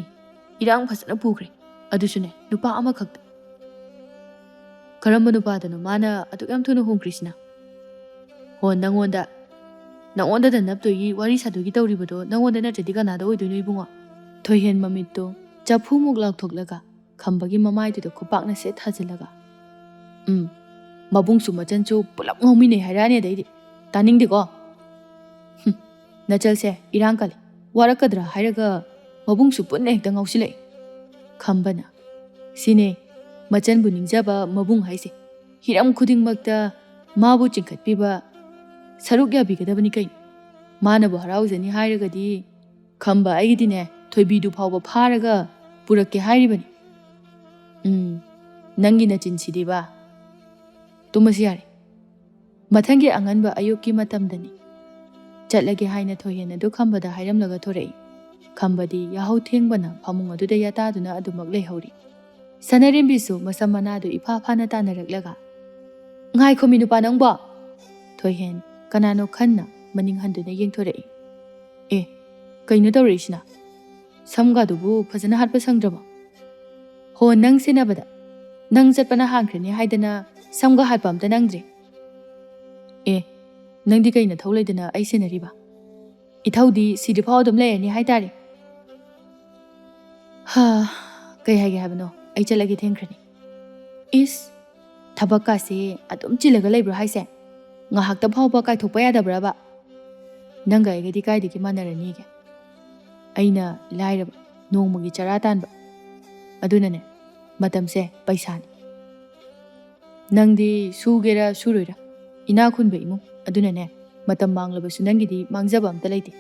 ꯏꯔꯥꯡ ꯐꯖꯅ ꯄꯨꯈ꯭ꯔꯦ꯫ ꯑꯗꯨꯁꯨꯅꯦ, ꯅꯨꯄꯥ ꯑꯃꯈꯛꯇ꯫ ꯀꯔꯝꯕ ꯅꯨꯄꯥꯗꯅꯣ ꯃꯥꯅ ꯑꯗꯨꯛ ꯌꯥꯝ ꯊꯨꯅ ꯍꯣꯡꯈ꯭ꯔꯤꯁꯤꯅ? ꯍꯣ, ꯅꯪꯉꯣꯟꯗ, ꯅꯪꯉꯣꯟꯗꯗ ꯅꯞꯇꯣꯏꯒꯤ ꯋꯥꯔꯤ ꯁꯥꯗꯣꯏꯒꯤ ꯇꯧꯔꯤꯕꯗꯣ ꯅꯪꯉꯣꯟꯗ ꯅꯠꯇ꯭ꯔꯗꯤ ꯀꯅꯥꯗ ꯑꯣꯏꯗꯣꯏꯅꯣ, ꯏꯕꯨꯡꯉꯣ? ꯊꯣꯏꯍꯦꯟ ꯃꯃꯤꯠꯇꯣ ꯆꯐꯨꯃꯨꯛ ꯂꯥꯎꯊꯣꯛꯂꯒ ꯈꯝꯕꯒꯤ ꯃꯃꯥꯏꯗꯨꯗ ꯈꯨꯄꯥꯛꯅ ꯁꯦꯠ ꯊꯥꯖꯤꯜꯂꯒ, "ꯎꯝ, ꯃꯕꯨꯡꯁꯨ ꯃꯆꯟꯁꯨ ꯄꯨꯂꯞ ꯉꯥꯎꯃꯤꯟꯅꯩ ꯍꯥꯏꯔꯛꯑꯅꯤ ꯑꯗꯩꯗꯤ꯫ ꯇꯥꯅꯤꯡꯗꯦꯀꯣ꯫ ꯍꯨꯝ, ꯅꯆꯜꯁꯦ ꯏꯔꯥꯡ ꯀꯜꯂꯤ꯫ ꯋꯥꯔꯛꯀꯗ꯭ꯔꯥ ꯍꯥꯏꯔꯒ ꯃꯕꯨꯡꯁꯨ ꯄꯨꯟꯅ ꯍꯦꯛꯇ ꯉꯥꯎꯁꯤꯜꯂꯛꯏ꯫" ꯈꯝꯕꯅ, "ꯁꯤꯅꯦ ꯃꯆꯟꯕꯨ ꯅꯤꯡꯖꯕ ꯃꯕꯨꯡ ꯍꯥꯏꯁꯦ꯫ ꯍꯤꯔꯝ ꯈꯨꯗꯤꯡꯃꯛꯇ ꯃꯥꯕꯨ ꯆꯤꯡꯈꯠꯄꯤꯕ, ꯁꯔꯨꯛ ꯌꯥꯕꯤꯒꯗꯕꯅꯤ ꯀꯩꯅꯣ꯫ ꯃꯥꯅꯕꯨ ꯍꯔꯥꯎꯖꯅꯤ ꯍꯥꯏꯔꯒꯗꯤ ꯈꯝꯕ ꯑꯩꯒꯤꯗꯤꯅꯦ, ꯊꯣꯏꯕꯤꯗꯨ ꯐꯥꯎꯕ ꯐꯥꯔꯒ ꯄꯨꯔꯛꯀꯦ ꯍꯥꯏꯔꯤꯕꯅꯤ꯫" "ꯎꯝ, ꯅꯪꯒꯤ ꯅꯆꯤꯟꯁꯤꯗꯤꯕ꯫ ꯇꯨꯝꯃꯁꯤ ꯌꯥꯔꯦ꯫ ꯃꯊꯪꯒꯤ ꯑꯉꯟꯕ ꯑꯌꯨꯛꯀꯤ ꯃꯇꯝꯗꯅꯤ꯫" ꯆꯠꯂꯒꯦ ꯍꯥꯏꯅ ꯊꯣꯏꯍꯦꯟ ꯑꯗꯨ ꯈꯝꯕꯗ ꯍꯥꯏꯔꯝꯂꯒ ꯊꯣꯔꯛꯏ꯫ ꯈꯝꯕꯗꯤ ꯌꯥꯍꯧ ꯊꯦꯡꯕꯅ ꯐꯃꯨꯡ ꯑꯗꯨꯗ ꯌꯥꯇꯥꯗꯨꯅ ꯑꯗꯨꯃꯛ ꯂꯩꯍꯧꯔꯤ꯫ ꯁꯅꯥꯔꯦꯝꯕꯤꯁꯨ ꯃꯁꯝ ꯃꯅꯥꯗꯨ ꯏꯐꯥ ꯐꯥꯅ ꯇꯥꯟꯅꯔꯛꯂꯒ, "ꯉꯥꯏꯈꯣꯃꯤ ꯅꯨꯄꯥ ꯅꯪꯕꯣ!" ꯊꯣꯏꯍꯦꯟ ꯀꯅꯥꯅꯣ ꯈꯟꯅ ꯃꯅꯤꯡ ꯍꯟꯗꯨꯅ ꯌꯦꯡꯊꯣꯔꯛꯏ꯫ "ꯑꯦ, ꯀꯩꯅꯣ ꯇꯧꯔꯛꯏꯁꯤꯅ? ꯁꯝꯒꯥꯗꯨꯕꯨ ꯐꯖꯅ ꯍꯥꯠꯄ ꯁꯪꯗ꯭ꯔꯕꯣ? ꯍꯣ, ꯅꯪ ꯁꯦꯟꯅꯕꯗ "ꯅꯪ ꯆꯠꯄꯅ ꯍꯥꯟꯈ꯭ꯔꯅꯤ ꯍꯥꯏꯗꯅ ꯁꯝꯒ ꯍꯥꯠꯄ ꯑꯝꯇ ꯅꯪꯗ꯭ꯔꯤ꯫ ꯑꯦ, ꯅꯪꯗꯤ ꯀꯩ ꯅꯊꯧ ꯂꯩꯗꯅ ꯑꯩ ꯁꯦꯟꯅꯔꯤꯕ? ꯏꯊꯧꯗꯤ ꯁꯤꯗ꯭ꯔꯤꯐꯥꯎ ꯑꯗꯨꯝ ꯂꯩꯔꯅꯤ ꯍꯥꯏꯇꯥꯔꯦ꯫ ꯍꯥ, ꯀꯩ ꯍꯥꯏꯒꯦ ꯍꯥꯏꯕꯅꯣ? ꯑꯩ ꯆꯠꯂꯒꯦ, ꯊꯦꯡꯈ꯭ꯔꯅꯤ꯫" "ꯏꯁ, ꯊꯕꯛꯀꯥꯁꯦ ꯑꯗꯨꯝ ꯆꯤꯜꯂꯒ ꯂꯩꯕ꯭ꯔꯣ ꯍꯥꯏꯁꯦ? ꯉꯥꯏꯍꯥꯛꯇ ꯐꯥꯎꯕ ꯀꯥꯏꯊꯣꯛꯄ ꯌꯥꯗꯕ꯭ꯔꯕ? ꯅꯪꯒ ꯑꯩꯒꯗꯤ ꯀꯥꯏꯗꯒꯤ ꯃꯥꯟꯅꯔꯅꯤꯒꯦ? ꯑꯩꯅ ꯂꯥꯏꯔꯕ, ꯅꯣꯡꯃꯒꯤ ꯆꯔꯥ ꯇꯥꯟꯕ꯫ ꯑꯗꯨꯅꯅꯦ, ꯃꯇꯝꯁꯦ ꯄꯩꯁꯥꯅꯤ꯫ ꯅꯪꯗꯤ ꯁꯨꯒꯦꯔꯥ ꯁꯨꯔꯣꯏꯔꯥ, ꯏꯅꯥꯛ ꯈꯨꯟꯕ ꯏꯃꯨꯡ꯫ ꯑꯗꯨꯅꯅꯦ, ꯃꯇꯝ ꯃꯥꯡꯂꯕꯁꯨ ꯅꯪꯒꯤꯗꯤ ꯃꯥꯡꯖꯕ ꯑꯝꯇ ꯂꯩꯇꯦ꯫"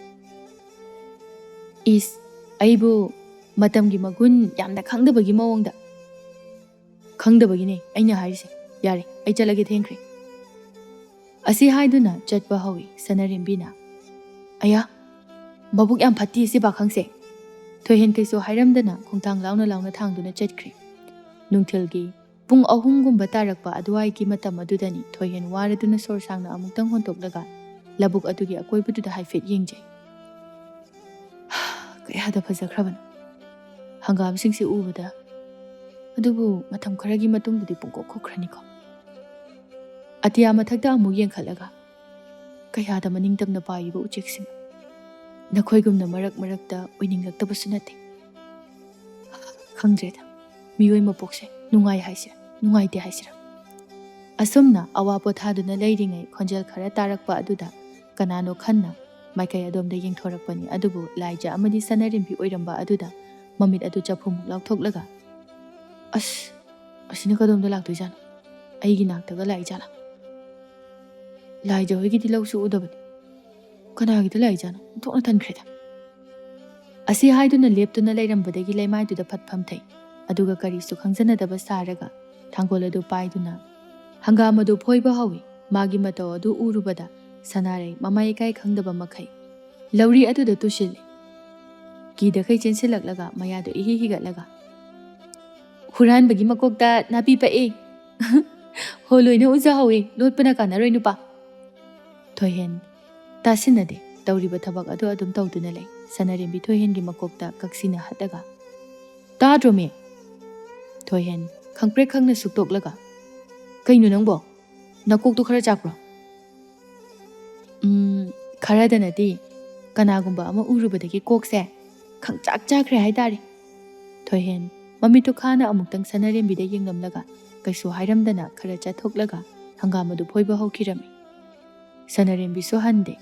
"ꯏꯁ, ꯑꯩꯕꯨ ꯃꯇꯝꯒꯤ ꯃꯒꯨꯟ ꯌꯥꯝꯅ ꯈꯪꯗꯕꯒꯤ ꯃꯑꯣꯡꯗ꯫" "ꯈꯪꯗꯕꯒꯤꯅꯦ ꯑꯩꯅ ꯍꯥꯏꯔꯤꯁꯦ꯫ ꯌꯥꯔꯦ, ꯑꯩ ꯆꯠꯂꯒꯦ, ꯊꯦꯡꯈ꯭ꯔꯦ꯫" ꯑꯁꯤ ꯍꯥꯏꯗꯨꯅ ꯆꯠꯄ ꯍꯧꯏ ꯁꯅꯥꯔꯦꯝꯕꯤꯅ꯫ "ꯑꯌꯥ, ꯃꯕꯨꯛ ꯌꯥꯝ ꯐꯠꯇꯦ ꯁꯤ ꯄꯥꯈꯪꯁꯦ꯫" ꯊꯣꯏꯍꯦꯟ ꯀꯩꯁꯨ ꯍꯥꯏꯔꯝꯗꯅ ꯈꯣꯡꯊꯥꯡ ꯂꯥꯎꯅ ꯂꯥꯎꯅ ꯊꯥꯡꯗꯨꯅ ꯆꯠꯈ꯭ꯔꯦ꯫ ꯅꯨꯡꯊꯤꯜꯒꯤ ꯄꯨꯡ ꯑꯍꯨꯝꯒꯨꯝꯕ ꯇꯥꯔꯛꯄ ꯑꯗꯨꯋꯥꯏꯒꯤ ꯃꯇꯝ ꯑꯗꯨꯗꯅꯤ ꯊꯣꯏꯍꯦꯟ ꯋꯥꯔꯗꯨꯅ ꯁꯣꯔ ꯁꯥꯡꯅ ꯑꯃꯨꯛꯇꯪ ꯍꯣꯟꯇꯣꯛꯂꯒ ꯂꯧꯕꯨꯛ ꯑꯗꯨꯒꯤ ꯑꯀꯣꯏꯕꯗꯨꯗ ꯍꯥꯏꯐꯦꯠ ꯌꯦꯡꯖꯩ꯫ ꯀꯌꯥꯗ ꯐꯖꯈ꯭ꯔꯕꯅꯣ ꯍꯪꯒꯥꯝꯁꯤꯡꯁꯦ ꯎꯕꯗ꯫ ꯑꯗꯨꯕꯨ ꯃꯇꯝ ꯈꯔꯒꯤ ꯃꯇꯨꯡꯗꯗꯤ ꯄꯨꯡꯀꯣꯛ ꯀꯣꯛꯈ꯭ꯔꯅꯤꯀꯣ꯫ ꯑꯇꯤꯌꯥ ꯃꯊꯛꯇ ꯑꯃꯨꯛ ꯌꯦꯡꯈꯠꯂꯒ, ꯀꯌꯥꯗ ꯃꯅꯤꯡꯇꯝꯅ ꯄꯥꯏꯔꯤꯕ ꯎꯆꯦꯛꯁꯤꯡ꯫ ꯅꯈꯣꯏꯒꯨꯝꯅ ꯃꯔꯛ ꯃꯔꯛꯇ ꯑꯣꯏꯅꯤꯡꯂꯛꯇꯕꯁꯨ ꯅꯠꯇꯦ꯫ ꯈꯪꯗ꯭ꯔꯦꯗ, ꯃꯤꯑꯣꯏ ꯃꯄꯣꯛꯁꯦ ꯅꯨꯡꯉꯥꯏ ꯍꯥꯏꯁꯤꯔꯥ, ꯅꯨꯡꯉꯥꯏꯇꯦ ꯍꯥꯏꯁꯤꯔꯥ꯫ ꯑꯁꯨꯝꯅ ꯑꯋꯥ ꯄꯣꯊꯥꯗꯨꯅ ꯂꯩꯔꯤꯉꯩ ꯈꯣꯟꯖꯦꯜ ꯈꯔ ꯇꯥꯔꯛꯄ ꯑꯗꯨꯗ ꯀꯅꯥꯅꯣ ꯈꯟꯅ ꯃꯥꯏꯀꯩ ꯑꯗꯣꯝꯗ ꯌꯦꯡꯊꯣꯔꯛꯄꯅꯤ꯫ ꯑꯗꯨꯕꯨ ꯂꯥꯏꯖ ꯑꯃꯗꯤ ꯁꯅꯥꯔꯦꯝꯕꯤ ꯑꯣꯏꯔꯝꯕ ꯑꯗꯨꯗ ꯃꯃꯤꯠ ꯑꯗꯨ ꯆꯐꯨꯃꯨꯛ ꯂꯥꯎꯊꯣꯛꯂꯒ, "ꯑꯁ, ꯑꯁꯤꯅ ꯀꯗꯣꯝꯗ ꯂꯥꯛꯇꯣꯏꯖꯥꯠꯅꯣ? ꯑꯩꯒꯤ ꯅꯥꯛꯇꯒ ꯂꯥꯛꯏꯖꯥꯠꯂꯥ?" ꯂꯥꯏꯖ ꯍꯣꯏꯒꯤꯗꯤ ꯂꯧꯁꯨ ꯎꯗꯕꯅꯤ꯫ ꯀꯅꯥꯒꯤꯗ ꯂꯥꯛꯏꯖꯥꯠꯅꯣ? ꯑꯣꯟꯊꯣꯛꯅ ꯇꯟꯈ꯭ꯔꯦꯗ꯫ ꯑꯁꯤ ꯍꯥꯏꯗꯨꯅ ꯂꯦꯞꯇꯨꯅ ꯂꯩꯔꯝꯕꯗꯒꯤ ꯂꯩꯃꯥꯏꯗꯨꯗ ꯐꯠ ꯐꯝꯊꯩ꯫ ꯑꯗꯨꯒ ꯀꯔꯤꯁꯨ ꯈꯪꯖꯅꯗꯕ ꯁꯥꯔꯒ ꯊꯥꯡꯒꯣꯜ ꯑꯗꯨ ꯄꯥꯏꯗꯨꯅ ꯍꯪꯒꯥꯝ ꯑꯗꯨ ꯐꯣꯏꯕ ꯍꯧꯏ꯫ ꯃꯥꯒꯤ ꯃꯇꯧ ꯑꯗꯨ ꯎꯔꯨꯕꯗ ꯁꯅꯥꯔꯩ ꯃꯃꯥ ꯏꯀꯥꯏ ꯈꯪꯗꯕ ꯃꯈꯩ ꯂꯧꯔꯤ ꯑꯗꯨꯗ ꯇꯨꯁꯤꯜꯂꯤ꯫ ꯀꯤꯗꯈꯩ ꯆꯦꯟꯁꯤꯜꯂꯛꯂꯒ ꯃꯌꯥꯗꯨ ꯏꯍꯤ ꯍꯤꯒꯠꯂꯒ, "ꯍꯨꯔꯥꯟꯕꯒꯤ ꯃꯀꯣꯛꯇ ꯅꯥꯄꯤ ꯄꯛꯏ꯫ ꯍꯣ, ꯂꯣꯏꯅ ꯎꯖꯍꯧꯏ, ꯂꯣꯠꯄꯅ ꯀꯥꯟꯅꯔꯣꯏ ꯅꯨꯄꯥ꯫" ꯊꯣꯏꯍꯦꯟ ꯇꯥꯁꯤꯟꯅꯗꯦ꯫ ꯇꯧꯔꯤꯕ ꯊꯕꯛ ꯑꯗꯨ ꯑꯗꯨꯝ ꯇꯧꯗꯨꯅ ꯂꯩ꯫ ꯁꯅꯥꯔꯦꯝꯕꯤ ꯊꯣꯏꯍꯦꯟꯒꯤ ꯃꯀꯣꯛꯇ ꯀꯛꯁꯤꯅ ꯍꯠꯂꯒ, "ꯇꯥꯗ꯭ꯔꯣꯃꯤ?" ꯊꯣꯏꯍꯦꯟ ꯈꯪꯄ꯭ꯔꯦꯛ ꯈꯪꯅ ꯁꯨꯛꯇꯣꯛꯂꯒ, "ꯀꯩꯅꯣ ꯅꯪꯕꯣ? ꯅꯀꯣꯛꯇꯣ ꯈꯔ ꯆꯥꯛꯄ꯭ꯔꯣ?" "ꯎꯝ, ꯈꯔꯗ ꯅꯠꯇꯦ꯫ ꯀꯅꯥꯒꯨꯝꯕ ꯑꯃ ꯎꯔꯨꯕꯗꯒꯤ ꯀꯣꯛꯁꯦ ꯈꯪꯆꯥꯛ ꯆꯥꯛꯈ꯭ꯔꯦ ꯍꯥꯏꯇꯥꯔꯦ꯫" ꯊꯣꯏꯍꯦꯟ ꯃꯃꯤꯠꯇꯨ ꯈꯥꯅ ꯑꯃꯨꯛꯇꯪ ꯁꯅꯥꯔꯦꯝꯕꯤꯗ ꯌꯦꯡꯂꯝꯂꯒ ꯀꯩꯁꯨ ꯍꯥꯏꯔꯝꯗꯅ ꯈꯔ ꯆꯠꯊꯣꯛꯂꯒ ꯍꯪꯒꯥꯝ ꯑꯗꯨ ꯐꯣꯏꯕ ꯍꯧꯈꯤꯔꯝꯃꯤ꯫ ꯁꯅꯥꯔꯦꯝꯕꯤꯁꯨ ꯍꯟꯗꯦ꯫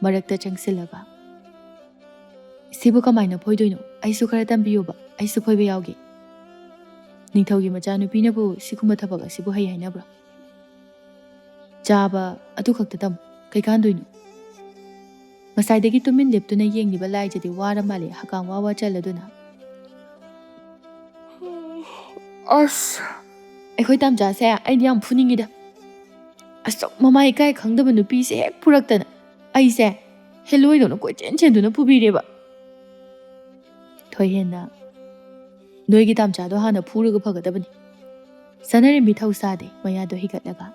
ꯃꯔꯛꯇ ꯆꯪꯁꯤꯜꯂꯒ, "ꯁꯤꯕꯨ ꯀꯃꯥꯏꯅ ꯐꯣꯏꯗꯣꯏꯅꯣ? ꯑꯩꯁꯨ ꯈꯔ ꯇꯝꯕꯤꯌꯨꯕ, ꯑꯩꯁꯨ ꯐꯣꯏꯕ ꯌꯥꯎꯒꯦ꯫" ꯅꯤꯡꯊꯧꯒꯤ ꯃꯆꯥꯅꯨꯄꯤꯅꯕꯨ ꯁꯤꯒꯨꯝꯕ ꯊꯕꯛ ꯑꯁꯤꯕꯨ ꯍꯩ ꯍꯥꯏꯅꯕ꯭ꯔꯣ? "ꯆꯥꯕ ꯑꯗꯨ ꯈꯛꯇ ꯇꯝꯃꯨ, ꯀꯩꯀꯥꯟꯗꯣꯏꯅꯣ?" ꯉꯁꯥꯏꯗꯒꯤ ꯇꯨꯃꯤꯟ ꯂꯦꯞꯇꯨꯅ ꯌꯦꯡꯂꯤꯕ ꯂꯥꯏꯖꯗꯤ ꯋꯥꯔ ꯃꯥꯜꯂꯦ, ꯍꯀꯥꯝ ꯋꯥ ꯋꯥ ꯆꯜꯂꯗꯨꯅ꯫ "ꯑꯁ, ꯑꯩꯈꯣꯏ ꯇꯥꯝꯆꯥꯁꯦ ꯑꯩꯗꯤ ꯌꯥꯝ ꯐꯨꯅꯤꯡꯉꯤꯗ꯫ ꯑꯁꯨꯛ ꯃꯃꯥ ꯏꯀꯥꯏ ꯈꯪꯗꯕ ꯅꯨꯄꯤꯁꯦ ꯍꯦꯛ ꯐꯨꯔꯛꯇꯅ ꯑꯩꯁꯦ ꯍꯦꯂꯣꯏꯗꯧꯅ ꯀꯣꯏꯆꯦꯟ ꯆꯦꯟꯗꯨꯅ ꯐꯨꯕꯤꯔꯦꯕ꯫" ꯊꯣꯏꯍꯦꯟꯅ, "ꯅꯣꯏꯒꯤ ꯇꯥꯝꯆꯥꯗꯣ ꯍꯥꯟꯅ ꯐꯨꯔꯒ ꯐꯒꯗꯕꯅꯤ꯫" ꯁꯅꯥꯔꯦꯝꯕꯤ ꯊꯧꯁꯥꯗꯦ, ꯃꯌꯥꯗꯣ ꯍꯤꯒꯠꯂꯒ,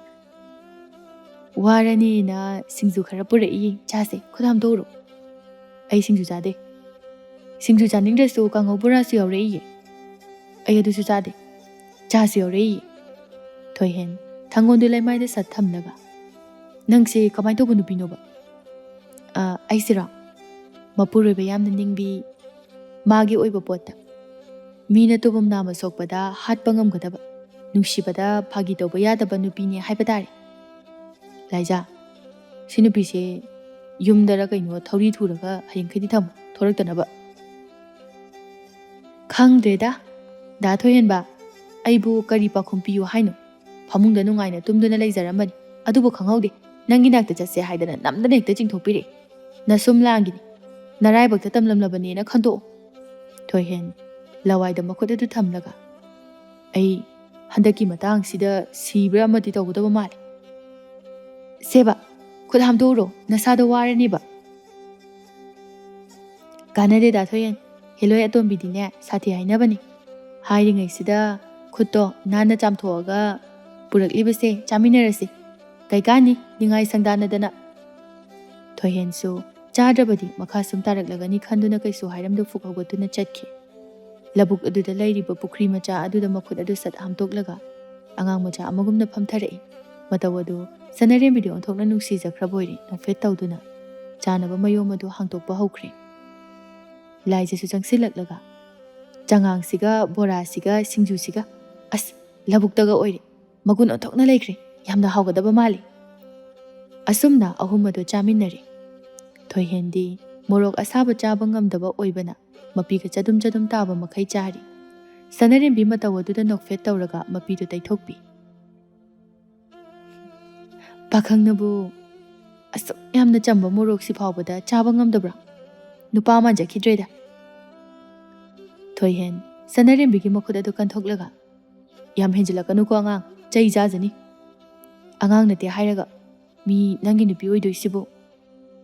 "ꯋꯥꯔꯅꯤꯅ ꯁꯤꯡꯖꯨ ꯈꯔ ꯄꯨꯔꯛꯏ, ꯆꯥꯁꯦ, ꯈꯨꯠ ꯍꯥꯝꯗꯣꯛꯎꯔꯣ꯫" "ꯑꯩ ꯁꯤꯡꯖꯨ ꯆꯥꯗꯦ꯫" "ꯁꯤꯡꯖꯨ ꯆꯥꯅꯤꯡꯗ꯭ꯔꯁꯨ ꯀꯥꯡꯉꯧ ꯕꯣꯔꯥꯁꯨ ꯌꯥꯎꯔꯛꯏꯌꯦ꯫" "ꯑꯩ ꯑꯗꯨꯁꯨ ꯆꯥꯗꯦ꯫ ꯆꯥꯁꯨ ꯌꯥꯎꯔꯛꯏꯌꯦ꯫" ꯊꯣꯏꯍꯦꯟ ꯊꯪꯒꯣꯟꯗꯨ ꯂꯩꯃꯥꯏꯗ ꯁꯠ ꯊꯝꯂꯒ, "ꯅꯪꯁꯦ ꯀꯃꯥꯏꯅ ꯇꯧꯕ ꯅꯨꯄꯤꯅꯣꯕ?" "ꯑ, ꯑꯩꯁꯤꯔꯣ? ꯃꯄꯨꯔꯣꯏꯕ ꯌꯥꯝꯅ ꯅꯤꯡꯕꯤ, ꯃꯥꯒꯤ ꯑꯣꯏꯕ ꯄꯣꯠꯇ ꯃꯤꯅ ꯇꯨꯕꯨꯝ ꯅꯥꯝꯃ ꯁꯣꯛꯄꯗ ꯍꯥꯠꯄ ꯉꯝꯒꯗꯕ, ꯅꯨꯡꯁꯤꯕꯗ ꯐꯥꯒꯤ ꯇꯧꯕ ꯌꯥꯗꯕ ꯅꯨꯄꯤꯅꯦ ꯍꯥꯏꯕ ꯇꯥꯔꯦ꯫" "ꯂꯥꯏꯖꯥ, ꯁꯤ ꯅꯨꯄꯤꯁꯦ ꯌꯨꯝꯗꯔ ꯀꯩꯅꯣ ꯊꯧꯔꯤ ꯊꯨꯔꯒ ꯍꯌꯦꯡꯈꯩꯗꯤ ꯊꯝꯃꯨ, ꯊꯣꯔꯛꯇꯅꯕ꯫" "ꯈꯪꯗ꯭ꯔꯦꯗ, ꯗꯥ ꯊꯣꯏꯍꯦꯟꯕ, ꯑꯩꯕꯨ ꯀꯔꯤ ꯄꯥꯎꯈꯨꯝ ꯄꯤꯌꯨ ꯍꯥꯏꯅꯣ? ꯐꯃꯨꯡꯗ ꯅꯨꯡꯉꯥꯏꯅ ꯇꯨꯝꯗꯨꯅ ꯂꯩꯖꯔꯝꯕꯅꯤ, ꯑꯗꯨꯕꯨ ꯈꯪꯍꯧꯗꯦ, ꯅꯪꯒꯤ ꯅꯥꯛꯇ ꯆꯠꯁꯦ ꯍꯥꯏꯗꯅ ꯅꯝꯗꯅ ꯍꯦꯛꯇ ꯆꯤꯡꯊꯣꯛꯄꯤꯔꯛꯏ꯫ ꯅꯁꯨꯝ ꯂꯥꯡꯒꯤꯅꯤ, ꯅꯔꯥꯏꯕꯛꯇ ꯇꯝꯂꯝꯂꯕꯅꯦꯅ ꯈꯟꯗꯣꯛꯑꯣ꯫" ꯊꯣꯏꯍꯦꯟ ꯂꯋꯥꯏꯗ ꯃꯈꯨꯠ ꯑꯗꯨ ꯊꯝꯂꯒ, "ꯑꯩ ꯍꯟꯗꯛꯀꯤ ꯃꯇꯥꯡꯁꯤꯗ ꯁꯤꯕ꯭ꯔꯥ ꯑꯃꯗꯤ ꯇꯧꯒꯗꯕ ꯃꯥꯜꯂꯦ꯫ ꯁꯦꯕ, ꯈꯨꯠ ꯍꯥꯝꯗꯣꯛꯎꯔꯣ, ꯅꯁꯥꯗꯣ ꯋꯥꯔꯅꯦꯕ꯫" "ꯀꯥꯟꯅꯗꯦꯗ ꯊꯣꯏꯍꯦꯟ, ꯍꯦꯂꯣꯏ ꯑꯇꯣꯝꯕꯤꯗꯤꯅꯦ ꯁꯥꯊꯤ ꯍꯥꯏꯅꯕꯅꯤ꯫ ꯍꯥꯏꯔꯤꯉꯩꯁꯤꯗ ꯈꯨꯠꯇꯣ ꯅꯥꯟꯅ ꯆꯥꯝꯊꯣꯛꯑꯒ ꯄꯨꯔꯛꯂꯤꯕꯁꯦ ꯆꯥꯃꯤꯟꯅꯔꯁꯤ꯫ ꯀꯩꯀꯥꯟꯅꯤ ꯅꯤꯡꯉꯥꯏ ꯁꯪꯗꯥꯅꯗꯅ꯫" ꯊꯣꯏꯍꯦꯟꯁꯨ ꯆꯥꯗ꯭ꯔꯕꯗꯤ ꯃꯈꯥ ꯁꯨꯝ ꯇꯥꯔꯛꯂꯒꯅꯤ ꯈꯟꯗꯨꯅ ꯀꯩꯁꯨ ꯍꯥꯏꯔꯝꯗ ꯐꯨꯛ ꯍꯧꯒꯠꯇꯨꯅ ꯆꯠꯈꯤ꯫ ꯂꯧꯕꯨꯛ ꯑꯗꯨꯗ ꯂꯩꯔꯤꯕ ꯄꯨꯈ꯭ꯔꯤ ꯃꯆꯥ ꯑꯗꯨꯗ ꯃꯈꯨꯠ ꯑꯗꯨ ꯁꯠ ꯍꯥꯝꯗꯣꯛꯂꯒ ꯑꯉꯥꯡ ꯃꯆꯥ ꯑꯃꯒꯨꯝꯅ ꯐꯝꯊꯔꯛꯏ꯫ ꯃꯇꯧ ꯑꯗꯨ ꯁꯅꯥꯔꯦꯝꯕꯤꯗꯤ ꯑꯣꯟꯊꯣꯛꯅ ꯅꯨꯡꯁꯤꯖꯈ꯭ꯔꯕ ꯑꯣꯏꯔꯦ꯫ ꯅꯣꯛꯐꯦꯠ ꯇꯧꯗꯨꯅ ꯆꯥꯅꯕ ꯃꯌꯣꯝ ꯑꯗꯨ ꯍꯥꯡꯗꯣꯛꯄ ꯍꯧꯈ꯭ꯔꯦ꯫ ꯂꯥꯏꯖꯁꯨ ꯆꯪꯁꯤꯜꯂꯛꯂꯒ, "ꯆꯉꯥꯡꯁꯤꯒ ꯕꯣꯔꯥꯁꯤꯒ ꯁꯤꯡꯖꯨꯁꯤꯒ, ꯑꯁ, ꯂꯧꯕꯨꯛꯇꯒ ꯑꯣꯏꯔꯦ, ꯃꯒꯨꯟ ꯑꯣꯟꯊꯣꯛꯅ ꯂꯩꯈ꯭ꯔꯦ, ꯌꯥꯝꯅ ꯍꯥꯎꯒꯗꯕ ꯃꯥꯜꯂꯤ"꯫ ꯑꯁꯨꯝꯅ ꯑꯍꯨꯝ ꯑꯗꯨ ꯆꯥꯃꯤꯟꯅꯔꯦ꯫ ꯊꯣꯏꯍꯦꯟꯗꯤ ꯃꯣꯔꯣꯛ ꯑꯁꯥꯕ ꯆꯥꯕ ꯉꯝꯗꯕ ꯑꯣꯏꯕꯅ ꯃꯄꯤꯒ ꯆꯗꯨꯝ ꯆꯗꯨꯝ ꯇꯥꯕ ꯃꯈꯩ ꯆꯥꯔꯤ꯫ ꯁꯅꯥꯔꯦꯝꯕꯤ ꯃꯇꯧ ꯑꯗꯨꯗ ꯅꯣꯛꯐꯦꯠ ꯇꯧꯔꯒ ꯃꯄꯤꯗꯨ ꯇꯩꯊꯣꯛꯄꯤ꯫ "ꯄꯥꯈꯪꯅꯕꯨ ꯑꯁꯨꯛ ꯌꯥꯝꯅ ꯆꯝꯕ ꯃꯣꯔꯣꯛꯁꯤ ꯐꯥꯎꯕꯗ ꯆꯥꯕ ꯉꯝꯗꯕ꯭ꯔꯥ? ꯅꯨꯄꯥ ꯃꯥꯟꯖꯈꯤꯗ꯭ꯔꯦꯗ"꯫ ꯊꯣꯏꯍꯦꯟ ꯁꯅꯥꯔꯦꯝꯕꯤꯒꯤ ꯃꯈꯨꯠ ꯑꯗꯨ ꯀꯟꯊꯣꯛꯂꯒ, "ꯌꯥꯝ ꯍꯦꯟꯖꯤꯜꯂꯛꯀꯅꯨꯀꯣ ꯑꯉꯥꯡ, ꯆꯩ ꯆꯥꯖꯅꯤ꯫ ꯑꯉꯥꯡ ꯅꯠꯇꯦ ꯍꯥꯏꯔꯒ ꯃꯤ ꯅꯪꯒꯤ ꯅꯨꯄꯤ ꯑꯣꯏꯗꯣꯏꯁꯤꯕꯨ"꯫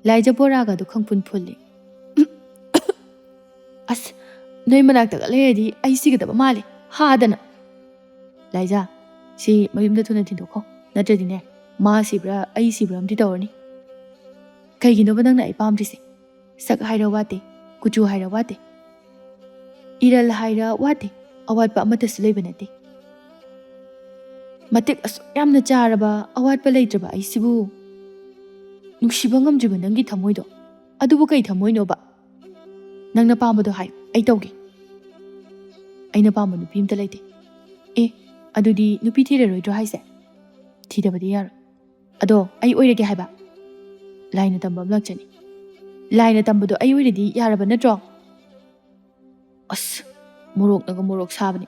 ꯂꯥꯏꯖ ꯕꯣꯔꯥꯒꯗꯨ ꯈꯪꯐꯨꯟ ꯐꯨꯜꯂꯤ꯫ "ꯑꯁ, ꯅꯣꯏ ꯃꯅꯥꯛꯇꯒ ꯂꯩꯔꯗꯤ ꯑꯩ ꯁꯤꯒꯗꯕ ꯃꯥꯜꯂꯦ, ꯍꯥꯗꯅ"꯫ "ꯂꯥꯏꯖ, ꯁꯤ ꯃꯌꯨꯝꯗ ꯊꯨꯅ ꯊꯤꯟꯗꯣꯛꯈꯣ, ꯅꯠꯇ꯭ꯔꯗꯤꯅꯦ ꯃꯥ ꯁꯤꯕ꯭ꯔꯥ ꯑꯩ ꯁꯤꯕ꯭ꯔꯥ ꯑꯝꯗꯤ ꯇꯧꯔꯅꯤ꯫ ꯀꯩꯒꯤꯅꯣꯕ ꯅꯪꯅ ꯑꯩ ꯄꯥꯝꯗ꯭ꯔꯤꯁꯦ? ꯁꯛ ꯍꯥꯏꯔ ꯋꯥꯠꯇꯦ, ꯀꯨꯆꯨ ꯍꯥꯏꯔ ꯋꯥꯠꯇꯦ, ꯏꯔꯜ ꯍꯥꯏꯔ ꯋꯥꯠꯇꯦ, ꯑꯋꯥꯠꯄ ꯑꯃꯠꯇꯁꯨ ꯂꯩꯕ ꯅꯠꯇꯦ꯫ ꯃꯇꯤꯛ ꯑꯁꯨꯛ ꯌꯥꯝꯅ ꯆꯥꯔꯕ, ꯑꯋꯥꯠꯄ ꯂꯩꯇ꯭ꯔꯕ ꯑꯩꯁꯤꯕꯨ ꯅꯨꯡꯁꯤꯕ ꯉꯝꯗ꯭ꯔꯤꯕ ꯅꯪꯒꯤ ꯊꯃꯣꯏꯗꯣ, ꯑꯗꯨꯕꯨ ꯀꯩ ꯊꯃꯣꯏꯅꯣꯕ? ꯅꯪꯅ ꯄꯥꯝꯕꯗꯣ ꯍꯥꯏ, ꯑꯩ ꯇꯧꯒꯦ꯫ ꯑꯩꯅ ꯄꯥꯝꯕ ꯅꯨꯄꯤ ꯑꯝꯇ ꯂꯩꯇꯦ"꯫ "ꯑꯦ, ꯑꯗꯨꯗꯤ ꯅꯨꯄꯤ ꯊꯤꯔꯔꯣꯏꯗ꯭ꯔꯣ ꯍꯥꯏꯁꯦ?" "ꯊꯤꯗꯕꯗꯤ ꯌꯥꯔꯣꯏ꯫ ꯑꯗꯣ ꯑꯩ ꯑꯣꯏꯔꯒꯦ ꯍꯥꯏꯕ? ꯂꯥꯏꯅ ꯇꯝꯕ ꯑꯃ ꯂꯥꯛꯆꯅꯤ꯫ ꯂꯥꯏꯅ ꯇꯝꯕꯗꯣ ꯑꯩ ꯑꯣꯏꯔꯗꯤ ꯌꯥꯔꯕ ꯅꯠꯇ꯭ꯔꯣ?" "ꯑꯁ, ꯃꯣꯔꯣꯛꯅꯒ ꯃꯣꯔꯣꯛ ꯁꯥꯕꯅꯦ꯫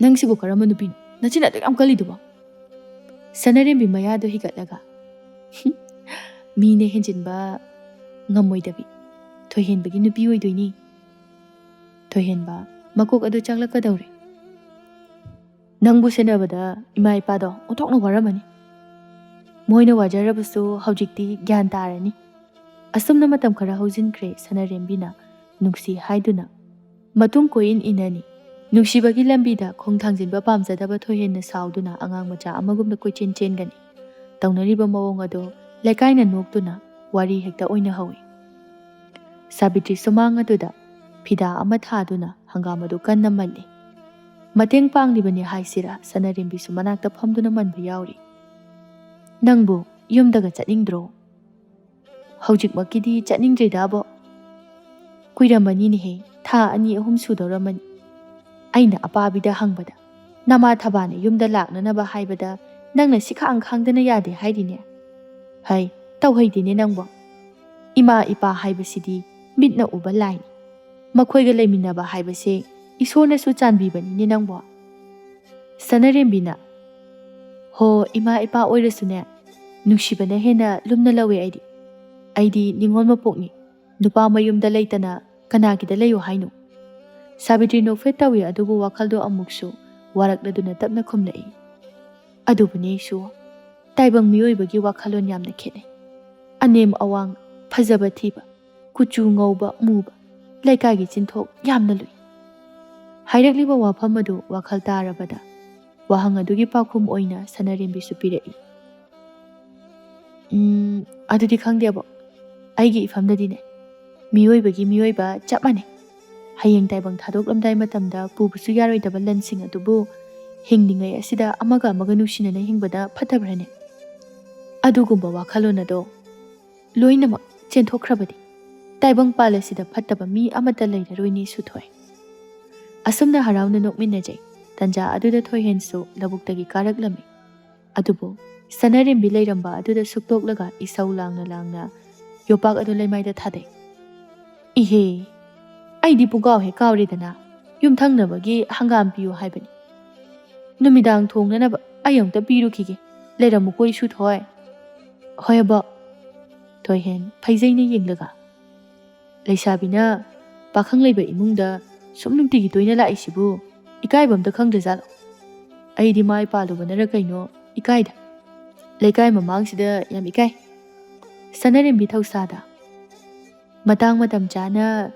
ꯅꯪꯁꯤꯕꯨ ꯀꯔꯝꯕ ꯅꯨꯄꯤꯅꯣ? ꯅꯆꯤꯟ ꯑꯗꯨꯛ ꯌꯥꯝ ꯀꯜꯂꯤꯗꯨꯕꯣ?" ꯁꯅꯥꯔꯦꯝꯕꯤ ꯃꯌꯥꯗꯨ ꯍꯤꯒꯠꯂꯒ, "ꯃꯤꯅ ꯍꯦꯟꯖꯤꯟꯕ ꯉꯝꯃꯣꯏꯗꯕꯤ ꯊꯣꯏꯍꯦꯟꯕꯒꯤ ꯅꯨꯄꯤ ꯑꯣꯏꯗꯣꯏꯅꯤ"꯫ ꯊꯣꯏꯍꯦꯟꯕ ꯃꯀꯣꯛ ꯑꯗꯨ ꯆꯥꯛꯂꯛꯀꯗꯧꯔꯦ꯫ "ꯅꯪꯕꯨ ꯁꯦꯟꯅꯕꯗ ꯏꯃꯥ ꯏꯄꯥꯗꯣ ꯑꯣꯟꯊꯣꯛꯅ ꯋꯥꯔꯝꯃꯅꯤ꯫ ꯃꯣꯏꯅ ꯋꯥꯖꯔꯕꯁꯨ ꯍꯧꯖꯤꯛꯇꯤ ꯒ꯭ꯌꯥꯟ ꯇꯥꯔꯅꯤ"꯫ ꯑꯁꯨꯝꯅ ꯃꯇꯝ ꯈꯔ ꯍꯧꯖꯤꯟꯈ꯭ꯔꯦ꯫ ꯁꯅꯥꯔꯦꯝꯕꯤꯅ ꯅꯨꯡꯁꯤ ꯍꯥꯏꯗꯨꯅ ꯃꯇꯨꯡ ꯀꯣꯏꯏꯟ ꯏꯟꯅꯅꯤ꯫ ꯅꯨꯡꯁꯤꯕꯒꯤ ꯂꯝꯕꯤꯗ ꯈꯣꯡ ꯊꯥꯡꯖꯤꯟꯕ ꯄꯥꯝꯖꯗꯕ ꯊꯣꯏꯍꯦꯟꯅ ꯁꯥꯎꯗꯨꯅ ꯑꯉꯥꯡ ꯃꯆꯥ ꯑꯃꯒꯨꯝꯅ ꯀꯣꯏꯆꯦꯟ ꯆꯦꯟꯒꯅꯤ꯫ ꯇꯧꯅꯔꯤꯕ ꯃꯑꯣꯡ ꯑꯗꯨ ꯂꯩꯀꯥꯏꯅ ꯅꯣꯛꯇꯨꯅ ꯋꯥꯔꯤ ꯍꯦꯛꯇ ꯑꯣꯏꯅꯍꯧꯏ꯫ ꯁꯥꯕꯤꯇ꯭ꯔꯤ ꯁꯨꯃꯥꯡ ꯑꯗꯨꯗ ꯐꯤꯗꯥ ꯑꯃ ꯊꯥꯗꯨꯅ ꯍꯪꯒꯥꯝ ꯑꯗꯨ ꯀꯟꯅ ꯃꯜꯂꯤ꯫ ꯃꯇꯦꯡ ꯄꯥꯡꯂꯤꯕꯅꯤ ꯍꯥꯏꯁꯤꯔꯥ, ꯁꯅꯥꯔꯦꯝꯕꯤꯁꯨ ꯃꯅꯥꯛꯇ ꯐꯝꯗꯨꯅ ꯃꯟꯕ ꯌꯥꯎꯔꯤ꯫ "ꯅꯪꯕꯨ ꯌꯨꯝꯗꯒ ꯆꯠꯅꯤꯡꯗ꯭ꯔꯣ? ꯍꯧꯖꯤꯛꯃꯛꯀꯤꯗꯤ ꯆꯠꯅꯤꯡꯗ꯭ꯔꯤꯗ ꯑꯕꯣꯛ꯫ ꯀꯨꯏꯔꯝꯃꯅꯤꯅꯦꯍꯦ, ꯊꯥ ꯑꯅꯤ ꯑꯍꯨꯝ ꯁꯨꯗꯧꯔꯝꯃꯅꯤ꯫ ꯑꯩꯅ ꯑꯄꯥꯕꯤꯗ ꯍꯪꯕꯗ, ꯅꯃꯥ ꯊꯕꯥꯅ ꯌꯨꯝꯗ ꯂꯥꯛꯅꯅꯕ ꯍꯥꯏꯕꯗ ꯅꯪꯅ ꯁꯤꯈꯥꯡ ꯈꯥꯡꯗꯅ ꯌꯥꯗꯦ ꯍꯥꯏꯔꯤꯅꯦ꯫ ꯍꯩ, ꯇꯧꯍꯩꯗꯦꯅꯦ ꯅꯪꯕꯣ꯫ ꯏꯃꯥ ꯏꯄꯥ ꯍꯥꯏꯕꯁꯤꯗꯤ ꯃꯤꯠꯅ ꯎꯕ ꯂꯥꯏꯅꯤ꯫ ꯃꯈꯣꯏꯒ ꯂꯩꯃꯤꯟꯅꯕ ꯍꯥꯏꯕꯁꯦ ꯏꯁꯣꯔꯅꯁꯨ ꯆꯥꯟꯕꯤꯕꯅꯤꯅꯦ ꯅꯪꯕꯣ꯫" ꯁꯅꯥꯔꯦꯝꯕꯤꯅ, "ꯍꯣ, ꯏꯃꯥ ꯏꯄꯥ ꯑꯣꯏꯔꯁꯨꯅꯦ, ꯅꯨꯡꯁꯤꯕꯅ ꯍꯦꯟꯅ ꯂꯨꯝꯅ ꯂꯧꯋꯦ ꯑꯩꯗꯤ꯫ ꯑꯩꯗꯤ ꯅꯤꯉꯣꯜ ꯃꯄꯣꯛꯅꯤ꯫ ꯅꯨꯄꯥ ꯃꯌꯨꯝꯗ ꯂꯩꯇꯅ ꯀꯅꯥꯒꯤꯗ ꯂꯩꯌꯨ ꯍꯥꯏꯅꯣ?" ꯁꯥꯕꯤꯇ꯭ꯔꯤ ꯅꯣꯛꯐꯦꯠ ꯇꯧꯏ, ꯑꯗꯨꯕꯨ ꯋꯥꯈꯜꯗꯣ ꯑꯃꯨꯛꯁꯨ ꯋꯥꯔꯛꯂꯗꯨꯅ ꯇꯞꯅ ꯈꯨꯝꯂꯛꯏ꯫ "ꯑꯗꯨꯕꯨꯅꯦ ꯑꯩꯁꯨ, ꯇꯥꯏꯕꯪ ꯃꯤꯑꯣꯏꯕꯒꯤ ꯋꯥꯈꯜꯂꯣꯟ ꯌꯥꯝꯅ ꯈꯦꯠꯅꯩ꯫ ꯑꯅꯦꯝ ꯑꯋꯥꯡ, ꯐꯖꯕ ꯊꯤꯕ, ꯀꯨꯆꯨ ꯉꯧꯕ ꯃꯨꯕ, ꯂꯩꯀꯥꯏꯒꯤ ꯆꯤꯟꯊꯣꯛ ꯌꯥꯝꯅ ꯂꯨꯏ꯫" ꯍꯥꯏꯔꯛꯂꯤꯕ ꯋꯥꯐꯝ ꯑꯗꯨ ꯋꯥꯈꯜ ꯇꯥꯔꯕꯗ ꯋꯥꯍꯪ ꯑꯗꯨꯒꯤ ꯄꯥꯎꯈꯨꯝ ꯑꯣꯏꯅ ꯁꯅꯥꯔꯦꯝꯕꯤꯁꯨ ꯄꯤꯔꯛꯏ꯫ "ꯎꯝ, ꯑꯗꯨꯗꯤ ꯈꯪꯗꯦꯕꯣ꯫ ꯑꯩꯒꯤ ꯏꯐꯝꯗꯗꯤꯅꯦ, ꯃꯤꯑꯣꯏꯕꯒꯤ ꯃꯤꯑꯣꯏꯕ ꯆꯞ ꯃꯥꯟꯅꯩ꯫ ꯍꯌꯦꯡ ꯇꯥꯏꯕꯪ ꯊꯥꯗꯣꯛꯂꯝꯗꯥꯏ ꯃꯇꯝꯗ ꯄꯨꯕꯁꯨ ꯌꯥꯔꯣꯏꯗꯕ ꯂꯟꯁꯤꯡ ꯑꯗꯨꯕꯨ ꯍꯤꯡꯂꯤꯉꯩ ꯑꯁꯤꯗ ꯑꯃꯒ ꯑꯃꯒ ꯅꯨꯡꯁꯤꯅꯅ ꯍꯤꯡꯕꯗ ꯐꯠꯇꯕ꯭ꯔꯅꯦ? ꯑꯗꯨꯒꯨꯝꯕ ꯋꯥꯈꯜꯂꯣꯟ ꯑꯗꯣ ꯂꯣꯏꯅꯃꯛ ꯆꯦꯟꯊꯣꯛꯈ꯭ꯔꯕꯗꯤ ꯇꯥꯏꯕꯪ ꯄꯥꯜ ꯑꯁꯤꯗ ꯐꯠꯇꯕ ꯃꯤ ꯑꯃꯠꯇ ꯂꯩꯔꯔꯣꯏꯅꯦ ꯁꯨꯊꯣꯏ꯫" ꯑꯁꯨꯝꯅ ꯍꯔꯥꯎꯅ ꯅꯣꯛꯃꯤꯟꯅꯖꯩ꯫ ꯇꯟꯖꯥ ꯑꯗꯨꯗ ꯊꯣꯏꯍꯦꯟꯁꯨ ꯂꯧꯕꯨꯛꯇꯒꯤ ꯀꯥꯔꯛꯂꯝꯃꯤ꯫ ꯑꯗꯨꯕꯨ ꯁꯅꯥꯔꯦꯝꯕꯤ ꯂꯩꯔꯝꯕ ꯑꯗꯨꯗ ꯁꯨꯛꯇꯣꯛꯂꯒ ꯏꯁꯧ ꯂꯥꯡꯅ ꯂꯥꯡꯅ ꯌꯣꯄꯥꯛ ꯑꯗꯨ ꯂꯩꯃꯥꯏꯗ ꯊꯥꯗꯩ꯫ "ꯏꯍꯦ, ꯑꯩꯗꯤ ꯄꯨꯡꯀꯥꯎ ꯍꯦꯛ ꯀꯥꯎꯔꯦꯗꯅ, ꯌꯨꯝꯊꯪꯅꯕꯒꯤ ꯍꯪꯒꯥꯝ ꯄꯤꯌꯨ ꯍꯥꯏꯕꯅꯤ꯫ ꯅꯨꯃꯤꯗꯥꯡ ꯊꯣꯡꯅꯅꯕ ꯑꯩ ꯑꯃꯨꯛꯇ ꯄꯤꯔꯨꯈꯤꯒꯦ꯫ ꯂꯩꯔꯝꯃꯨꯀꯣ ꯏꯁꯨ ꯊꯣꯏ꯫" "ꯍꯣꯏ ꯑꯕꯣꯛ꯫" ꯊꯣꯏꯍꯦꯟ ꯐꯩꯖꯩꯅ ꯌꯦꯡꯂꯒ, "ꯂꯩꯁꯥꯕꯤꯅ ꯄꯥꯈꯪ ꯂꯩꯕ ꯏꯃꯨꯡꯗ ꯁꯨꯝ ꯅꯨꯡꯇꯤꯒꯤ ꯇꯣꯏꯅ ꯂꯥꯛꯏꯁꯤꯕꯨ ꯏꯀꯥꯏꯕ ꯑꯝꯇ ꯈꯪꯗ꯭ꯔꯖꯥꯠꯂꯣ? ꯑꯩꯗꯤ ꯃꯥꯏ ꯄꯥꯜꯂꯨꯕꯅꯔ ꯀꯩꯅꯣ ꯏꯀꯥꯏꯗ꯫ ꯂꯩꯀꯥꯏ ꯃꯃꯥꯡꯁꯤꯗ ꯌꯥꯝ ꯏꯀꯥꯏ꯫" ꯁꯅꯥꯔꯦꯝꯕꯤ ꯊꯧꯁꯥꯗ, "ꯃꯇꯥꯡ ꯃꯇꯝ ꯆꯥꯅ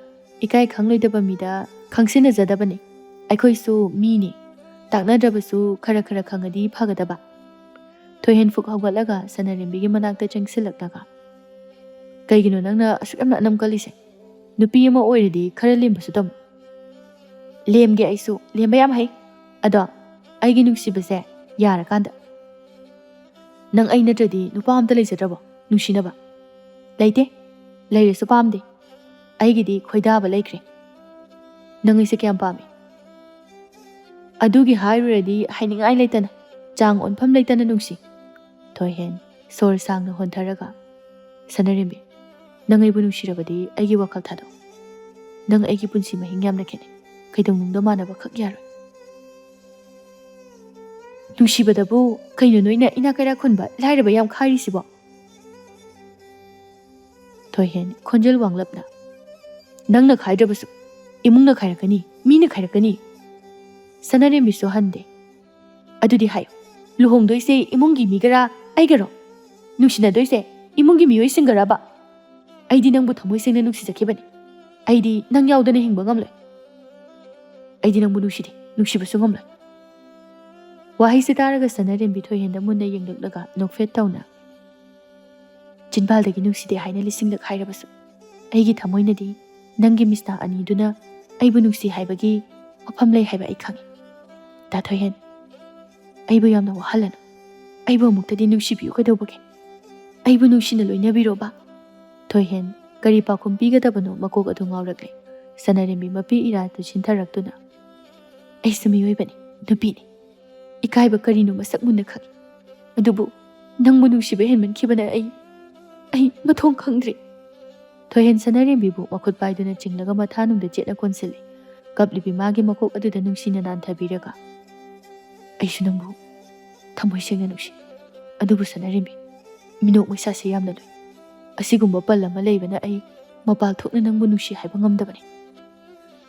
ꯏꯀꯥꯏ ꯈꯪꯂꯣꯏꯗꯕ ꯃꯤꯗ ꯈꯪꯁꯤꯟꯅꯖꯗꯕꯅꯤ꯫ ꯑꯩꯈꯣꯏꯁꯨ ꯃꯤꯅꯤ꯫ ꯇꯥꯛꯅꯗ꯭ꯔꯕꯁꯨ ꯈꯔ ꯈꯔ ꯈꯪꯉꯗꯤ ꯐꯒꯗꯕ꯫" ꯊꯣꯏꯍꯦꯟ ꯐꯨꯛ ꯍꯧꯒꯠꯂꯒ ꯁꯅꯥꯔꯦꯝꯕꯤꯒꯤ ꯃꯅꯥꯛꯇ ꯆꯪꯁꯤꯜꯂꯛꯂꯒ, "ꯀꯩꯒꯤꯅꯣ ꯅꯪꯅ ꯑꯁꯨꯛ ꯌꯥꯝꯅ ꯑꯅꯝ ꯀꯜꯂꯤꯁꯦ? ꯅꯨꯄꯤ ꯑꯃ ꯑꯣꯏꯔꯗꯤ ꯈꯔ ꯂꯦꯝꯕꯁꯨ ꯇꯝꯃꯨ꯫" ꯂꯦꯝꯒꯦ ꯑꯩꯁꯨ, ꯂꯦꯝꯕ ꯌꯥꯝ ꯍꯩ꯫ ꯑꯗꯣ ꯑꯩꯒꯤ ꯅꯨꯡꯁꯤꯕꯁꯦ ꯌꯥꯔꯀꯥꯟꯗ꯫ ꯅꯪ ꯑꯩ ꯅꯠꯇ꯭ꯔꯗꯤ ꯅꯨꯄꯥ ꯑꯝꯇ ꯂꯩꯖꯗ꯭ꯔꯕꯣ ꯅꯨꯡꯁꯤꯅꯕ? ꯂꯩꯇꯦ꯫ ꯂꯩꯔꯁꯨ ꯄꯥꯝꯗꯦ꯫ ꯑꯩꯒꯤꯗꯤ ꯈꯣꯏꯗꯥꯕ ꯂꯩꯈ꯭ꯔꯦ꯫ ꯅꯪ ꯑꯩꯁꯦ ꯀꯌꯥꯝ ꯄꯥꯝꯃꯤ? ꯑꯗꯨꯒꯤ ꯍꯥꯏꯔꯨꯔꯗꯤ ꯍꯥꯏꯅꯤꯡꯉꯥꯏ ꯂꯩꯇꯅ, ꯆꯥꯡ ꯑꯣꯟꯐꯝ ꯂꯩꯇꯅ ꯅꯨꯡꯁꯤ꯫ ꯊꯣꯏꯍꯦꯟ ꯁꯣꯔ ꯁꯥꯡꯅ ꯍꯣꯟꯊꯔꯒ, "ꯁꯅꯥꯔꯦꯝꯕꯤ, ꯅꯪ ꯑꯩꯕꯨ ꯅꯨꯡꯁꯤꯔꯕꯗꯤ ꯑꯩꯒꯤ ꯋꯥꯈꯜ ꯊꯥꯗꯣꯛ꯫ ꯅꯪ ꯑꯩꯒꯤ ꯄꯨꯟꯁꯤ ꯃꯍꯤꯡ ꯌꯥꯝꯅ ꯈꯦꯠꯅꯩ꯫ ꯀꯩꯗꯧꯅꯨꯡꯗ ꯃꯥꯟꯅꯕ ꯈꯛ ꯌꯥꯔꯣꯏ꯫" "ꯅꯨꯡꯁꯤꯕꯗꯕꯨ ꯀꯩꯅꯣ ꯅꯣꯏꯅ ꯏꯅꯥꯛ ꯀꯩꯔꯥꯛ ꯈꯨꯟꯕ ꯂꯥꯏꯔꯕ ꯌꯥꯝ ꯈꯥꯏꯔꯤꯁꯤꯕꯣ?" ꯊꯣꯏꯍꯦꯟ ꯈꯣꯟꯖꯦꯜ ꯋꯥꯡꯂꯞꯅ, "ꯅꯪꯅ ꯈꯥꯏꯗ꯭ꯔꯕꯁꯨ ꯏꯃꯨꯡꯅ ꯈꯥꯏꯔꯛꯀꯅꯤ, ꯃꯤꯅ ꯈꯥꯏꯔꯛꯀꯅꯤ꯫" ꯁꯅꯥꯔꯦꯝꯕꯤꯁꯨ ꯍꯟꯗꯦ꯫ "ꯑꯗꯨꯗꯤ ꯍꯥꯏꯌꯨ, ꯂꯨꯍꯣꯡꯗꯣꯏꯁꯦ ꯏꯃꯨꯡꯒꯤ ꯃꯤꯒꯔꯥ ꯑꯩꯒꯔꯣ? ꯅꯨꯡꯁꯤꯅꯗꯣꯏꯁꯦ ꯏꯃꯨꯡꯒꯤ ꯃꯤꯑꯣꯏꯁꯤꯡꯒꯔꯕ? ꯑꯩꯗꯤ ꯅꯪꯕꯨ ꯊꯃꯣꯏ ꯁꯦꯡꯅ ꯅꯨꯡꯁꯤꯖꯈꯤꯕꯅꯤ꯫ ꯑꯩꯗꯤ ꯅꯪ ꯌꯥꯎꯗꯅ ꯍꯤꯡꯕ ꯉꯝꯂꯣꯏ꯫ ꯑꯩꯗꯤ ꯅꯪꯕꯨ ꯅꯨꯡꯁꯤꯗꯦ, ꯅꯨꯡꯁꯤꯕꯁꯨ ꯉꯝꯂꯣꯏ꯫" ꯋꯥꯍꯩꯁꯦ ꯇꯥꯔꯒ ꯁꯅꯥꯔꯦꯝꯕꯤ ꯊꯣꯏꯍꯦꯟꯗ ꯃꯨꯟꯅ ꯌꯦꯡꯂꯛꯂꯒ ꯅꯣꯛꯐꯦꯠ ꯇꯧꯅ, "ꯆꯤꯟꯕꯥꯜꯗꯒꯤ ꯅꯨꯡꯁꯤꯗꯦ ꯍꯥꯏꯅ ꯂꯤꯁꯤꯡꯂꯛ ꯍꯥꯏꯔꯕꯁꯨ, ꯑꯩꯒꯤ ꯊꯃꯣꯏꯅꯗꯤ ꯅꯪꯒꯤ ꯃꯤꯁꯅꯥ ꯑꯅꯤꯗꯨꯅ ꯑꯩꯕꯨ ꯅꯨꯡꯁꯤ ꯍꯥꯏꯕꯒꯤ ꯋꯥꯐꯝ ꯂꯩ ꯍꯥꯏꯕ ꯑꯩ ꯈꯪꯏ꯫ ꯗꯥ ꯊꯣꯏꯍꯦꯟ, ꯑꯩꯕꯨ ꯌꯥꯝꯅ ꯋꯥꯍꯜꯂꯅꯨ꯫ ꯑꯩꯕꯨ ꯑꯃꯨꯛꯇꯗꯤ ꯅꯨꯡꯁꯤꯕꯤꯌꯨ ꯀꯩꯗꯧꯕꯒꯦ? ꯑꯩꯕꯨ ꯅꯨꯡꯁꯤꯅ ꯂꯣꯏꯅꯕꯤꯔꯣꯕ꯫" ꯊꯣꯏꯍꯦꯟ ꯀꯔꯤ ꯄꯥꯎꯈꯨꯝ ꯄꯤꯒꯗꯕꯅꯣ ꯃꯀꯣꯛ ꯑꯗꯨ ꯉꯥꯎꯔꯛꯂꯦ꯫ ꯁꯅꯥꯔꯦꯝꯕꯤ ꯃꯄꯤ ꯏꯔꯥꯗꯨ ꯆꯤꯟꯊꯔꯛꯇꯨꯅ, "ꯑꯩꯁꯨ ꯃꯤꯑꯣꯏꯕꯅꯤ, ꯅꯨꯄꯤꯅꯤ꯫ ꯏꯀꯥꯏꯕ ꯀꯔꯤꯅꯣ ꯃꯁꯛ ꯃꯨꯟꯅ ꯈꯪꯏ꯫ ꯑꯗꯨꯕꯨ ꯅꯪꯕꯨ ꯅꯨꯡꯁꯤꯕ ꯍꯦꯟꯃꯟꯈꯤꯕꯅ ꯑꯩ, ꯑꯩ ꯃꯊꯣꯡ ꯈꯪꯗ꯭ꯔꯦ꯫" ꯊꯣꯏꯍꯦꯟ ꯁꯅꯥꯔꯦꯝꯕꯤꯕꯨ ꯃꯈꯨꯠ ꯄꯥꯏꯗꯨꯅ ꯆꯤꯡꯂꯒ ꯃꯊꯥꯅꯨꯡꯗ ꯆꯦꯠꯅ ꯀꯣꯟꯁꯤꯜꯂꯤ꯫ ꯀꯞꯂꯤꯕꯤ ꯃꯥꯒꯤ ꯃꯀꯣꯛ ꯑꯗꯨꯗ ꯅꯨꯡꯁꯤꯅ ꯅꯥꯟꯊꯕꯤꯔꯒ, "ꯑꯩꯁꯨ ꯅꯪꯕꯨ ꯊꯃꯣꯏ ꯁꯦꯡꯅ ꯅꯨꯡꯁꯤ꯫ ꯑꯗꯨꯕꯨ ꯁꯅꯥꯔꯦꯝꯕꯤ, ꯃꯤꯅꯣꯛ ꯃꯩꯁꯥꯁꯦ ꯌꯥꯝꯅ ꯂꯨꯏ꯫ ꯑꯁꯤꯒꯨꯝꯕ ꯄꯜ ꯑꯃ ꯂꯩꯕꯅ ꯑꯩ ꯃꯄꯥꯜ ꯊꯣꯛꯅ ꯅꯪꯕꯨ ꯅꯨꯡꯁꯤ ꯍꯥꯏꯕ ꯉꯝꯗꯕꯅꯤ꯫"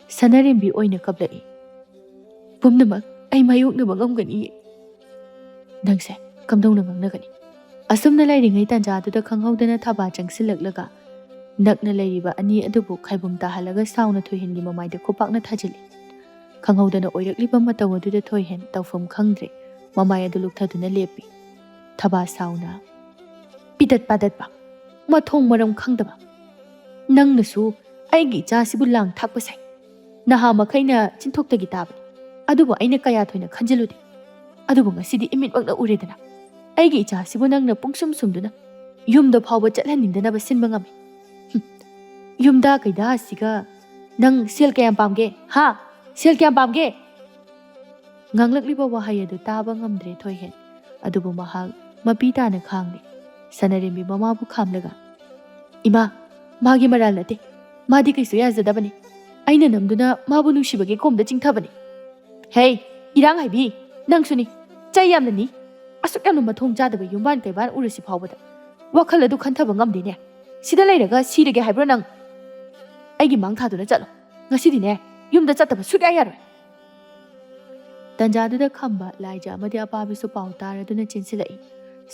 ꯁꯅꯥꯔꯦꯝꯕꯤ ꯑꯣꯏꯅ ꯀꯞꯂꯛꯏ꯫ "ꯄꯨꯝꯅꯃꯛ ꯑꯩ ꯃꯥꯌꯣꯛꯅꯕ ꯉꯝꯒꯅꯤꯌꯦ꯫ ꯅꯪꯁꯦ ꯀꯝꯗꯧꯅ ꯉꯥꯡꯅꯒꯅꯤ?" ꯑꯁꯨꯝꯅ ꯂꯩꯔꯤꯉꯩ ꯇꯥꯟꯖꯥꯗꯨꯗ ꯈꯪꯍꯧꯗꯅ ꯊꯕꯥ ꯆꯪꯁꯤꯜꯂꯛꯂꯒ ꯅꯛꯅ ꯂꯩꯔꯤꯕ ꯑꯅꯤ ꯑꯗꯨꯕꯨ ꯈꯥꯏꯕꯨꯝ ꯇꯥꯍꯜꯂꯒ ꯁꯥꯎꯅ ꯊꯣꯏꯍꯦꯟꯒꯤ ꯃꯃꯥꯏꯗ ꯈꯨꯄꯥꯛꯅ ꯊꯥꯖꯤꯜꯂꯤ꯫ ꯈꯪꯍꯧꯗꯅ ꯑꯣꯏꯔꯛꯂꯤꯕ ꯃꯇꯧ ꯑꯗꯨꯗ ꯊꯣꯏꯍꯦꯟ ꯇꯧꯐꯝ ꯈꯪꯗ꯭ꯔꯦ꯫ ꯃꯃꯥꯏ ꯑꯗꯨ ꯂꯨꯛꯊꯗꯨꯅ ꯂꯦꯞꯄꯤ꯫ ꯊꯕꯥ ꯁꯥꯎꯅ, "ꯄꯤꯗꯠ ꯄꯥꯗꯠꯄ, ꯃꯊꯣꯡ ꯃꯔꯝ ꯈꯪꯗꯕ꯫ ꯅꯪꯅꯁꯨ ꯑꯩꯒꯤ ꯏꯆꯥꯁꯤꯕꯨ ꯂꯥꯡ ꯊꯥꯛꯄ ꯁꯥꯏ꯫ ꯅꯍꯥ ꯃꯈꯩꯅ ꯆꯤꯟꯊꯣꯛꯇꯒꯤ ꯇꯥꯕꯅꯤ, ꯑꯗꯨꯕꯨ ꯑꯩꯅ ꯀꯌꯥ ꯊꯣꯏꯅ ꯈꯟꯖꯤꯜꯂꯨꯗꯦ꯫ ꯑꯗꯨꯕꯨ ꯉꯁꯤꯗꯤ ꯏꯃꯤꯠꯃꯛꯅ ꯎꯔꯦꯗꯅ, ꯑꯩꯒꯤ ꯏꯆꯥꯁꯤꯕꯨ ꯅꯪꯅ ꯄꯨꯡꯁꯨꯝ ꯁꯨꯝꯗꯨꯅ ꯌꯨꯝꯗ ꯐꯥꯎꯕ ꯆꯠꯍꯟꯅꯤꯡꯗꯅꯕ ꯁꯤꯟꯕ ꯉꯝꯃꯤ꯫ ꯍꯨꯝ, ꯌꯨꯝꯗ ꯀꯩꯗ ꯑꯁꯤꯒ ꯅꯪ ꯁꯦꯜ ꯀꯌꯥꯝ ꯄꯥꯝꯒꯦ? ꯍꯥ? ꯁꯦꯜ ꯀꯌꯥꯝ ꯄꯥꯝꯒꯦ? ꯉꯥꯡꯂꯛꯂꯤꯕ ꯋꯥꯍꯩ ꯑꯗꯨ ꯇꯥꯕ ꯉꯝꯗ꯭ꯔꯦ ꯊꯣꯏꯍꯦꯟ꯫ ꯑꯗꯨꯕꯨ ꯃꯍꯥꯛ ꯃꯄꯤ ꯇꯥꯅ ꯈꯥꯡꯂꯤ꯫ ꯁꯅꯥꯔꯦꯝꯕꯤ ꯃꯃꯥꯕꯨ ꯈꯥꯝꯂꯒ, "ꯏꯃꯥ, ꯃꯥꯒꯤ ꯃꯔꯥꯜ ꯅꯠꯇꯦ꯫ ꯃꯥꯗꯤ ꯀꯩꯁꯨ ꯌꯥꯖꯗꯕꯅꯤ꯫ ꯑꯩꯅ ꯅꯝꯗꯨꯅ ꯃꯥꯕꯨ ꯅꯨꯡꯁꯤꯕꯒꯤ ꯀꯣꯝꯗ ꯆꯤꯡꯊꯕꯅꯤ꯫" "ꯍꯦ, ꯏꯔꯥꯡ ꯍꯥꯏꯕꯤ, ꯅꯪꯁꯨꯅꯤ꯫ ꯆꯩ ꯌꯥꯝꯅ ꯅꯤ꯫ ꯑꯁꯨꯛ ꯌꯥꯝꯅ ꯃꯊꯣꯡ ꯆꯥꯗꯕ ꯌꯨꯝꯕꯥꯟ ꯀꯩꯕꯥꯟ ꯎꯔꯁꯤ ꯐꯥꯎꯕꯗ ꯋꯥꯈꯜ ꯑꯗꯨ ꯈꯟꯊꯕ ꯉꯝꯗꯦꯅꯦ꯫ ꯁꯤꯗ ꯂꯩꯔꯒ ꯁꯤꯔꯒꯦ ꯍꯥꯏꯕ꯭ꯔꯣ ꯅꯪ? ꯑꯩꯒꯤ ꯃꯥꯡ ꯊꯥꯗꯨꯅ ꯆꯠꯂꯣ꯫ ꯉꯁꯤꯗꯤꯅꯦ, ꯌꯨꯝꯗ ꯆꯠꯇꯕ ꯁꯨꯛꯌꯥ ꯌꯥꯔꯣꯏ꯫" ꯇꯟꯖꯥꯗꯨꯗ ꯈꯝꯕ ꯂꯥꯏꯖ ꯑꯃꯗꯤ ꯑꯄꯥꯕꯤꯁꯨ ꯄꯥꯎ ꯇꯥꯔꯗꯨꯅ ꯆꯦꯟꯁꯤꯜꯂꯛꯏ꯫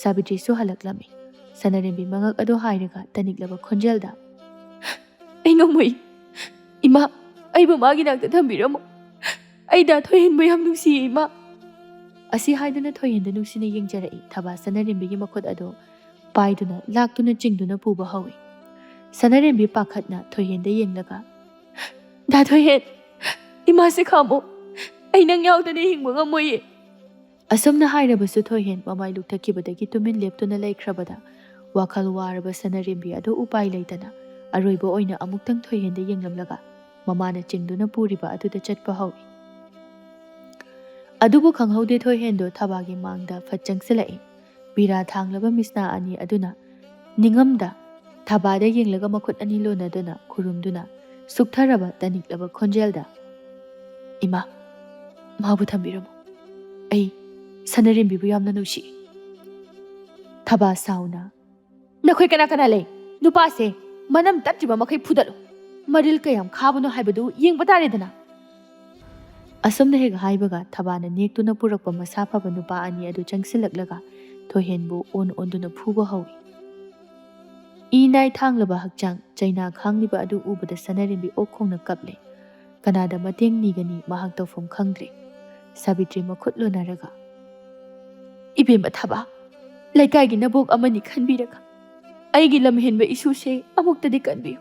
ꯁꯥꯕꯤꯇ꯭ꯔꯤꯁꯨ ꯍꯜꯂꯛꯂꯝꯃꯤ꯫ ꯁꯅꯥꯔꯦꯝꯕꯤ ꯃꯉꯛ ꯑꯗꯨ ꯍꯥꯏꯔꯒ ꯇꯅꯤꯛꯂꯕ ꯈꯣꯟꯖꯦꯜꯗ, "ꯑꯩ ꯉꯝꯃꯣꯏ꯫ ꯏꯃꯥ, ꯑꯩꯕꯨ ꯃꯥꯒꯤ ꯅꯥꯛꯇ ꯊꯝꯕꯤꯔꯝꯃꯣ꯫ ꯑꯩ ꯗꯥ ꯊꯣꯏꯍꯦꯟꯕꯨ ꯌꯥꯝ ꯅꯨꯡꯁꯤꯌꯦ, ꯏꯃꯥ꯫" ꯑꯁꯤ ꯍꯥꯏꯗꯨꯅ ꯊꯣꯏꯍꯦꯟꯗ ꯅꯨꯡꯁꯤꯅ ꯌꯦꯡꯖꯔꯛꯏ꯫ ꯊꯕꯥ ꯁꯅꯥꯔꯦꯝꯕꯤꯒꯤ ꯃꯈꯨꯠ ꯑꯗꯨ ꯄꯥꯏꯗꯨꯅ ꯂꯥꯛꯇꯨꯅ ꯆꯤꯡꯗꯨꯅ ꯄꯨꯕ ꯍꯧꯏ꯫ ꯁꯅꯥꯔꯦꯝꯕꯤ ꯄꯥꯈꯠꯅ ꯊꯣꯏꯍꯦꯟꯗ ꯌꯦꯡꯂꯒ, "ꯗꯥ ꯊꯣꯏꯍꯦꯟ, ꯏꯃꯥꯁꯦ ꯈꯥꯝꯃꯣ꯫ ꯑꯩ ꯅꯪ ꯌꯥꯎꯗꯅ ꯍꯤꯡꯕ ꯉꯝꯃꯣꯏꯌꯦ꯫" ꯑꯁꯨꯝꯅ ꯍꯥꯏꯔꯕꯁꯨ ꯊꯣꯏꯍꯦꯟ ꯃꯃꯥꯏ ꯂꯨꯛꯊꯈꯤꯕꯗꯒꯤ ꯇꯨꯃꯤꯟ ꯂꯦꯞꯇꯨꯅ ꯂꯩꯈ꯭ꯔꯕꯗ, ꯋꯥꯈꯜ ꯋꯥꯔꯕ ꯁꯅꯥꯔꯦꯝꯕꯤ ꯑꯗꯨ ꯎꯄꯥꯏ ꯂꯩꯇꯅ ꯑꯔꯣꯏꯕ ꯑꯣꯏꯅ ꯑꯃꯨꯛꯇꯪ ꯊꯣꯏꯍꯦꯟꯗ ꯌꯦꯡꯂꯝꯂꯒ ꯃꯃꯥꯅ ꯆꯤꯡꯗꯨꯅ ꯄꯨꯔꯤꯕ ꯑꯗꯨꯗ ꯆꯠꯄ ꯍꯧꯏ꯫ ꯑꯗꯨꯕꯨ ꯈꯪꯍꯧꯗꯦ ꯊꯣꯏꯍꯦꯟꯗꯣ ꯊꯕꯥꯒꯤ ꯃꯥꯡꯗ ꯐꯠ ꯆꯪꯁꯤꯜꯂꯛꯏ꯫ ꯄꯤꯔꯥ ꯊꯥꯡꯂꯕ ꯃꯤꯁꯅꯥ ꯑꯅꯤ ꯑꯗꯨꯅ ꯅꯤꯡꯉꯝꯗ ꯊꯕꯥꯗ ꯌꯦꯡꯂꯒ ꯃꯈꯨꯠ ꯑꯅꯤ ꯂꯣꯟꯅꯗꯨꯅ ꯈꯨꯔꯨꯝꯗꯨꯅ ꯁꯨꯛꯊꯔꯕ ꯇꯅꯤꯛꯂꯕ ꯈꯣꯟꯖꯦꯜꯗ, "ꯏꯃꯥ, ꯃꯥꯕꯨ ꯊꯝꯕꯤꯔꯝꯃꯨ꯫ ꯑꯩ ꯁꯅꯥꯔꯦꯝꯕꯤꯕꯨ ꯌꯥꯝꯅ ꯅꯨꯡꯁꯤ꯫" ꯊꯕꯥ ꯁꯥꯎꯅ, "ꯅꯈꯣꯏ ꯀꯅꯥ ꯀꯅꯥ ꯂꯩ? ꯅꯨꯄꯥꯁꯦ ꯃꯅꯝ ꯇꯠꯇ꯭ꯔꯤꯕ ꯃꯈꯩ ꯐꯨꯗꯠꯂꯨ꯫ ꯃꯔꯤꯜ ꯀꯌꯥꯝ ꯈꯥꯕꯅꯣ ꯍꯥꯏꯕꯗꯨ ꯌꯦꯡꯕ ꯇꯥꯔꯦꯗꯅ꯫" ꯑꯁꯨꯝꯅ ꯍꯦꯛ ꯍꯥꯏꯕꯒ ꯊꯕꯥꯅ ꯅꯦꯛꯇꯨꯅ ꯄꯨꯔꯛꯄ ꯃꯁꯥ ꯐꯕ ꯅꯨꯄꯥ ꯑꯅꯤ ꯑꯗꯨ ꯆꯪꯁꯤꯜꯂꯛꯂꯒ ꯊꯣꯏꯍꯦꯟꯕꯨ ꯑꯣꯟ ꯑꯣꯟꯗꯨꯅ ꯐꯨꯕ ꯍꯧꯏ꯫ ꯏ ꯅꯥꯏ ꯊꯥꯡꯂꯕ ꯍꯛꯆꯥꯡ ꯆꯩꯅꯥ ꯈꯥꯡꯂꯤꯕ ꯑꯗꯨ ꯎꯕꯗ ꯁꯅꯥꯔꯦꯝꯕꯤ ꯑꯣꯛ ꯈꯣꯡꯅ ꯀꯞꯂꯦ꯫ ꯀꯅꯥꯗ ꯃꯇꯦꯡ ꯅꯤꯒꯅꯤ ꯃꯍꯥꯛ ꯇꯧꯐꯝ ꯈꯪꯗ꯭ꯔꯦ꯫ ꯁꯥꯕꯤꯇ꯭ꯔꯤ ꯃꯈꯨꯠ ꯂꯣꯟꯅꯔꯒ, "ꯏꯕꯦꯝꯃ ꯊꯕꯥ, ꯂꯩꯀꯥꯏꯒꯤ ꯅꯕꯣꯛ ꯑꯃꯅꯤ ꯈꯟꯕꯤꯔꯒ ꯑꯩꯒꯤ ꯂꯝꯍꯦꯟꯕ ꯏꯁꯨꯁꯦ ꯑꯃꯨꯛꯇꯗꯤ ꯀꯟꯕꯤꯌꯨ꯫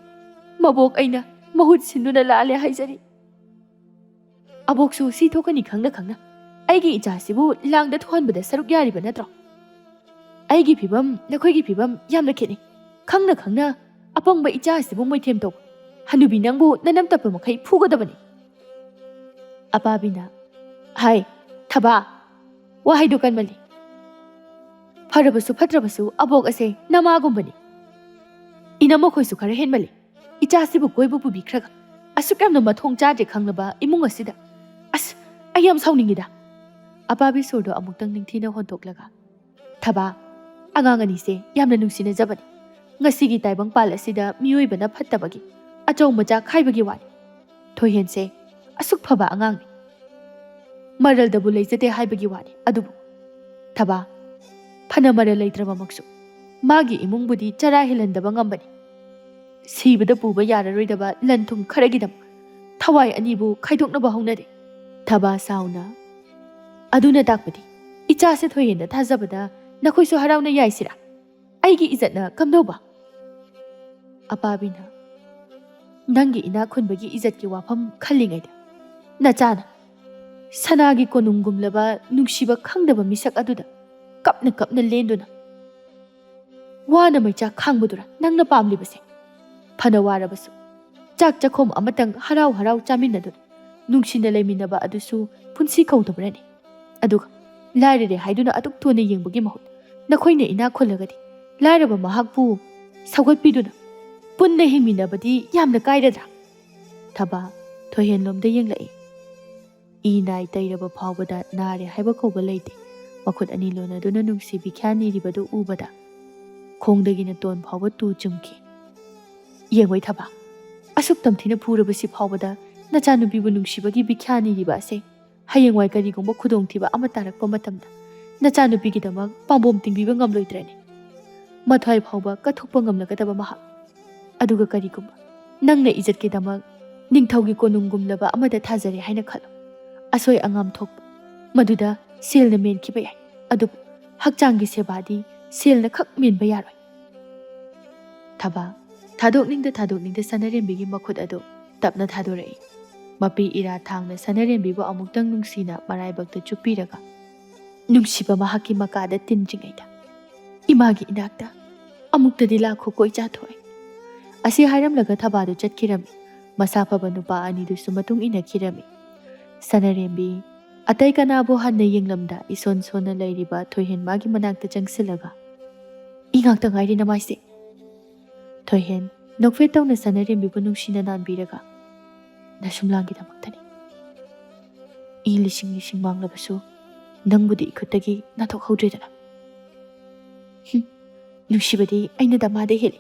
ꯃꯕꯣꯛ ꯑꯩꯅ ꯃꯍꯨꯠ ꯁꯤꯟꯗꯨꯅ ꯂꯥꯜꯂꯦ ꯍꯥꯏꯖꯔꯤ꯫ ꯑꯕꯣꯛꯁꯨ ꯁꯤ ꯊꯣꯛꯀꯅꯤ ꯈꯪꯅ ꯈꯪꯅ ꯑꯩꯒꯤ ꯏꯆꯥꯁꯤꯕꯨ ꯂꯥꯡꯗ ꯊꯣꯛꯍꯟꯕꯗ ꯁꯔꯨꯛ ꯌꯥꯔꯤꯕ ꯅꯠꯇ꯭ꯔꯣ? ꯑꯩꯒꯤ ꯐꯤꯕꯝ ꯅꯈꯣꯏꯒꯤ ꯐꯤꯕꯝ ꯌꯥꯝꯅ ꯈꯦꯠꯅꯩ꯫ ꯈꯪꯅ ꯈꯪꯅ ꯑꯄꯪꯕ ꯏꯆꯥ ꯑꯁꯤꯕꯨ ꯃꯣꯏꯊꯦꯝ ꯇꯧꯕ꯫ ꯍꯅꯨꯕꯤ, ꯅꯪꯕꯨ ꯅꯅꯝ ꯇꯞꯄ ꯃꯈꯩ ꯐꯨꯒꯗꯕꯅꯤ꯫ ꯑꯄꯥꯕꯤꯅ, ꯍꯥꯏ, ꯊꯕꯥ, ꯋꯥꯍꯩꯗꯨ ꯀꯟꯃꯜꯂꯤ꯫ ꯐꯔꯕꯁꯨ ꯐꯠꯇ꯭ꯔꯕꯁꯨ ꯑꯕꯣꯛ ꯑꯁꯦ ꯅꯃꯥꯒꯨꯝꯕꯅꯤ꯫ ꯏꯅꯝ ꯃꯈꯣꯏꯁꯨ ꯈꯔ ꯍꯦꯟꯃꯜꯂꯤ꯫ ꯏꯆꯥꯁꯤꯕꯨ ꯀꯣꯏꯕ ꯄꯨꯕꯤꯈ꯭ꯔꯒ ꯑꯁꯨꯛ ꯌꯥꯝꯅ ꯃꯊꯣꯡ ꯆꯥꯗ꯭ꯔꯦ ꯈꯪꯂꯕ ꯏꯃꯨꯡ ꯑꯁꯤꯗ꯫ ꯑꯁ, ꯑꯩ ꯌꯥꯝ ꯁꯥꯎꯅꯤꯡꯉꯤꯗ꯫ ꯑꯄꯥꯕꯤ ꯁꯣꯔꯗꯣ ꯑꯃꯨꯛꯇꯪ ꯅꯤꯡꯊꯤꯅ ꯍꯣꯟꯗꯣꯛꯂꯒ, ꯊꯕꯥ, ꯑꯉꯥꯡ ꯑꯅꯤꯁꯦ ꯌꯥꯝꯅ ꯅꯨꯡꯁꯤꯅꯖꯕꯅꯤ꯫ ꯉꯁꯤꯒꯤ ꯇꯥꯏꯕꯪꯄꯥꯜ ꯑꯁꯤꯗ ꯃꯤꯑꯣꯏꯕꯅ ꯐꯠꯇꯕꯒꯤ, ꯑꯆꯧ ꯃꯆꯥ ꯈꯥꯏꯕꯒꯤ ꯋꯥꯅꯤ꯫ ꯊꯣꯏꯍꯦꯟꯁꯦ ꯑꯁꯨꯛ ꯐꯕ ꯑꯉꯥꯡꯅꯤ꯫ ꯃꯔꯜꯗꯕꯨ ꯂꯩꯖꯗꯦ ꯍꯥꯏꯕꯒꯤ ꯋꯥꯅꯤ꯫ ꯑꯗꯨꯕꯨ ꯊꯕꯥ, ꯐꯅ ꯃꯔꯜ ꯂꯩꯇ꯭ꯔꯕꯃꯛꯁꯨ ꯃꯥꯒꯤ ꯏꯃꯨꯡꯕꯨꯗꯤ ꯆꯔꯥ ꯍꯦꯜꯍꯟꯗꯕ ꯉꯝꯕꯅꯤ꯫ ꯁꯤꯕꯗ ꯄꯨꯕ ꯌꯥꯔꯔꯣꯏꯗꯕ ꯂꯟ ꯊꯨꯝ ꯈꯔꯒꯤꯗꯃꯛ ꯊꯋꯥꯏ ꯑꯅꯤꯕꯨ ꯈꯥꯏꯗꯣꯛꯅꯕ ꯍꯧꯅꯔꯦ꯫ ꯊꯕꯥ ꯁꯥꯎꯅ, ꯑꯗꯨꯅ ꯇꯥꯛꯄꯗꯤ ꯏꯆꯥꯁꯦ ꯊꯣꯏꯍꯦꯟꯗ ꯊꯥꯖꯕꯗ ꯅꯈꯣꯏꯁꯨ ꯍꯔꯥꯎꯅ ꯌꯥꯏꯁꯤꯔꯥ? ꯑꯩꯒꯤ ꯏꯖꯠꯅ ꯀꯝꯗꯧꯕ? ꯑꯄꯥꯕꯤꯅ, ꯅꯪꯒꯤ ꯏꯅꯥꯛ ꯈꯨꯟꯕꯒꯤ ꯏꯖꯠꯀꯤ ꯋꯥꯐꯝ ꯈꯜꯂꯤꯉꯩꯗ ꯅꯆꯥꯅ ꯁꯅꯥꯒꯤ ꯀꯣꯅꯨꯡꯒꯨꯝꯂꯕ ꯅꯨꯡꯁꯤꯕ ꯈꯪꯗꯕ ꯃꯤꯁꯛ ꯑꯗꯨꯗ ꯀꯞꯅ ꯀꯞꯅ ꯂꯦꯟꯗꯨꯅ ꯋꯥꯅ ꯃꯩꯆꯥꯛ ꯈꯥꯡꯕꯗꯨꯔ ꯅꯪꯅ ꯄꯥꯝꯂꯤꯕꯁꯦ? ꯐꯅ ꯋꯥꯔꯕꯁꯨ ꯆꯥꯛ ꯆꯥꯛꯈꯣꯝ ꯑꯃꯇꯪ ꯍꯔꯥꯎ ꯍꯔꯥꯎ ꯆꯥꯃꯤꯟꯅꯗꯨꯅ ꯅꯨꯡꯁꯤꯅ ꯂꯩꯃꯤꯟꯅꯕ ꯑꯗꯨꯁꯨ ꯄꯨꯟꯁꯤ ꯀꯧꯗꯕ꯭ꯔꯅꯦ? ꯑꯗꯨꯒ ꯂꯥꯏꯔꯔꯦ ꯍꯥꯏꯗꯨꯅ ꯑꯗꯨꯛ ꯊꯨꯅ ꯌꯦꯡꯕꯒꯤ ꯃꯍꯨꯠ ꯅꯈꯣꯏꯅ ꯏꯅꯥꯛ ꯈꯨꯜꯂꯒꯗꯤ ꯂꯥꯏꯔꯕ ꯃꯍꯥꯛꯄꯨ ꯁꯧꯒꯠꯄꯤꯗꯨꯅ ꯄꯨꯟꯅ ꯍꯤꯡꯃꯤꯟꯅꯕꯗꯤ ꯌꯥꯝꯅ ꯀꯥꯏꯔꯗ꯭ꯔꯥ? ꯊꯕꯥ ꯊꯣꯏꯍꯦꯟꯂꯣꯝꯗ ꯌꯦꯡꯂꯛꯏ꯫ ꯏ ꯅꯥꯏ ꯇꯩꯔꯕ ꯐꯥꯎꯕꯗ ꯅꯥꯔꯦ ꯍꯥꯏꯕ ꯀꯧꯕ ꯂꯩꯇꯦ꯫ ꯃꯈꯨꯠ ꯑꯅꯤ ꯂꯣꯟꯅꯗꯨꯅ ꯅꯨꯡꯁꯤ ꯕꯤꯈ꯭ꯌꯥ ꯅꯤꯔꯤꯕꯗꯨ ꯎꯕꯗ ꯈꯣꯡꯗꯒꯤꯅ ꯇꯣꯟ ꯐꯥꯎꯕ ꯇꯨ ꯆꯨꯝꯈꯤ꯫ ꯌꯦꯡꯉꯣꯏ ꯊꯕꯥ, ꯑꯁꯨꯛ ꯇꯝꯊꯤꯅ ꯐꯨꯔꯕꯁꯤ ꯐꯥꯎꯕꯗ ꯅꯆꯥꯅꯨꯄꯤꯕꯨ ꯅꯨꯡꯁꯤꯕꯒꯤ ꯕꯤꯈ꯭ꯌꯥ ꯅꯤꯔꯤꯕ ꯑꯁꯦ ꯍꯌꯦꯡꯋꯥꯏ ꯀꯔꯤꯒꯨꯝꯕ ꯈꯨꯗꯣꯡꯊꯤꯕ ꯑꯃ ꯇꯥꯔꯛꯄ ꯃꯇꯝꯗ ꯅꯆꯥꯅꯨꯄꯤꯒꯤꯗꯃꯛ ꯄꯥꯝꯕꯣꯝ ꯇꯤꯡꯕꯤꯕ ꯉꯝꯂꯣꯏꯗ꯭ꯔꯅꯦ? ꯃꯊ꯭ꯋꯥꯏ ꯐꯥꯎꯕ ꯀꯠꯊꯣꯛꯄ ꯉꯝꯂꯒꯗꯕ ꯃꯍꯥꯛ꯫ ꯑꯗꯨꯒ ꯀꯔꯤꯒꯨꯝꯕ ꯅꯪꯅ ꯏꯖꯠꯀꯤꯗꯃꯛ ꯅꯤꯡꯊꯧꯒꯤ ꯀꯣꯅꯨꯡꯒꯨꯝꯂꯕ ꯑꯃꯗ ꯊꯥꯖꯔꯦ ꯍꯥꯏꯅ ꯈꯜꯂꯣ꯫ ꯑꯁꯣꯏ ꯑꯉꯥꯝ ꯊꯣꯛꯄ ꯃꯗꯨꯗ ꯁꯦꯜꯅ ꯃꯦꯟꯈꯤꯕ ꯌꯥꯏ, ꯑꯗꯨꯕꯨ ꯍꯛꯆꯥꯡꯒꯤ ꯁꯦꯕꯥꯗꯤ ꯁꯦꯜꯅ ꯈꯛ ꯃꯦꯟꯕ ꯌꯥꯔꯣꯏ꯫ ꯊꯕꯥ ꯊꯥꯗꯣꯛꯅꯤꯡꯗ ꯊꯥꯗꯣꯛꯅꯤꯡꯗ ꯁꯅꯥꯔꯦꯝꯕꯤꯒꯤ ꯃꯈꯨꯠ ꯑꯗꯨ ꯇꯞꯅ ꯊꯥꯗꯣꯔꯛꯏ꯫ ꯃꯄꯤ ꯏꯔꯥ ꯊꯥꯡꯅ ꯁꯅꯥꯔꯦꯝꯕꯤꯕꯨ ꯑꯃꯨꯛꯇꯪ ꯅꯨꯡꯁꯤꯅ ꯃꯔꯥꯏꯕꯛꯇ ꯆꯨꯞꯄꯤꯔꯒ, "ꯅꯨꯡꯁꯤꯕ ꯃꯍꯥꯛꯀꯤ ꯃꯀꯥꯗ ꯇꯤꯟꯗ꯭ꯔꯤꯉꯩꯗ ꯏꯃꯥꯒꯤ ꯏꯅꯥꯛꯇ ꯑꯃꯨꯛꯇꯗꯤ ꯂꯥꯛꯈꯣ, ꯀꯣꯏ ꯆꯥꯊꯣꯛꯑꯦ" ꯑꯁꯤ ꯍꯥꯏꯔꯝꯂꯒ ꯊꯕꯥꯗꯨ ꯆꯠꯈꯤꯔꯝꯃꯤ꯫ ꯃꯁꯥ ꯐꯕ ꯅꯨꯄꯥ ꯑꯅꯤꯗꯨꯁꯨ ꯃꯇꯨꯡ ꯏꯟꯅꯈꯤꯔꯝꯃꯤ꯫ ꯁꯅꯥꯔꯦꯝꯕꯤ ꯑꯇꯩ ꯀꯅꯥꯕꯨ ꯍꯟꯅ ꯌꯦꯡꯂꯝꯗ ꯏꯁꯣꯟ ꯁꯣꯟꯅ ꯂꯩꯔꯤꯕ ꯊꯣꯏꯍꯦꯟ ꯃꯥꯒꯤ ꯃꯅꯥꯛꯇ ꯆꯪꯁꯤꯜꯂꯒ, "ꯏ ꯉꯥꯛꯇ ꯉꯥꯏꯔꯤ ꯅꯃꯥꯏꯁꯦ!" ꯊꯣꯏꯍꯦꯟ ꯅꯣꯛꯐꯦꯠ ꯇꯧꯅ ꯁꯅꯥꯔꯦꯝꯕꯤꯕꯨ ꯅꯨꯡꯁꯤꯅ ꯅꯥꯟꯕꯤꯔꯒ, "ꯅꯁꯨꯝꯂꯥꯡꯒꯤꯗꯃꯛꯇꯅꯤ꯫ ꯏ ꯂꯤꯁꯤꯡ ꯂꯤꯁꯤꯡ ꯃꯥꯡꯂꯕꯁꯨ ꯅꯪꯕꯨꯗꯤ ꯏꯈꯨꯠꯇꯒꯤ ꯅꯥꯟꯊꯣꯛꯍꯧꯗ꯭ꯔꯦꯗꯅ꯫ ꯍꯨꯝ, ꯅꯨꯡꯁꯤꯕꯗꯤ ꯑꯩꯅ ꯗꯃꯥꯗ ꯍꯦꯜꯂꯤ꯫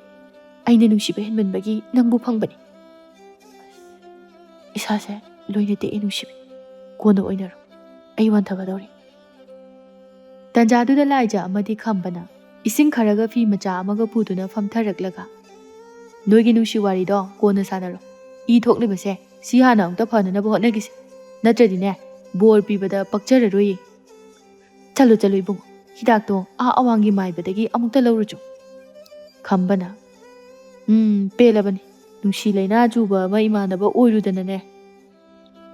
ꯑꯩꯅ ꯅꯨꯡꯁꯤꯕ ꯍꯦꯟꯃꯟꯕꯒꯤ ꯅꯪꯕꯨ ꯐꯪꯕꯅꯤ꯫ ꯏꯁꯥꯁꯦ ꯂꯣꯏꯅ ꯇꯦꯛꯑꯦ ꯅꯨꯡꯁꯤꯕꯤ꯫ ꯀꯣꯟꯅ ꯑꯣꯏꯅꯔꯣ꯫ ꯑꯩ ꯋꯥꯟꯊꯒꯗꯧꯔꯤ"꯫ ꯇꯟꯖꯥꯗꯨꯗ ꯂꯥꯏꯖ ꯑꯃꯗꯤ ꯈꯝꯕꯅ ꯏꯁꯤꯡ ꯈꯔꯒ ꯐꯤ ꯃꯆꯥ ꯑꯃꯒ ꯄꯨꯗꯨꯅ ꯐꯝꯊꯔꯛꯂꯒ, "ꯅꯣꯏꯒꯤ ꯅꯨꯡꯁꯤ ꯋꯥꯔꯤꯗꯣ ꯀꯣꯟꯅ ꯁꯥꯟꯅꯔꯣ꯫ ꯏ ꯊꯣꯛꯂꯤꯕꯁꯦ ꯁꯤ ꯍꯥꯟꯅ ꯑꯃꯨꯛꯇ ꯐꯅꯅꯕ ꯍꯣꯠꯅꯈꯤꯁꯦ꯫ ꯅꯠꯇ꯭ꯔꯗꯤꯅꯦ, ꯕꯣꯔ ꯄꯤꯕꯗ ꯄꯛꯆꯔꯔꯣꯏꯌꯦ꯫ ꯆꯠꯂꯣ, ꯆꯠꯂꯣ ꯏꯕꯨꯡꯉꯣ, ꯍꯤꯗꯥꯛꯇꯣ ꯑꯥ ꯑꯋꯥꯡꯒꯤ ꯃꯥꯏꯕꯗꯒꯤ ꯑꯃꯨꯛꯇ ꯂꯧꯔꯨꯆꯣ"꯫ ꯈꯝꯕꯅ, "ꯎꯝ, ꯄꯦꯜꯂꯕꯅꯤ꯫ ꯅꯨꯡꯁꯤ ꯂꯩꯅꯥ ꯆꯨꯕ ꯑꯃ ꯏꯃꯥꯟꯅꯕ ꯑꯣꯏꯔꯨꯗꯅꯅꯦ꯫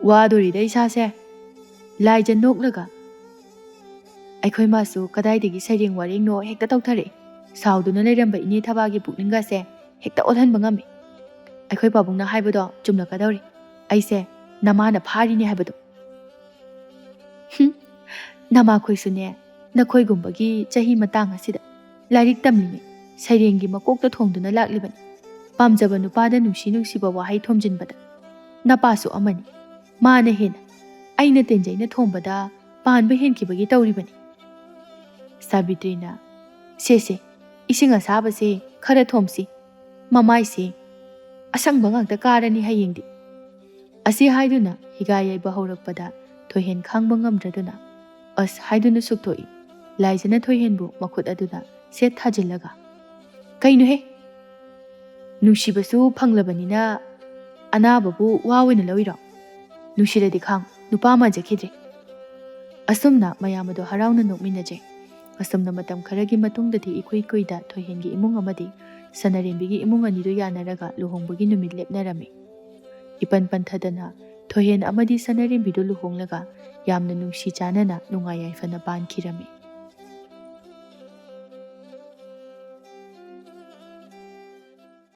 ꯋꯥꯗꯣꯔꯤꯗ ꯏꯁꯥꯁꯦ"꯫ ꯂꯥꯏꯖ ꯅꯣꯛꯂꯒ, "ꯑꯩꯈꯣꯏ ꯃꯥꯁꯨ ꯀꯗꯥꯏꯗꯒꯤ ꯁꯩꯔꯦꯡ ꯋꯥꯔꯦꯡꯅꯣ ꯍꯦꯛꯇ ꯇꯧꯊꯔꯛꯏ꯫ ꯁꯥꯎꯗꯨꯅ ꯂꯩꯔꯝꯕ ꯏꯅꯦ ꯊꯕꯥꯒꯤ ꯄꯨꯛꯅꯤꯡꯒꯁꯦ ꯍꯦꯛꯇ ꯑꯣꯜꯍꯟꯕ ꯉꯝꯃꯤ꯫ ꯑꯩꯈꯣꯏ ꯄꯥꯕꯨꯡꯅ ꯍꯥꯏꯕꯗꯣ ꯆꯨꯝꯂꯛꯀꯗꯧꯔꯤ꯫ ꯑꯩꯁꯦ ꯅꯃꯥꯅ ꯐꯥꯔꯤꯅꯦ ꯍꯥꯏꯕꯗꯣ"꯫ "ꯍꯨꯝ, ꯅꯃꯥꯈꯣꯏꯁꯨꯅꯦ, ꯅꯈꯣꯏꯒꯨꯝꯕꯒꯤ ꯆꯍꯤ ꯃꯇꯥꯡ ꯑꯁꯤꯗ ꯂꯥꯏꯔꯤꯛ ꯇꯝꯂꯤꯉꯩ ꯁꯩꯔꯦꯡꯒꯤ ꯃꯀꯣꯛꯇ ꯊꯣꯡꯗꯨꯅ ꯂꯥꯛꯂꯤꯕꯅꯤ꯫ ꯄꯥꯝꯖꯕ ꯅꯨꯄꯥꯗ ꯅꯨꯡꯁꯤ ꯅꯨꯡꯁꯤꯕ ꯋꯥꯍꯩ ꯊꯣꯝꯖꯤꯟꯕꯗ ꯅꯄꯥꯁꯨ ꯑꯃꯅꯤ꯫ ꯃꯥꯅ ꯍꯦꯟꯅ ꯑꯩꯅ ꯇꯦꯟꯖꯩꯅ ꯊꯣꯝꯕꯗ ꯄꯥꯟꯕ ꯍꯦꯟꯈꯤꯕꯒꯤ ꯇꯧꯔꯤꯕꯅꯤ"꯫ ꯁꯥꯕꯤꯇ꯭ꯔꯤꯅ, "ꯁꯦ ꯁꯦ, ꯏꯁꯤꯡ ꯑꯁꯥꯕꯁꯦ ꯈꯔ ꯊꯣꯝꯁꯤ꯫ ꯃꯃꯥꯏꯁꯦ ꯑꯁꯪꯕ ꯉꯥꯛꯇ ꯀꯥꯔꯅꯤ ꯍꯌꯦꯡꯗꯤ"꯫ ꯑꯁꯤ ꯍꯥꯏꯗꯨꯅ ꯍꯤꯒꯥ ꯌꯩꯕ ꯍꯧꯔꯛꯄꯗ ꯊꯣꯏꯍꯦꯟ ꯈꯥꯡꯕ ꯉꯝꯗ꯭ꯔꯗꯨꯅ "ꯑꯁ" ꯍꯥꯏꯗꯨꯅ ꯁꯨꯛꯊꯣꯛꯏ꯫ ꯂꯥꯏꯖꯅ ꯊꯣꯏꯍꯦꯟꯕꯨ ꯃꯈꯨꯠ ꯑꯗꯨꯅ ꯁꯦꯠ ꯊꯥꯖꯤꯜꯂꯒ, "ꯀꯩꯅꯣꯍꯦ? ꯅꯨꯡꯁꯤꯕꯁꯨ ꯐꯪꯂꯕꯅꯤꯅ ꯑꯅꯥꯕꯕꯨ ꯋꯥ ꯑꯣꯏꯅ ꯂꯧꯏꯔꯣ? ꯅꯨꯡꯁꯤꯔꯗꯤ ꯈꯥꯡ, ꯅꯨꯄꯥ ꯃꯥꯟꯖꯈꯤꯗ꯭ꯔꯦ"꯫ ꯑꯁꯨꯝꯅ ꯃꯌꯥꯝ ꯑꯗꯨ ꯍꯔꯥꯎꯅ ꯅꯣꯛꯃꯤꯟꯅꯖꯩ꯫ ꯑꯁꯨꯝꯅ ꯃꯇꯝ ꯈꯔꯒꯤ ꯃꯇꯨꯡꯗꯗꯤ ꯏꯀꯨꯏ ꯀꯨꯏꯗ ꯊꯣꯏꯍꯦꯟꯒꯤ ꯏꯃꯨꯡ ꯑꯃꯗꯤ ꯁꯅꯥꯔꯦꯝꯕꯤꯒꯤ ꯏꯃꯨꯡ ꯑꯅꯤꯗꯨ ꯌꯥꯅꯔꯒ ꯂꯨꯍꯣꯡꯕꯒꯤ ꯅꯨꯃꯤꯠ ꯂꯦꯞꯅꯔꯝꯃꯤ꯫ ꯏꯄꯟ ꯄꯟꯊꯗꯅ ꯊꯣꯏꯍꯦꯟ ꯑꯃꯗꯤ ꯁꯅꯥꯔꯦꯝꯕꯤꯗꯨ ꯂꯨꯍꯣꯡꯂꯒ ꯌꯥꯝꯅ ꯅꯨꯡꯁꯤ ꯆꯥꯟꯅꯅ ꯅꯨꯡꯉꯥꯏ ꯌꯥꯏꯐꯅ ꯄꯥꯟꯈꯤꯔꯝꯃꯤ꯫